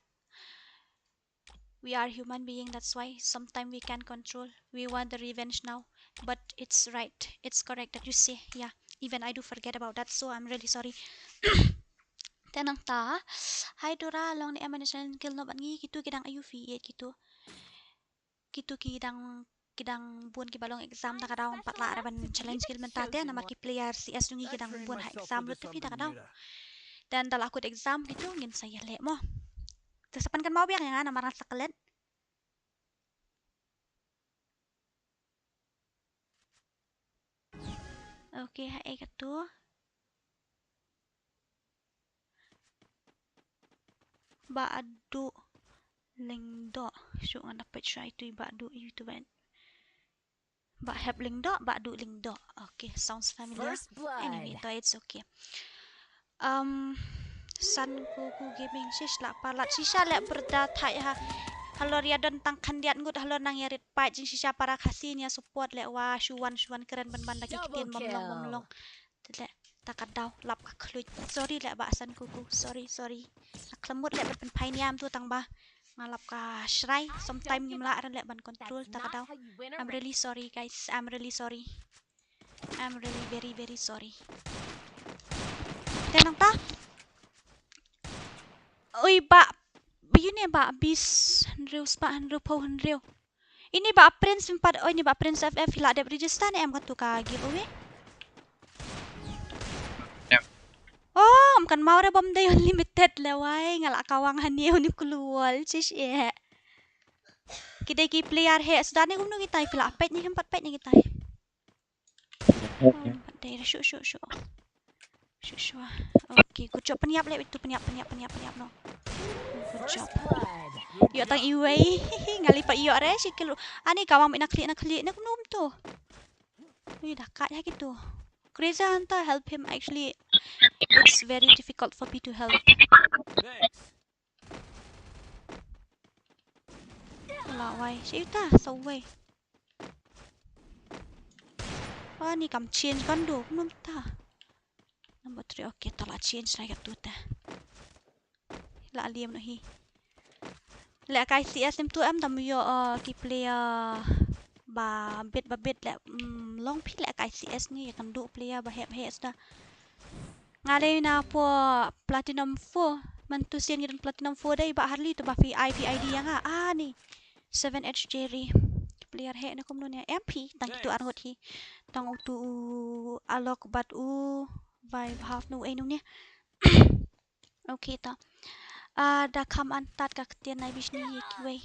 We are human being, that's why sometime we can control. We want the revenge now. But it's right, it's correct that you say, yeah. Even I do forget about that, so I'm really sorry. Te nangta, hi Dora, long ne em mane Challenge Guild noh bad ngi? Kito ki dang aiu phi ïeit kito? Kito ki dang, ki dang bun kiba long exam ta ka daw, ym pat lah re ban Challenge Guild mynta te namar ki player C S jong ngi ki dang bun ha exam lut te phi ta ka daw. Te ynda la kut exam kito ngin sa ïaleh mo. Te sa pan kan mau biang ïa nga namar nga sa klet. Okay, ha ei katu. Bah Adu. Lyngdoh. Shu ngan da peit shuwa ïa itu i Bah Duh, ïa itu Bah. Bah Hep Lyngdoh, Bah Duh Lyngdoh. Okay, sounds familiar. First blood. Anyway, to it's okay. Um, San Kuku Gaming, shish la palat. Shisha leh byrda thait ha. Halor ïa don tang khyndiat ngut halor nang ïa rit pait jingshisha para Khasi nia support leh wa shu wan shu wan kren ban ban da ki ktien bym long bym long. Te leh ta ka daw lap ka khluit. Sorry leh Bah San Kuku. Sorry, sorry. Nga khlem mut leh ban pynphai niam tu tang ba nga lap ka shrai. Sometime ngim lah ran leh ban control ta ka daw. I'm really sorry guys. I'm really sorry. I'm really very very sorry. Te nangta. Oi Bah. Ba ïu ne Bah bis hynriew spah hynriew phew hynriew. Ini Bah Prince em pat, oh ini Bah Prince F F hi la dep register ne em katu ka giveaway. Em. Oh, em kan mau re bom dei unlimited le wai, nga la kawang hani uni kuluol, chish eh. Ki dei ki player he, suda ne kumno kitai, phi la peit ne, em pat peit ne kitai. Oh, em pat dei re, shu, shu, shu. Shu, shu. Okay, good job, pynïap le, itu pynïap, pynïap, pynïap, pynïap, no. Good job. Ïoh tang iwei, nga li pat ïoh re, shi kilo. Ani kawang na khlieh, na khlieh, na kumno kumto. Ui, da kat ha kitu. Crazy Hunter, help him. Actually, it's very difficult for me to help. La wai, shi ta, sa wai. Ani kam change kan do, kumno ta. Number three, okay, ta la change lai katu te. La liam noh hi. Leh ka I C S em tu em dam ïoh, uh, ki player ba bit ba bit leh, mm, long phi leh ka I C S ni ïa kan duh player ba hep hep suda. Nga dei na po platinum four, man tu sien ngi don platinum four dei ba harli tu ba phi I P I D ïa nga. Ah ni. Seven H Jerry. Ki player he na kumno ne em phi tang kitu arngut hi. Tang utu u Alok bad u bai half no ei no ne. Okay ta. Ah, da kham an tat ka ktien nai bishni ye kiwei.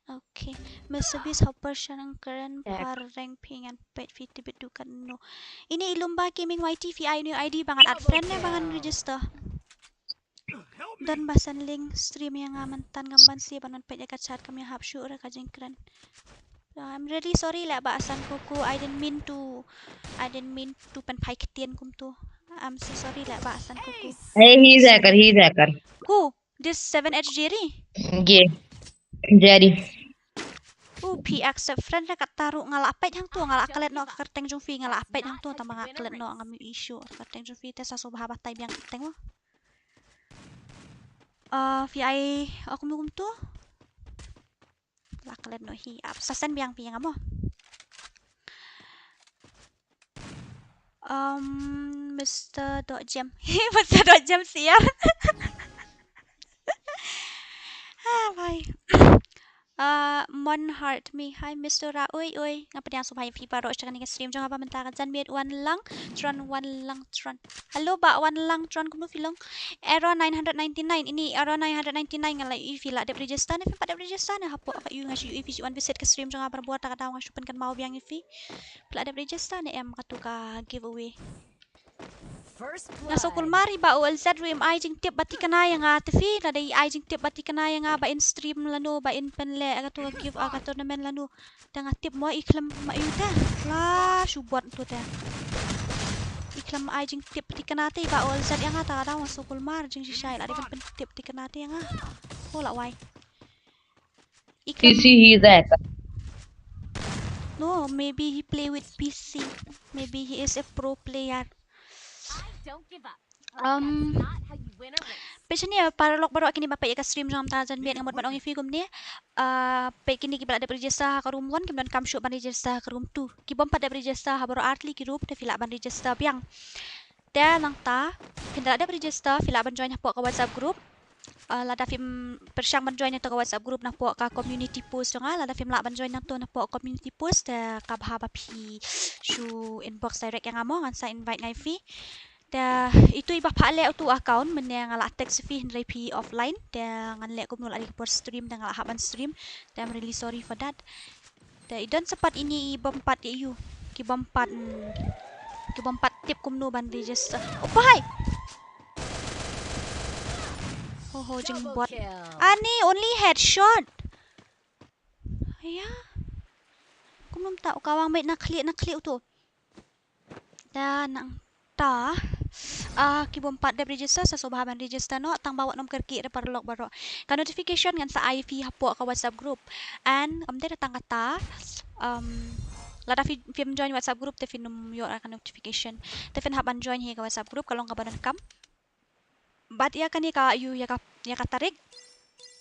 Okay. Mister Beast Hopper shanang karen par reng phi ngan peit phi tibit du kan no. Ini ilum ba Gaming Y T phi ai new I D ba ngan add friend ne ba ngan register. Don ba send link stream ïa nga mynta ngam ban save ban peit ïa ka chat kam ïahap shuh re ka jingkren. Uh, I'm really sorry leh Bah San Kuku. I didn't mean to, I didn't mean to pynphai ktien kumtu. I'm so sorry leh Bah San Kuku. Hey, hi Zakar, hi Zakar. Ku, this seven H Jerry. Ye. Jerry. U phi accept friend re katta ruh nga la peit hangtu, nga la klet noh ka kyrteng jong phi, nga la peit hangtu tang ba nga klet noh, ngam ïoh issue ka kyrteng jong phi te sa sngewbha batai biang kyrteng mo. Uh, phi ai, uh, kumno kumtu. La klet noh hi ap sa send biang phi ïa nga mo. Um, Mister Dot Jem. Mister Dot Jem siap. Ah, bhai. Uh, Mon Heart me. Hi, Mister Ra. Oi, oi. Nga pdiang sngewbha ïa phi baroh sha kane ka stream jong nga ba mynta ka janmiet. Wan Lang Tron, Wan Lang Tron. Hello Bah Wan Lang Tron, kumno phi long? Error nine hundred ninety-nine. Ini error nine hundred ninety-nine nga la ïohi phi la dep register ne phim pat dep register ne hapoh ka ïohi nga shu ïohi phi shu wan visit ka stream jong nga barabor ta ka daw nga shu pynkynmaw biang ïa phi. Phi la dep register ne em katu ka giveaway. Nga sngewkmen mar i Bah U L Z ruh im ai jingtip ba thikna ïa nga te phi, lada i ai jingtip ba thikna ïa nga ba in stream lano ba in pynleh katu ka give a ka tournament lano. Te nga tip mo i khlem ma ïu te. La shu bot tu te. I khlem ai jingtip thikna te i Bah U L Z ïa nga ta ka daw nga sngewkmen mar jingshisha i la dei ban pyntip thikna te ïa nga. Ko la wai. He can P C hi zai ka. No, maybe he play with P C. Maybe he is a pro player. Um, peit shane paralok baroh kine ba peit ïa ka stream jong nga mynta janmiet nga mut ban ong ïa phi kumne. Ah, peit kine kiba la dep register ha ka room one kim donkam shuh ban register ha ka room two. Ki bym pat dep register ha baroh artylli ki room te phi lah ban register biang. Te nangta phin da la dep register phi lah ban join hapoh ka WhatsApp group. Ah, lada phim pyrshang ban join ïa ka WhatsApp group napoh ka community post jong nga, lada phim lah ban join nangto napoh community post, te ka bha ba phi shu inbox direct ïa nga mo, ngan sa invite nga ïa phi. Te itu i ba pha leh utu account mynne nga la text phi hynrei phi offline, te ngan leh kumno la dei ka por stream te nga la hap ban stream. Te I'm really sorry for that. Te i don sa pat ini i bym pat ïa u. Ki bym pat, mm, ki bym pat tip kumno ban register. Oh, bhai. Ho, ho, jingbot. Ani only headshot. Ïa. Kumno mynta u kawang beit na khlieh na khlieh uto. Da nangta, ah, ki bym pat dep register sa sngewbha ban register noh, tang ba wat nym kyrkieh re paralok baroh. Ka notification ngan sa ai phi hapoh ka WhatsApp group. And kam dei tang kata, um, lada phi, phim join WhatsApp group te phin nym ïoh ka notification. Te phin hap ban join hi ka WhatsApp group, ka long kaba donkam. Bad ïa kane ka, ïa ka, ïa ka tarik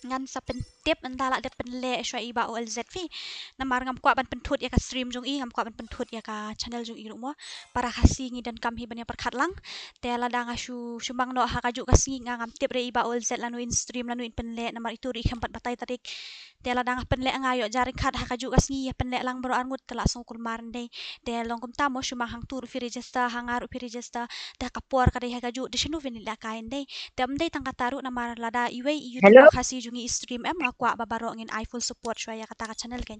ngan sa pyntip, ynda lah dep pynleh shuwa i Bah O L Z phi. Namar ngam kwah ban pynthut ïa ka stream jong i, ngam kwah ban pynthut ïa ka channel jong i ruh mo. Para Khasi ngi donkam hi ban ïa pyrkhat lang. Te lada nga shu, shu mang noh ha kajuh ka sngi, nga ngam tip re i Bah O L Z lano in stream, lano in pynleh, namar ito ruh i khlem pat batai tarik. Te lada nga pynleh nga ïoh jar ryngkat ha kajuh ka sngi, ïa pynleh lang baroh arngut te lah sngew kulmar ndei. Te long kumta mo, shu mang hangto ruh phi register, ha nga ruh phi register. Te ha ka por ka dei ha kajuh, te shano phin leh kai ndei. Te ym dei tang kata ruh, namar lada iwei i YouTuber Khasi jong ngi i stream em, nga kwah ba baroh ngin ai full support shuwa ïa kata ka channel kein.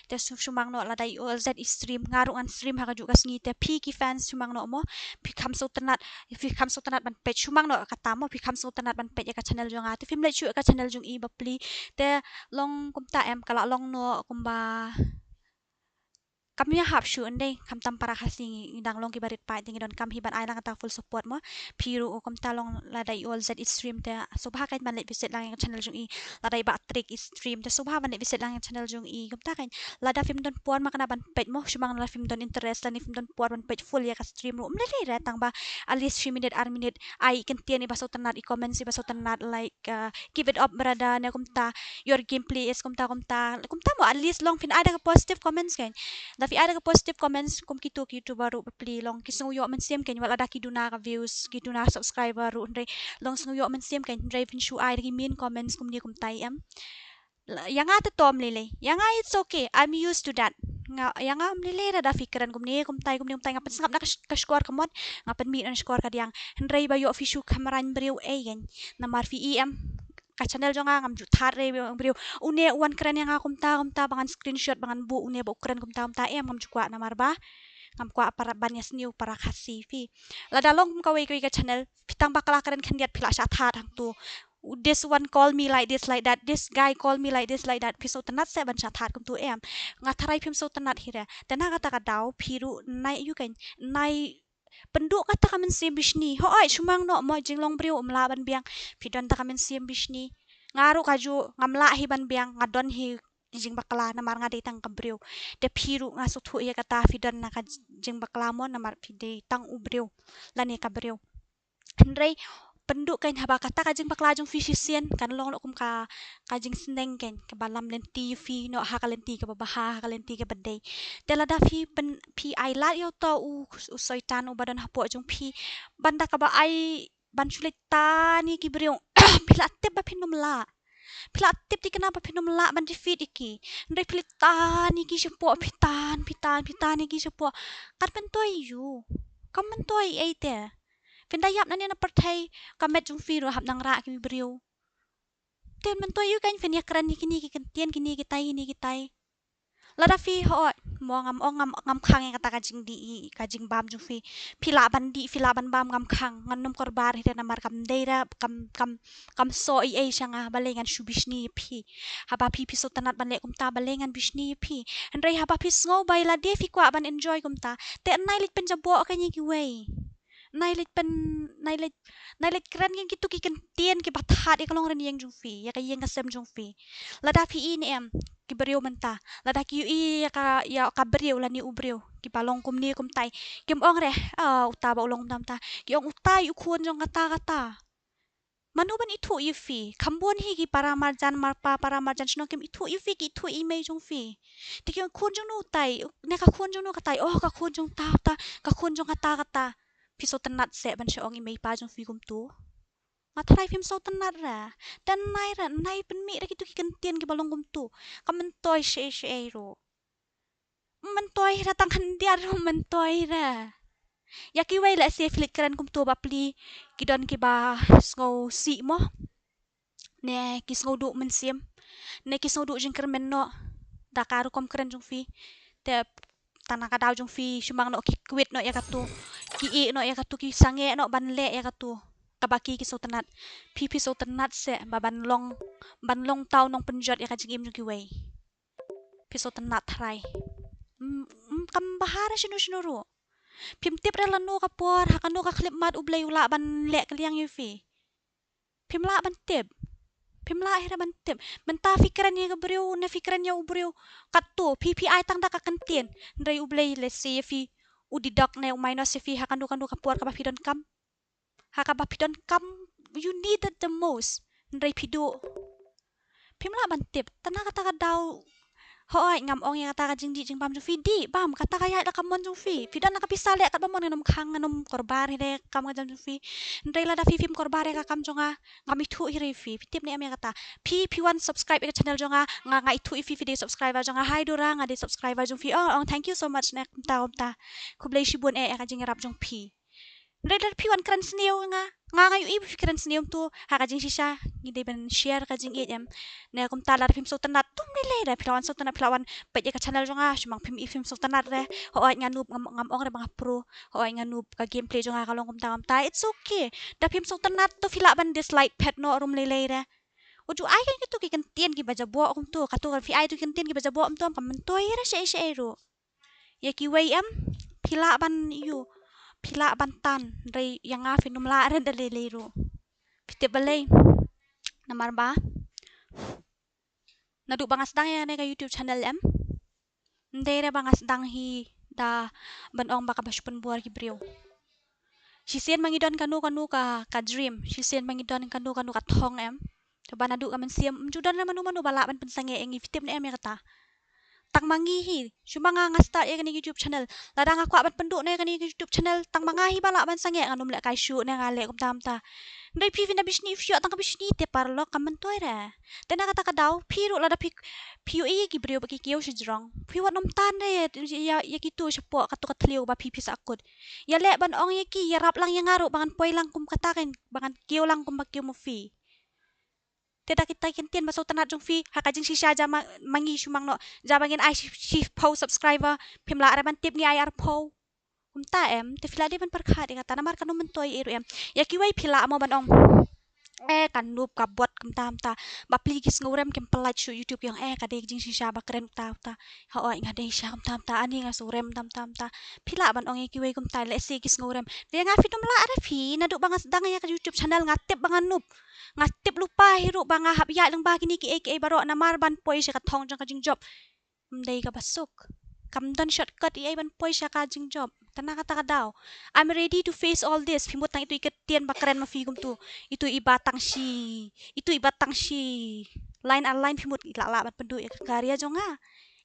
Te shu, shu mang noh, lada i O L Z i stream, nga ruh ngan stream ha kajuh ka sngi, te phi ki fans shu mang noh mo. Phi kham sngewtynnat, phi kham sngewtynnat ban peit, shu mang noh kata mo, phi kham sngewtynnat ban peit ïa ka channel jong nga. Te phim leit shuh ïa ka channel jong i bapli. Te long kumta em, ka lah long noh kumba kam ïahap shuh ndei, khamtam para Khasi ngi dang long kiba rit paid, te ngi donkam hi ban ai lang kata full support mo. Phi ruh kumta long, lada i O L Z i stream te sngewbha kein ban leit visit lang ïa ka channel jong i. Lada i Bah Trick i stream te sngewbha ban leit visit lang ïa ka channel jong i. Kumta kein, lada phim don por ma kane ban peit mo, shu mang, lada phim don interest lane phim don por ban peit full ïa ka stream ruh ym lei lei re, tang ba at least shi minit ar minit, ai kyntien iba sngewtynnat, i comments iba sngewtynnat, like, uh, "Keep it up, brother," ne kumta, "Your gameplay is kumta kumta." Kumta mo, at least long phin ai da ka positive comments kein. Da phi ai da ka positive comments, kum kito ki YouTuber ruh bapli long ki sngew ïoh mynsiem kein, wat lada ki duna ka views, ki duna subscriber ruh, hynrei long sngew ïoh mynsiem kein, hynrei phin shu ai da ki mean comments kumne kumtai em. La, ïa nga te to ym lei lei. Ïa nga it's okay. I'm used to that. Nga, ïa nga ym lei lei re da phi kren kumne kumtai, kumne kumtai, nga pynsngap na ka sh-, ka shkor ka mon, nga pynmih na ka shkor ka diang. Hynrei ba ïoh phi shu khamrain briew ei kein. Namar phi i em, ka channel jong nga ngam ju thad re briew. Une u wan kren ïa nga kumta kumta, ba ngan screenshot, ba ngan buh, une ba u kren kumta kumta em, ngam ju kwah, namar ba ngam kwah para, ban ïasniew para Khasi phi. Lada long kum kawei kawei ka channel, phi tang bakla kren khyndiat phi lah shah thad hangto. "This one call me like this, like that. This guy call me like this, like that." Phi sngewtynnat seh ban shah thad kumto em? Nga tharai phim sngewtynnat hi re. Te na kata ka daw phi ruh nai ïu kein, nai pynduh kata ka mynsiem bishni. Hooid, shu mang noh mo, jinglong briew ym lah ban biang. Phi don ta ka mynsiem bishni. Nga ruh kajuh, ngam lah hi ban biang, nga don hi jingbakla namar nga dei tang ka briew. Te phi ruh nga sngewthuh ïa kata, phi don na ka jingbakla mo namar phi dei tang u briew lane ka briew. Hynrei pynduh kein, haba kata ka jingbakla jong phi shisien kan long noh kum ka, ka jingsneng kein kaba lam lynti ïa phi noh ha ka lynti kaba bha, ha ka lynti kaba dei. Te lada phi pyn, phi ai lad ïa uta u, u soitan uba don hapoh jong phi ban da kaba ai ban shu leit tan ïa ki briew. Phi la tip ba phin ym lah. Phi la tip thikna ba phin ym lah ban defeat ïa ki. Hynrei phi leit tan ïa ki shapoh, phi tan, phi tan, phi tan ïa ki shapoh. Kan myntoi ïa u. Kam myntoi ei te. Phin da ïap nangne na pyrthei, ka met jong phi ruh hap nang rah ki briew. Te myntoi ïa u kein phin ïakren ïa kine ki kyntien, kine kitai, kine kitai. Lada phi, hooid mo, ngam ong, ngam, ngam khang ïa kata ka jingdih, ka jingbam jong phi. Phi lah ban dih, phi lah ban bam, ngam khang. Ngan nym kyrpad hi re namar kam dei re, kam, kam, kam soh ei ei sha nga, balei ngan shu bishni ïa phi. Haba phi, phi sngewtynnat ban leh kumta, balei ngan bishni ïa phi. Hynrei haba phi sngew ba ïa lade phi kwah ban enjoy kumta, te nai leit pynjaboh kein ïa kiwei. Nai leit pyn, nai leit, nai leit kren kein kito ki kyntien kiba thad ïa ka longrynieng jong phi, ïa ka ïing ka sem jong phi. Lada phi i ne em, ki briew mynta, lada ki ïohi ïa ka, ïa ka briew lane u briew kiba long kumne kumtai, kim ong re, ah, uta ba u long kumta kumta. Ki ong utai u khun jong kata kata. Mano ban ithuh ïa phi? Kham bun hi ki para marjan, marpa, para marjan shnong kim ithuh ïa phi, ki ithuh ïa i mei jong phi. Te ki ong khun jong no utai, ne ka khun jong no katai, oh ka khun jong uta uta, ka khun jong kata kata. Phi sngewtynnat seh ban shu ong i mei i pa jong phi kumto? Nga tharai phim sngewtynnat re. Te nai re, nai pynmih re kito ki kyntien kiba long kumto. Kam myntoi shaei shaei ruh. Myntoi re, tang khyndiat ruh myntoi re. Ïa kiwei lehse phi leit kren kumto bapli, ki don kiba sngewsih mo, ne ki sngew duh mynsiem, ne ki sngew duh jingkyrmen noh da ka rukom kren jong phi. Te tang na ka daw jong phi shu mang noh ki kwit noh ïa kato, ki ïeh noh ïa kato, ki sangeh noh ban leh ïa kato kaba ki, ki sngewtynnat. Phi, phi sngewtynnat seh ba ban long, ban long uta u nongpynjot ïa ka jingim jong kiwei. Phi sngewtynnat tharai. Mm, mm, kam bha re shano shano ruh. Phim tip re lano ka por, ha kano ka khyllipmat U Blei u lah ban leh kylliang ïa phi. Phim lah ban tip. Phim lah hi re ban tip. Mynta phi kren ïa ka briew, ne phi kren ïa u briew. Katto, phi, phi ai tang da ka kyntien. Hynrei U Blei, let's say, ïa phi, u deduct ne u minus ïa phi, ha kano kano ka por kaba phi donkam. Ha kaba phi donkam, you need it the most. Hynrei phi duh. Phim lah ban tip. Te na kata ka daw. Hooid, ngam ong ïa kata ka jingjih jingbam jong phi, dei bam, kata ka ïaid la ka mon jong phi. Phi don la ka pisa leh katba mon, ngan ym khang, ngan ym korbar hi de kam ka jam jong phi. Hynrei lada phi phim korbar ïa ka kam jong nga, ngam ithuh hi re phi. Phi tip ne em ïa kata? Phi, phi wan subscribe ïa ka channel jong nga, nga, nga ithuh ïa phi, phi dei subscriber jong nga. Hi Dora, nga dei subscriber jong phi. Oh, oh, thank you so much ne, kumta kumta. Khublei shibun eh ïa ka jingïarap jong phi. Hynrei lada phi wan kren sniew ïa nga, nga, nga ïohi ba phi kren sniew kumto, ha ka jingshisha ngi dei ban share ka jingïeit em. Ne kumta lada phim sngewtynnat, to ym lei lei re, phi la wan sngewtynnat, phi la wan peit ïa ka channel jong nga, shu mang phim i phim sngewtynnat re. Hooid, nga noob, ngam, ngam ong re ba nga pro. Hooid, nga noob, ka gameplay jong nga ka long kumta kumta. It's okay. Da phim sngewtynnat to phi lah ban dislike phet noh ruh ym lei lei re. U ju ai kito ki kyntien kiba jaboh kumto, kato ka phi ai kito ki kyntien kiba jaboh kumto, kam myntoi re shaei shaei ruh. Ïa kiwei em, phi lah ban ïoh, phi lah ban tan, hynrei ïa nga phin ym lah re da lei lei ruh. Phi tip balei? Namar ba naduh ba nga sdang ïa kane ka YouTube channel em, ym dei re ba nga sdang hi da ban ong ba kaba shu pynbor ki briew. Shisien ma ngi don kano kano ka, ka dream, shisien ma ngi don kano kano ka thong em, te ba naduh ka mynsiem ym ju don re mano mano ba lah ban pynsangeh ïa ngi, phi tip ne em ïa kata? Tang ma ngi hi, shu ma nga, nga start ïa kane ka YouTube channel. Lada nga kwah ban pynduh ne kane ka YouTube channel, tang ma nga hi ba lah ban sangeh, ngan ym leh kai shuh ne nga leh kumta kumta. Hynrei phi, phin da bishni, phi ïoh tang ka bishni te paralok, kam myntoi re. Te na kata ka daw, phi ruh lada phi, phi ïohi ïa ki briew ba ki kiew shajrong, phi wat nym tan re ïa, ïa, ïa kito shapoh kato ka thliew ba phi, phi sahkut. Ïaleh ban ong ïa ki, ïarap lang ïa nga ruh ba ngan poi lang kum kata, kan, ba ngan kiew lang kumba kiew ma phi. Te da kita ki kyntien ba sngewtynnat jong phi, ha ka jingshisha jia ma, ma ngi shu mang noh, jia ba ngin ai shi, shiphew subscriber, phim lah re ban tip ngi ai arphew. Kumta em, te phi lah dei ban pyrkhat ïa kata, namar kano myntoi ei ruh em. Ïa kiwei phi lah mo ban ong, eh, ka noob, ka bot, kumta kumta. Bapli ki sngewrem kim pyllait shuh YouTube ki ong, eh, ka dei ka jingshisha ba kren kumta kumta. Hooid, nga dei shisha kumta kumta, ani nga sngewrem kumta kumta kumta. Phi lah ban ong ïa kiwei kumta, lehse ki sngewrem. Te ïa nga phin ym lah re phi, naduh ba nga sdang ïa ka YouTube channel nga tip ba nga noob. Nga tip lypa hi ruh ba nga hap ïaid lyngba kine kiei kiei baroh namar ban poi sha ka thong jong ka jingjop. Ym dei kaba suk. Kam don shortcut ei ei ban poi sha ka jingjop. Te na kata ka daw, I'm ready to face all this. Phi mut tang ito i kyntien ba kren ma phi kumto. Ito i ba tang shi, ito i ba tang shi line ar line, phi mut i lah lah ban pynduh ïa ka career jong nga?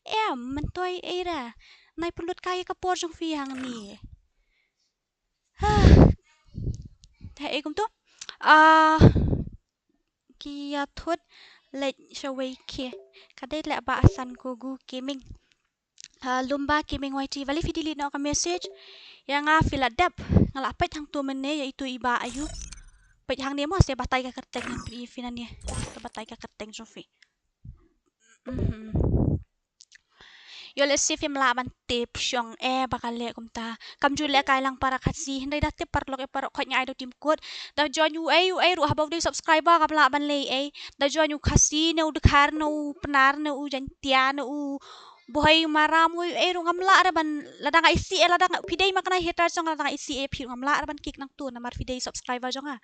Em, myntoi ei re. Nai pynlut kai ïa ka por jong phi hangne. Te ei kumto. Ah, ki ïa thut leit shawei ki. Ka dei leh ba asan ko gu Kiming. Ah, Lumba Kiming Y T, balei phi delete noh ka message? Ïa nga phi la dep. Nga la peit hangto mynne, ïa ito i ba aïu. Peit hangne mo, se batai ka kyrteng, phi, phi nangne. Te batai ka kyrteng jong phi. Mhm. Ïoh lehse phim lah ban tip shong eh ba ka leh kumta. Kam ju leh kai lang para Khasi, hynrei da tip paralok eh, paralok, khoit nga ai da u tim kut. Da join u ei u ei ruh haba u dei subscriber kam lah ban leh ei. Da join u Khasi ne u Dkhar ne u Pnar ne u Jaintia ne u Bhoi, u Maram, u ei u ei ruh ngam lah re ban, lada nga isih eh, lada nga, phi dei ma kane haters jong nga, lada nga isih eh phi ruh ngam lah re ban kick nangto namar phi dei subscriber jong nga.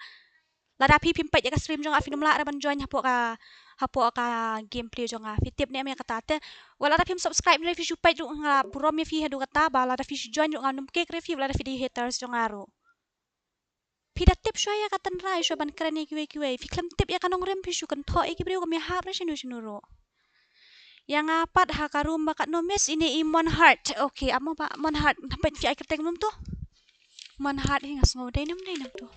Lada phi phim peit ïa ka stream jong nga phin ym lah re ban join hapoh ka, hapoh ka gameplay jong nga. Phi tip ne em ïa kata te? Wat lada phim subscribe re phi shu peit ruh nga burom ïa phi haduh kata, ba lada phi shu join ruh ngan ym kick re phi, wat lada phi dei haters jong nga ruh. Phi da tip shuwa ïa ka tynrai shuwa ban kren ïa kiwei kiwei. Phi khlem tip ïa ka nongrim phi shu kynthoh ïa ki briew, kam ïahap re shano shano ruh. Ïa nga pat ha ka room ba katno miss ine i Monheart. Okay, amo ba Monheart. Peit phi ai kyrteng kumto. Monheart hi nga sngew dei nam dei nam to.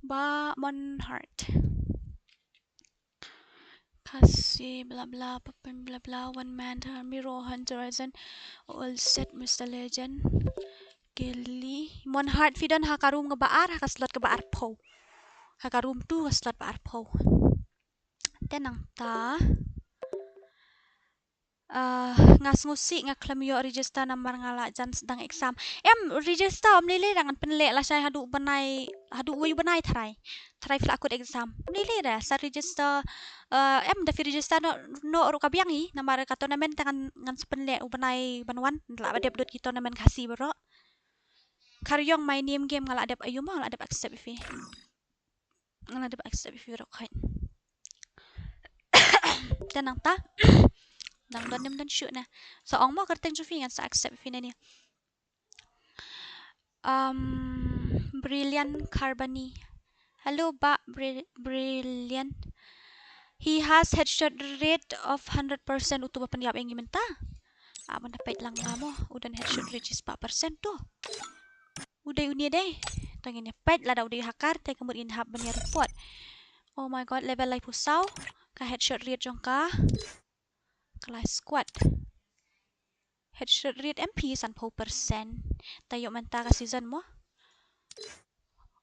Ba Monheart. Khasi bla bla, Papin bla bla, one man army, Rohan Horizon, all set, Mister Legend. Kelly, Monheart, phi don ha ka room kaba ar, ha ka slot kaba arphew. Ha ka room two, ka slot ba arphew. Te nangta. Ah, nga sngewsih nga khlem ïoh register namar nga la jan sdang exam. Em, register ym lei lei, dang ngan pynleh lashai haduh bnai, haduh wei u bnai tharai. Tharai phi la kut exam. Ym lei lei da sa register. Ah, em, da phi register noh, noh ruh ka biang hi namar ka tournament te ngan, ngan sa pynleh u bnai ban wan. Lah ba dep dud ki tournament Khasi baroh. Kharïong my name game nga la dep, aïu mo, nga la dep accept ïa phi. Nga la dep accept ïa phi baroh khoit. Te nangta dang don ne ym don shuh na. Sa ong mo kyrteng jong phi ngan sa accept ïa phi nangne. Um, Brilliant Carboni. Hello, Bah Bri-, Brilliant. He has headshot rate of hundred percent. Utu ba pynïap ïa ngi mynta. Ah, ban da peit lang nga mo. U don headshot rate shispah percent tu. U dei une dei. To ngin ïa peit lada u dei hacker te ka mut ngin hap ban ïa report. Oh my god, level laiphew saw. Ka headshot rate jong ka. Ka lai squad. Headshot rate M P sanphew percent. Ta ïoh mynta ka season mo.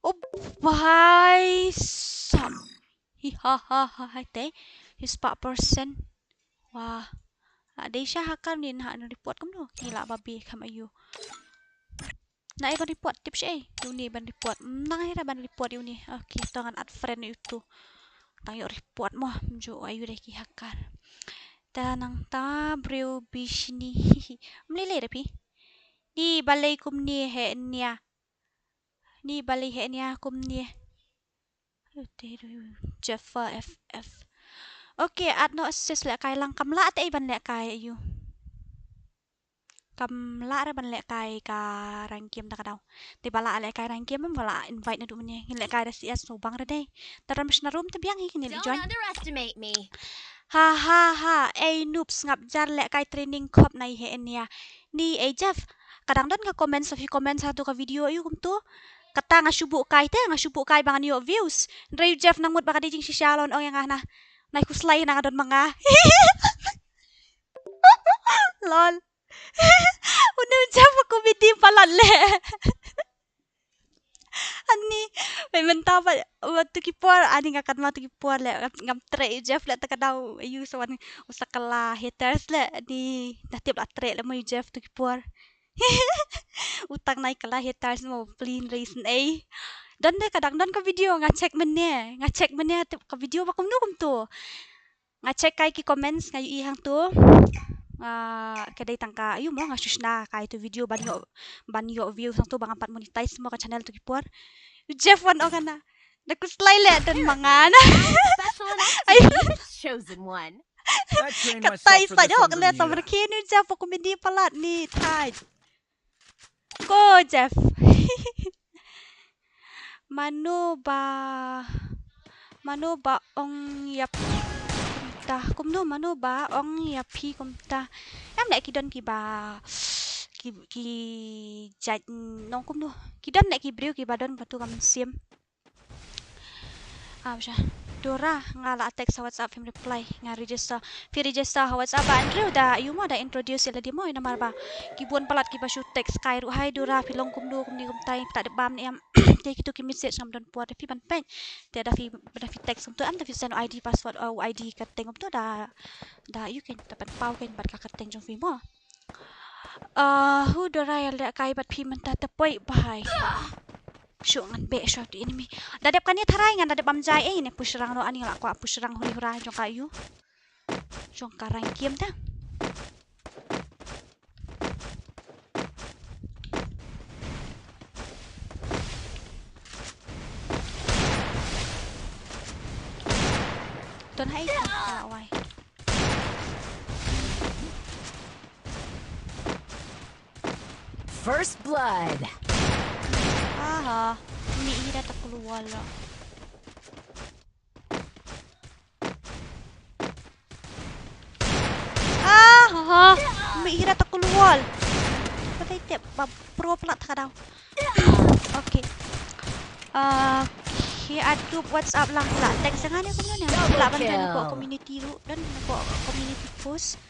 Oh, bhai sab. Hi ha ha ha ha te. Shispah percent. Wah. La dei sha hacker ni, na report kumno. Ngi lah babe kham aïu. Na ai ban report tip shi ai. Uni ban report. Nang ai ra ban report uni. Okay, to ngan add friend ïa utu. Tang ïoh report mo. Ym ju aïu dei ki hacker. Te nangta briew bishni. Ym lei lei da phi. Ni balei kumne he nia. Ni balei he nia kumne. Jeffer F F. Okay, add noh assist lehkai lang, kam lah te ei ban lehkai aïu. Kam lah re ban lehkai ka rank game da ka daw. Te ba lah lehkai rank game em ba lah invite naduh mynne. Ngin lehkai da C S, to bang re dei. Te ram shna room te biang hi kine leh join. Don't underestimate me. Ha ha ha. Ei noob, sngap jar lehkai training khop na i he enia. Ni ei Jeff. Ka dang don ka comments, phi comments ha tu ka video aïu kumtu. Kata nga shu buh kai te, nga shu buh kai ba ngan ïoh views. Hynrei u Jeff nang mut ba ka dei jingshisha, lon ong ïa nga na. Nai khuslai na nga don ma nga. Lol. Une u Jeff ba comedy palat leh. Ani, mynta ba, ba tu ki por, ani nga kat ma tu ki por leh, ngam, ngam treh ïa u Jeff leh, te ka daw, aïu sa wan, u sa kylla haters leh, ani, da tip la treh leh mo ïa u Jeff tu ki por. U tang nai kylla haters mo, plin reason ei. Don de ka dang don ka video, nga check mynne, nga check mynne, tip ka video ba kumno kumtu. Nga check kai ki comments nga ïohi hangtu. Nga ka dei tang ka aïu mo nga shu shna kai tu video ban ïoh, ban ïoh view hangtu ba ngam pat monetize mo ka channel tu ki por. Jeff wan ong ana. Da khuslai leh don ma nga na. Special announcement. Aïu. Chosen one. I trained myself for this over the year. Katai sa ïoh ka leh ta berkhin u Jeff, comedy palat ni thait. Ko Jeff. Mano ba, mano ba ong ïa phi kumta. Kumno mano ba ong ïa phi kumta. Em leh ki don kiba, ki, ki jait nong kumno. Ki don leh ki briew kiba don batu ka mynsiem. Ah, ba sha. Dora, nga la text ha WhatsApp, phim reply. Nga register. Phi register ha WhatsApp ba Andrew da, aïu mo da introduce ïa lade mo, ïa namar ba ki bun palat kiba shu text kai ruh, hi Dora, phi long kumno, kumne kumtai, phi ta dep bam ne em. Te kitu ki message ngam don por da phi ban peit. Te da phi, da phi text kumtu em, da phi send I D password, uh, I D kyrteng kumtu da, da aïu kein, da pynpaw kein bad ka kyrteng jong phi mo. Ah, hu Dora ïa lehkai bad phi mynta te poi bhai. Shu ngan beh shuwa tu enemy. Da dep kane tharai ngan da dep bam jai ei ne push rang ro ani la kwah push rang huri hura jong ka aïu. Jong ka rank game ta. Don hai ka wai. First blood. Aha. Mihira ta keluar lah. Aha. Mihira ta keluar. Kata itep ba pro plat ta ka daw. Okay. Okay, add group WhatsApp lang pula. Text jangan ya kumno ne. Pula ban don ko community ru, don ko community post.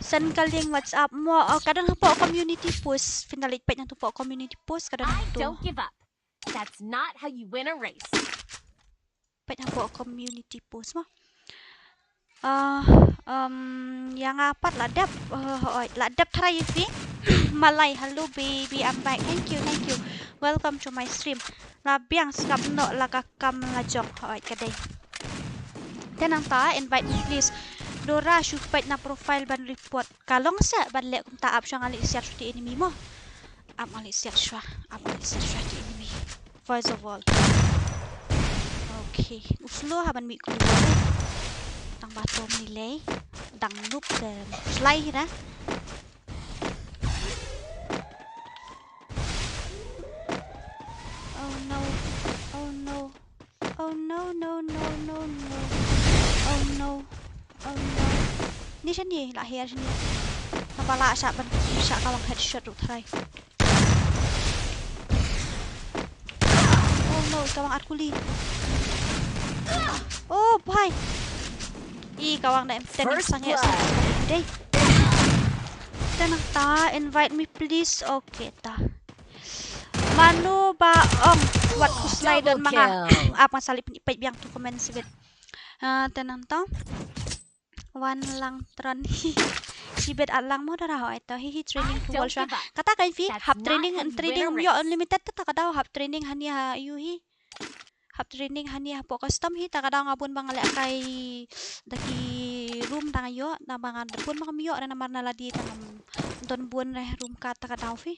Send ka link WhatsApp mo, oh, ka don hapoh community post. Phin da leit peit hangtu hapoh community post, ka don hangtu. I don't give up. That's not how you win a race. Peit hapoh community post mo. Ah, Um, ïa nga pat la dep, uh, hooid, la dep tharai ïa phi. Malai, hello baby, I'm back. Thank you, thank you. Welcome to my stream. La biang sngap noh la ka kam la jong, hooid ka dei. Te nangta invite me please. Dora shu peit na profile ban report. Ka long seh ban leh kumta ap shong ali siat shuti enemy mo. Ap ngali siat shwa, ap ngali siat shwa ti enemy. First of all. Okay, u slow ha ban mih kum ni lei. Tang ba tom ni lei. Dang noob te slai hi da. Oh no. Oh no. Oh no, no, no, no, no. Oh no. Oh no. Ni shane, la her shane. Naba la shah ban, shah kawang headshot ruh tharai. Oh no, kawang arkuli. Oh, bhai. I kawang da em ten First sang ya blood. Sang dei. Te nangta, invite me please. Okay ta. Mano ba ong wat khuslai don ma nga. Double kill. Ap nga sa leit peit biang tu comment sibit. Ah, te nangta. Wan lang tron. Sibit at lang mo Dora hooid to. Hi hi training to wall shwa. Kata ka phi hap training, training um ïoh unlimited ta ka daw hap training hani ha ïu hi. Hap training hani hapoh custom hi ta ka daw nga bun ba nga lehkai da ki room dang ïoh, da ba nga bun ba ngam ïoh re namar na lade dang don bun re room ka ta ka daw phi.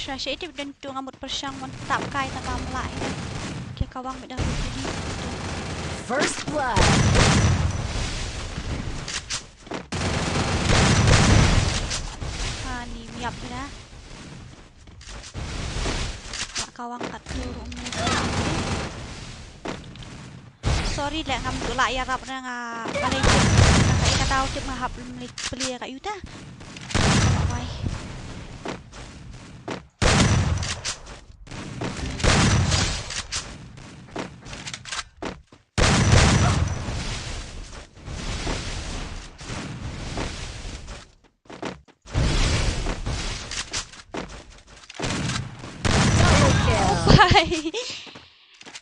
Sha sha itip don tu nga mut pyrshang wan tap kai ta ka mlai. Ke kawang mi dah rugi. First blood. Ha ni miap dah. Ka kawang kat tu ruh. Sorry leh ngam tu lah ïarap na nga balei tip. Ka ïa ka daw tip nga hap mlik peli ka yu ta. Ka wai. Double kill. Bye.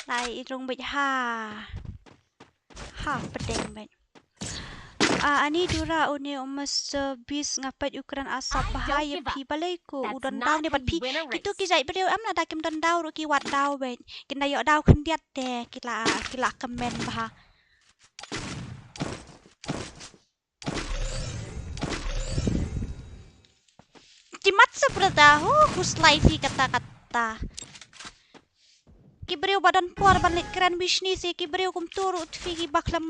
Lai i rung bit ha. Ha, pedeng bit. Ah, ani Dora une u Mister Beast nga peit u kren asap bha ïa phi balei ko u don daw ne bad phi. Kitu ki jait briew em lada kim don daw ruh ki wad daw bit. Kin da ïoh daw khyndiat te ki la, ki la kmen bha. Ki mat sa brother, ho, whose life hi kata kata. Ki briew ba don por ban leit kren business, ki briew kumtu ruh tfi ki ba khlem,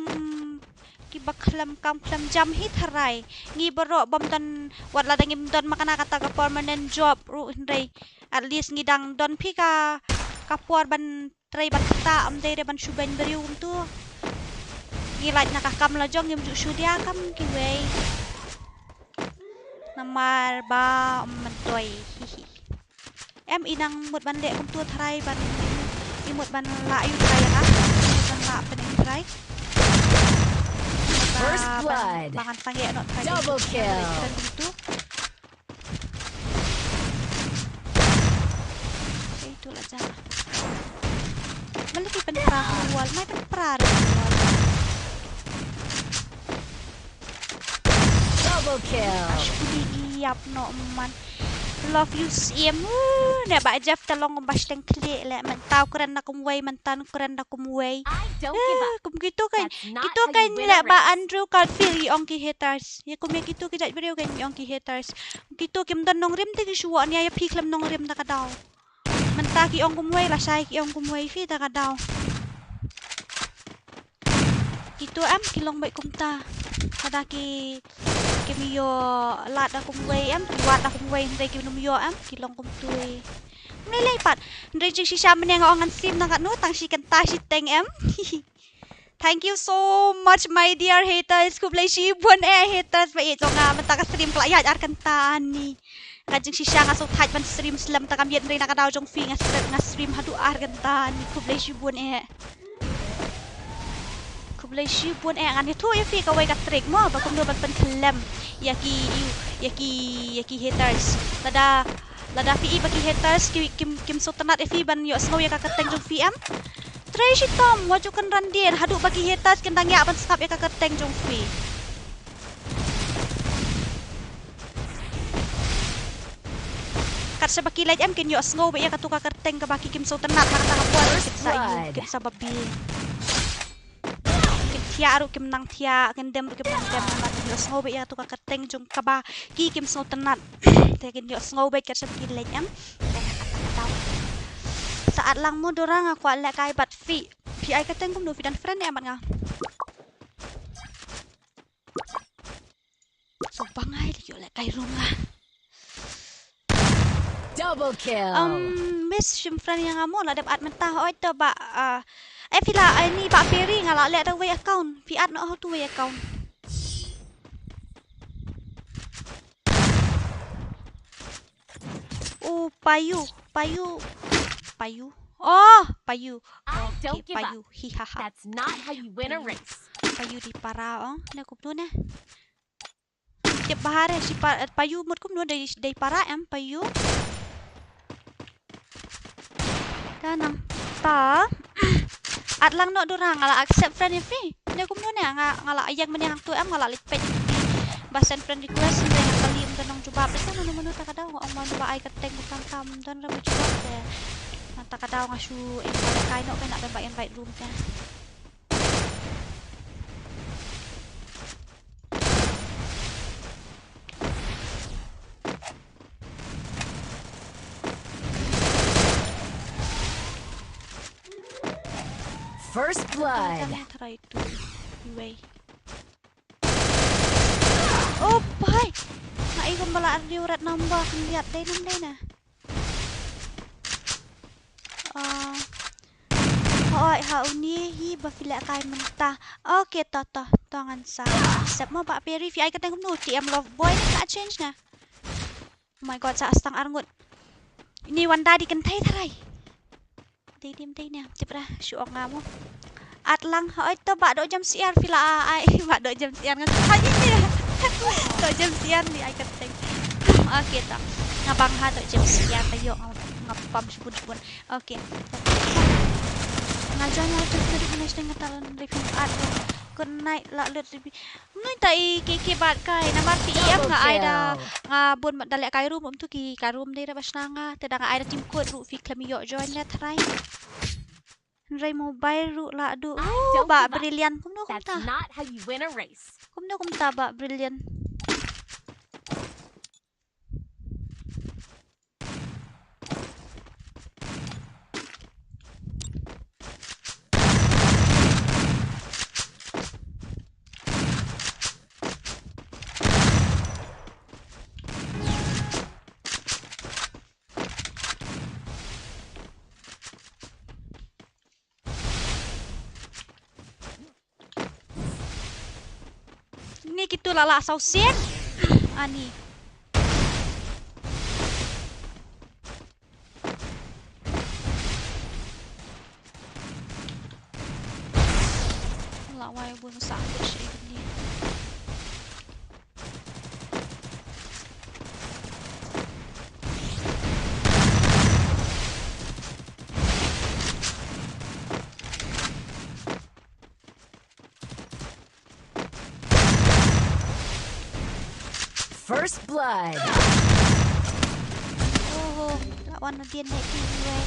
ki ba khlem kam khlem jam hi tharai. Ngi baroh bym don, wat lada ngim don ma kane kata ka permanent job ruh hynrei. At least ngi dang don phi ka, ka por ban trei ban kata, ym dei re ban shu beiñ briew kumtu. Ngi lait na ka kam la jong ngim ju shu dia kam kiwei. Namar ba ym myntoi. Hi hi. Em i nang mut ban leh kumtu tharai ban i mut ban lah ïa u tharai ïa nga. Ban lah pynïaid tharai. First blood. Ba ngan sangeh noh tharai. Double kill. Kumtu. Ei, tu la jala. Mali ki pynpra wall, mai pynpra wall. Double kill. Ash kuli ïap noh man. Love you same. Uh, ne ba Jeff ta long ba shteng klik leh man tau kren na kumwei man tan kren na kumwei. I don't give up. Eh, kum kitu kan. That's not how you win a race. Kitu kan leh ba Andrew Garfield i ong ki haters. Ïa kum ïa kitu ki jait briew kan i ong ki haters. Kitu kim don nongrim te ki shu wan ïa phi khlem nongrim da ka daw. Mynta ki ong kumwei lashai ki ong kumwei phi da ka daw. Kitu em ki long beit kumta. Lada ki, kim ïoh lad da kumwei em, ki wad da kumwei hynrei kim nym ïoh em, ki long kumtu. Mlei lei pat. Hynrei jingshisha mynne nga ong ngan sim na katno tang shi kynta shiteng em. Thank you so much, my dear haters. Khublei shibun eh, haters ba ïeit jong nga. Mynta ka stream ka la ïaid ar kynta ni. Ka jingshisha nga sngewthuh ban stream slem, ta kam ïeit, hynrei na ka daw jong phi nga stream, nga stream haduh ar kynta ni. Khublei shibun eh. Khublei shibun eh, ngan ïathuh ïa phi kawei ka trick mo, ba kumno ban pynkhlem ïa ki, ïa ki, ïa ki haters. Lada, lada phi i ba ki haters ki, kim, kim sngewtynnat ïa phi ban ïohsngew ïa ka kyrteng jong phi em, trei shitom, wat ju kynran dien haduh ba ki haters kin dang ïa ban sngap ïa ka kyrteng jong phi. Kat shaba ki leit em kin ïohsngew beit ïa katu ka kyrteng kaba ki kim sngewtynnat ha kata ka por, kin sa ïoh, kin sa babe. Kin thiah ruh kim nang thiah, kin dem ruh kim nang dem, namar kin ïohsngew beit ïa katu ka kyrteng jong kaba ki kim sngewtynnat. Te kin ïohsngew beit kat shaba ki leit em. Te ha kata ka daw. Sa at lang mo Dora, nga kwah lehkai bad phi. Phi ai kyrteng kumno, phi don friend em bad nga? So bangai leh ïoh lehkai ruh nga. Double kill. Um, Miss, shim friend ïa nga mo, la dep add mynta. Hooid to Bah, ah, eh, phi la, eh, ni Bah Peri, nga la leh da wei account. Phi add noh ha utu wei account. Oh, Payu, Payu, Payu. Oh, Payu. I don't give up. Payu. Hi ha ha. That's not how you win a race. Payu dei para ong. Na kumno ne? Tip bahar eh, shi pa, eh, Payu mut kumno, dei, dei para em Payu. Te nangta at lang noh Dora, nga la accept friend ïa phi. Ne kumno ne, nga, nga la ïeng mynne hangtu em, nga la leit peit ba send friend request, hynrei nga kali ym don nong jubab. Te mano mano ta ka daw nga ong mano ba ai kyrteng, ba tang tam don re ba jubab te. Nangta ka daw nga shu invite kai noh, kai na ba invite room te. First blood. Try to. Iwei. Oh, pai. Nga i kumba la ar diu rat number khyndiat dei nam dei na. Ah, hooid, ha uni hi ba phi lehkai mynta. Okay, to, to, to ngan sa accept mo Bah Peri. Phi ai kyrteng kumno, T M Love Boy ne, ka change na. Oh my God, sa stang arngut. Ini wan da di kynthei tharai. Dei dim dei ne, tip ra, shu ong nga mo. At lang, hooid to Bah Doh Jem Siar, phi la ai, Bah Doh Jem Siar nga sa ni. Doh Jem Siar ni ai kyrteng. Okay to. Nga bang ha Doh Jem Siar, tayo nga, nga pam shibun shibun. Okay. Nga join la tu tu di next thing nga talan review ad. Good night la lut review. Ngai ta i ki ki bat kai namar T M nga ai da nga bun da leh kai room um tu ki ka room dei da ba shna nga te da nga ai da team code ruh phi khlem ïoh join ne tharai. Hynrei mobile ruh la du. Ba brilliant kumno kumta. Kumno kumta ba brilliant. Ni kitu la la saw sien. Ani. La wai bun sa ni. First blood. Oh, la wan na dien ne ki wei.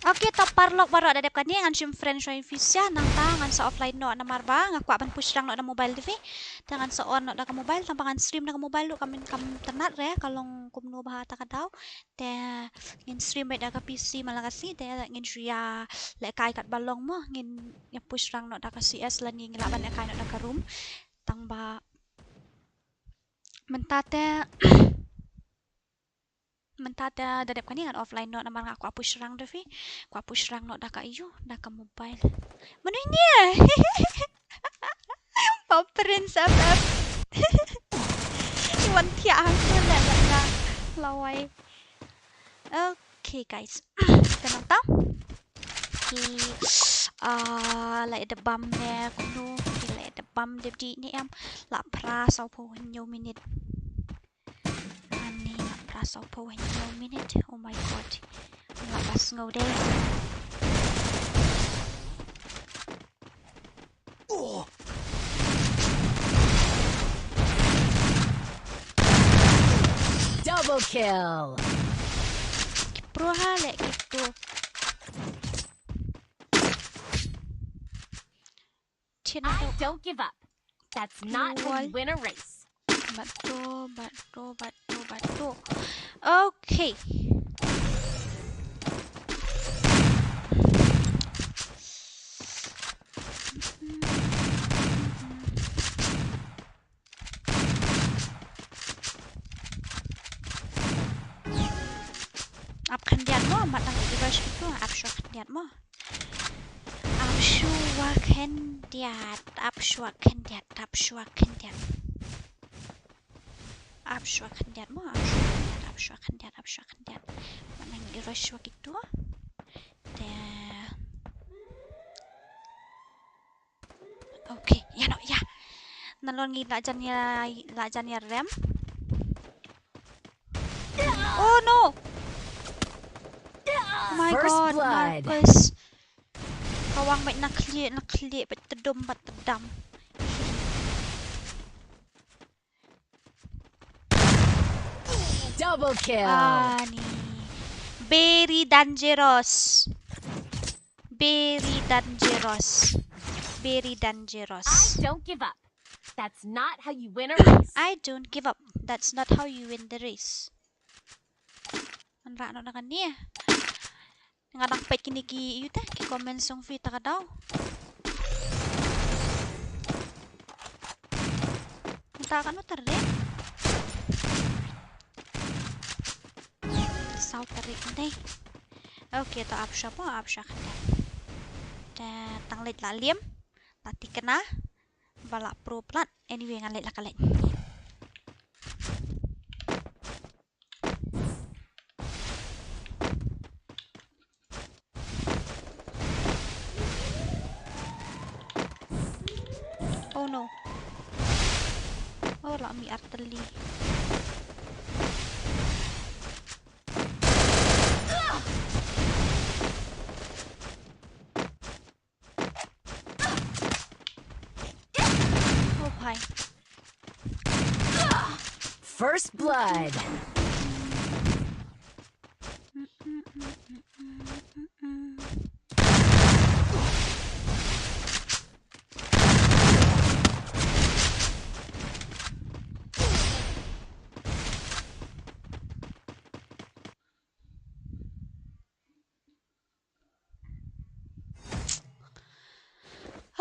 Okay, to paralok baroh da dep kane ngan shim friend shuwa ïa phi sha nangta ngan sa offline noh namar ba nga kwah ban push rang noh da mobile TV. Te ngan sa on noh da ka mobile tang ba ngan stream da ka mobile ruh kam, kam tynnat re ka long kumno bha ta ka daw. Te ngin stream beit da ka PC ma la ka si te ngin shu ïa lehkai katba long mo ngin ïa push rang noh da ka CS lane ngin lah ban lehkai noh da ka room. Tang ba mynta te Mynta te da dep kane ngan offline noh namar nga kwah push rank da phi. Kwah push rank noh da ka ïu, da ka mobile. Mano ine? Pop Prince F F. Wan thiah hangtu leh leh nga lawai. Okay guys. Te nangta ki, ah, la ïa dep bam ne kumno, ki la ïa dep bam dep dih ne em. La phra sawphew hynñiew minit. Ani la phra sawphew hynñiew minit. Oh my god. Nga ba sngew dei. Double kill. Ki pro ha leh kito. Chin I to. Don't give up. That's not how you win a race. Bato, bato, bato, bato. Okay. Ap khyndiat mo, mat lang i rush kito, ap shuwa khyndiat mo. Ap shuwa khyndiat, ap shuwa khyndiat, ap shuwa khyndiat. Ap shuwa khyndiat mo, ap shuwa khyndiat, ap shuwa khyndiat, ap shuwa khyndiat. Mat lang i rush shuwa kito. Te. Okay, ïa no, ïa. Nalor ngi la jan ïa, la jan ïa rem. Oh no. Oh my god, Marcus. Ka wang bad na khlieh, na khlieh bad tdum bad tdam. Double kill. Ani. Very dangerous. Very dangerous. Very dangerous. I don't give up. That's not how you win a race. I don't give up. That's not how you win the race. Ngan rah noh na kane. Nga dang peit kine ki ïu te, ki comment song phi ta ka daw. Mynta kano tarik? Saw tarik dei. Okay, to ap shuwa mo, ap shuwa khyndiat. Te tang leit la liam, la thikna, ba la pro plat. Anyway, ngan leit la ka leit. Oh no. Oh, la mih artylli. Oh, hi. First blood.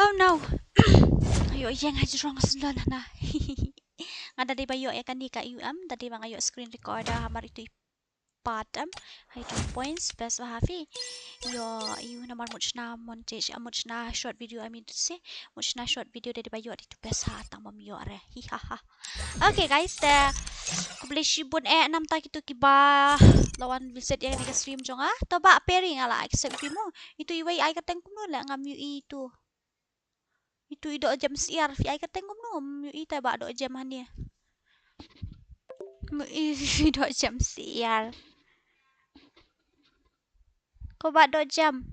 Oh no. Ayo, ïeng ha jrong shlon na. Nga da dei ba ïoh ïa kane ka U M, da dei ba nga ïoh screen recorder hamar itu i part em. Ha itu points best ba ha phi. Ïoh, ïoh namar mut shna montage, mut shna short video, I mean to say, mut shna short video da dei ba ïoh itu best ha tang bym ïoh re. Hi ha ha. Okay guys, te khublei shibun eh namta kito kiba la wan visit ïa kane ka stream jong nga. To Bah Peri nga la accept phi mo. Itu iwei ai kyrteng kumno leh ngam ïohi itu. Itu i doh jem syiar phi ai kyrteng kumno, ngam ïohi te Bah doh jem hangne. Ngam ïohi phi doh jem syiar. Ko Bah doh jem.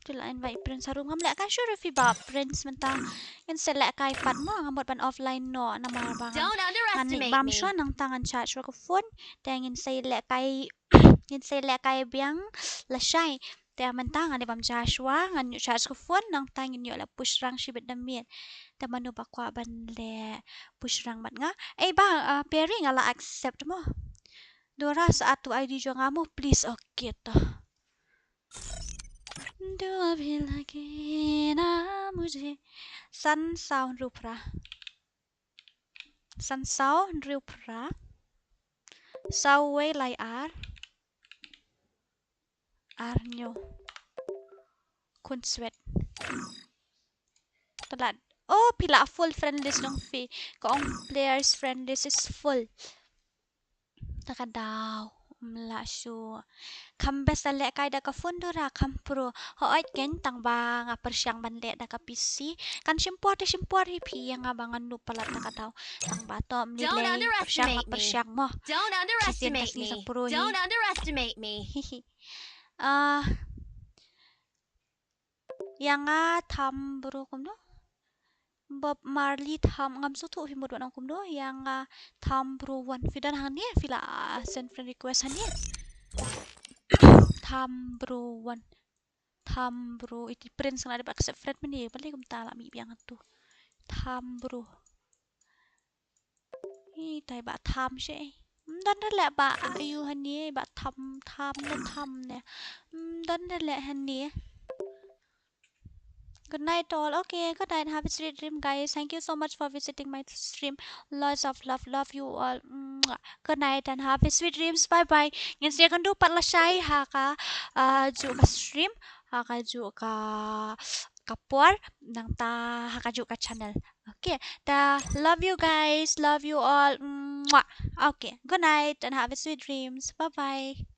To la invite Prince harum, ngam lehkai shuh ruh phi Bah Prince mynta. Ngin sa lehkai pat mo, nga mut ban offline noh namar ba ngan, ngan leit bam shuwa nangta ngan charge shuwa ka phone. Te ngin sa lehkai, ngin sa lehkai biang lashai. Te mynta ngan leit bam ja shuwa, ngan ïoh charge ka phone, nangta ngin ïoh la push rank shibit da miet. Te mano ba kwah ban leh push rank bad nga? Eh Bah, ah, Peri nga la accept mo. Dora sa add to I D jong nga mo, please. Okay to. Dua bhi lage na mujhe. San saw hynriew phra. San saw hynriew phra. Saw wei lai ar. Ar hynñiew. Khunswet. Palat. Oh, phi la full friend list jong phi. Ka ong players friend list is full. Ta ka daw. Ym lah shuh. Kham best da leh kai da ka phone Dora kham pro. Hooid keiñ tang ba nga pyrshang ban leh da ka P C. Kan shim por te shim por hi phi ïa nga ba ngan nop palat ta ka daw. Tang ba to ym lei lei pyrshang nga pyrshang mo. Don't underestimate me. Don't underestimate me. Ah, ïa nga Tham Bro kumno? Bob Marley Tham, ngam sngewthuh phi mut ban ong kumno. Ïa nga Tham Bro one. Phi don hangne, phi la, ah, send friend request hangne. Tham Bro one. Tham Bro, iti Prince nga dei ba accept friend mynne, balei kumta la mih biang hangtu. Tham Bro. Ih, tai ba Tham she. Ym don re leh ba ayu hangne, ba Tham, Tham ne Tham ne. Ym don re leh hangne. Good night all. Okay, good night. Have a sweet dream, guys. Thank you so much for visiting my stream. Lots of love. Love you all. Mwah. Good night and have a sweet dreams. Bye bye. Ngin sa ïakynduh pat lashai ha ka, ah, juh ka stream, ha ka juh ka, ka por, nangta ha ka juh ka channel. Okay. Ta love you guys. Love you all. Mwah. Okay. Good night and have a sweet dreams. Bye bye.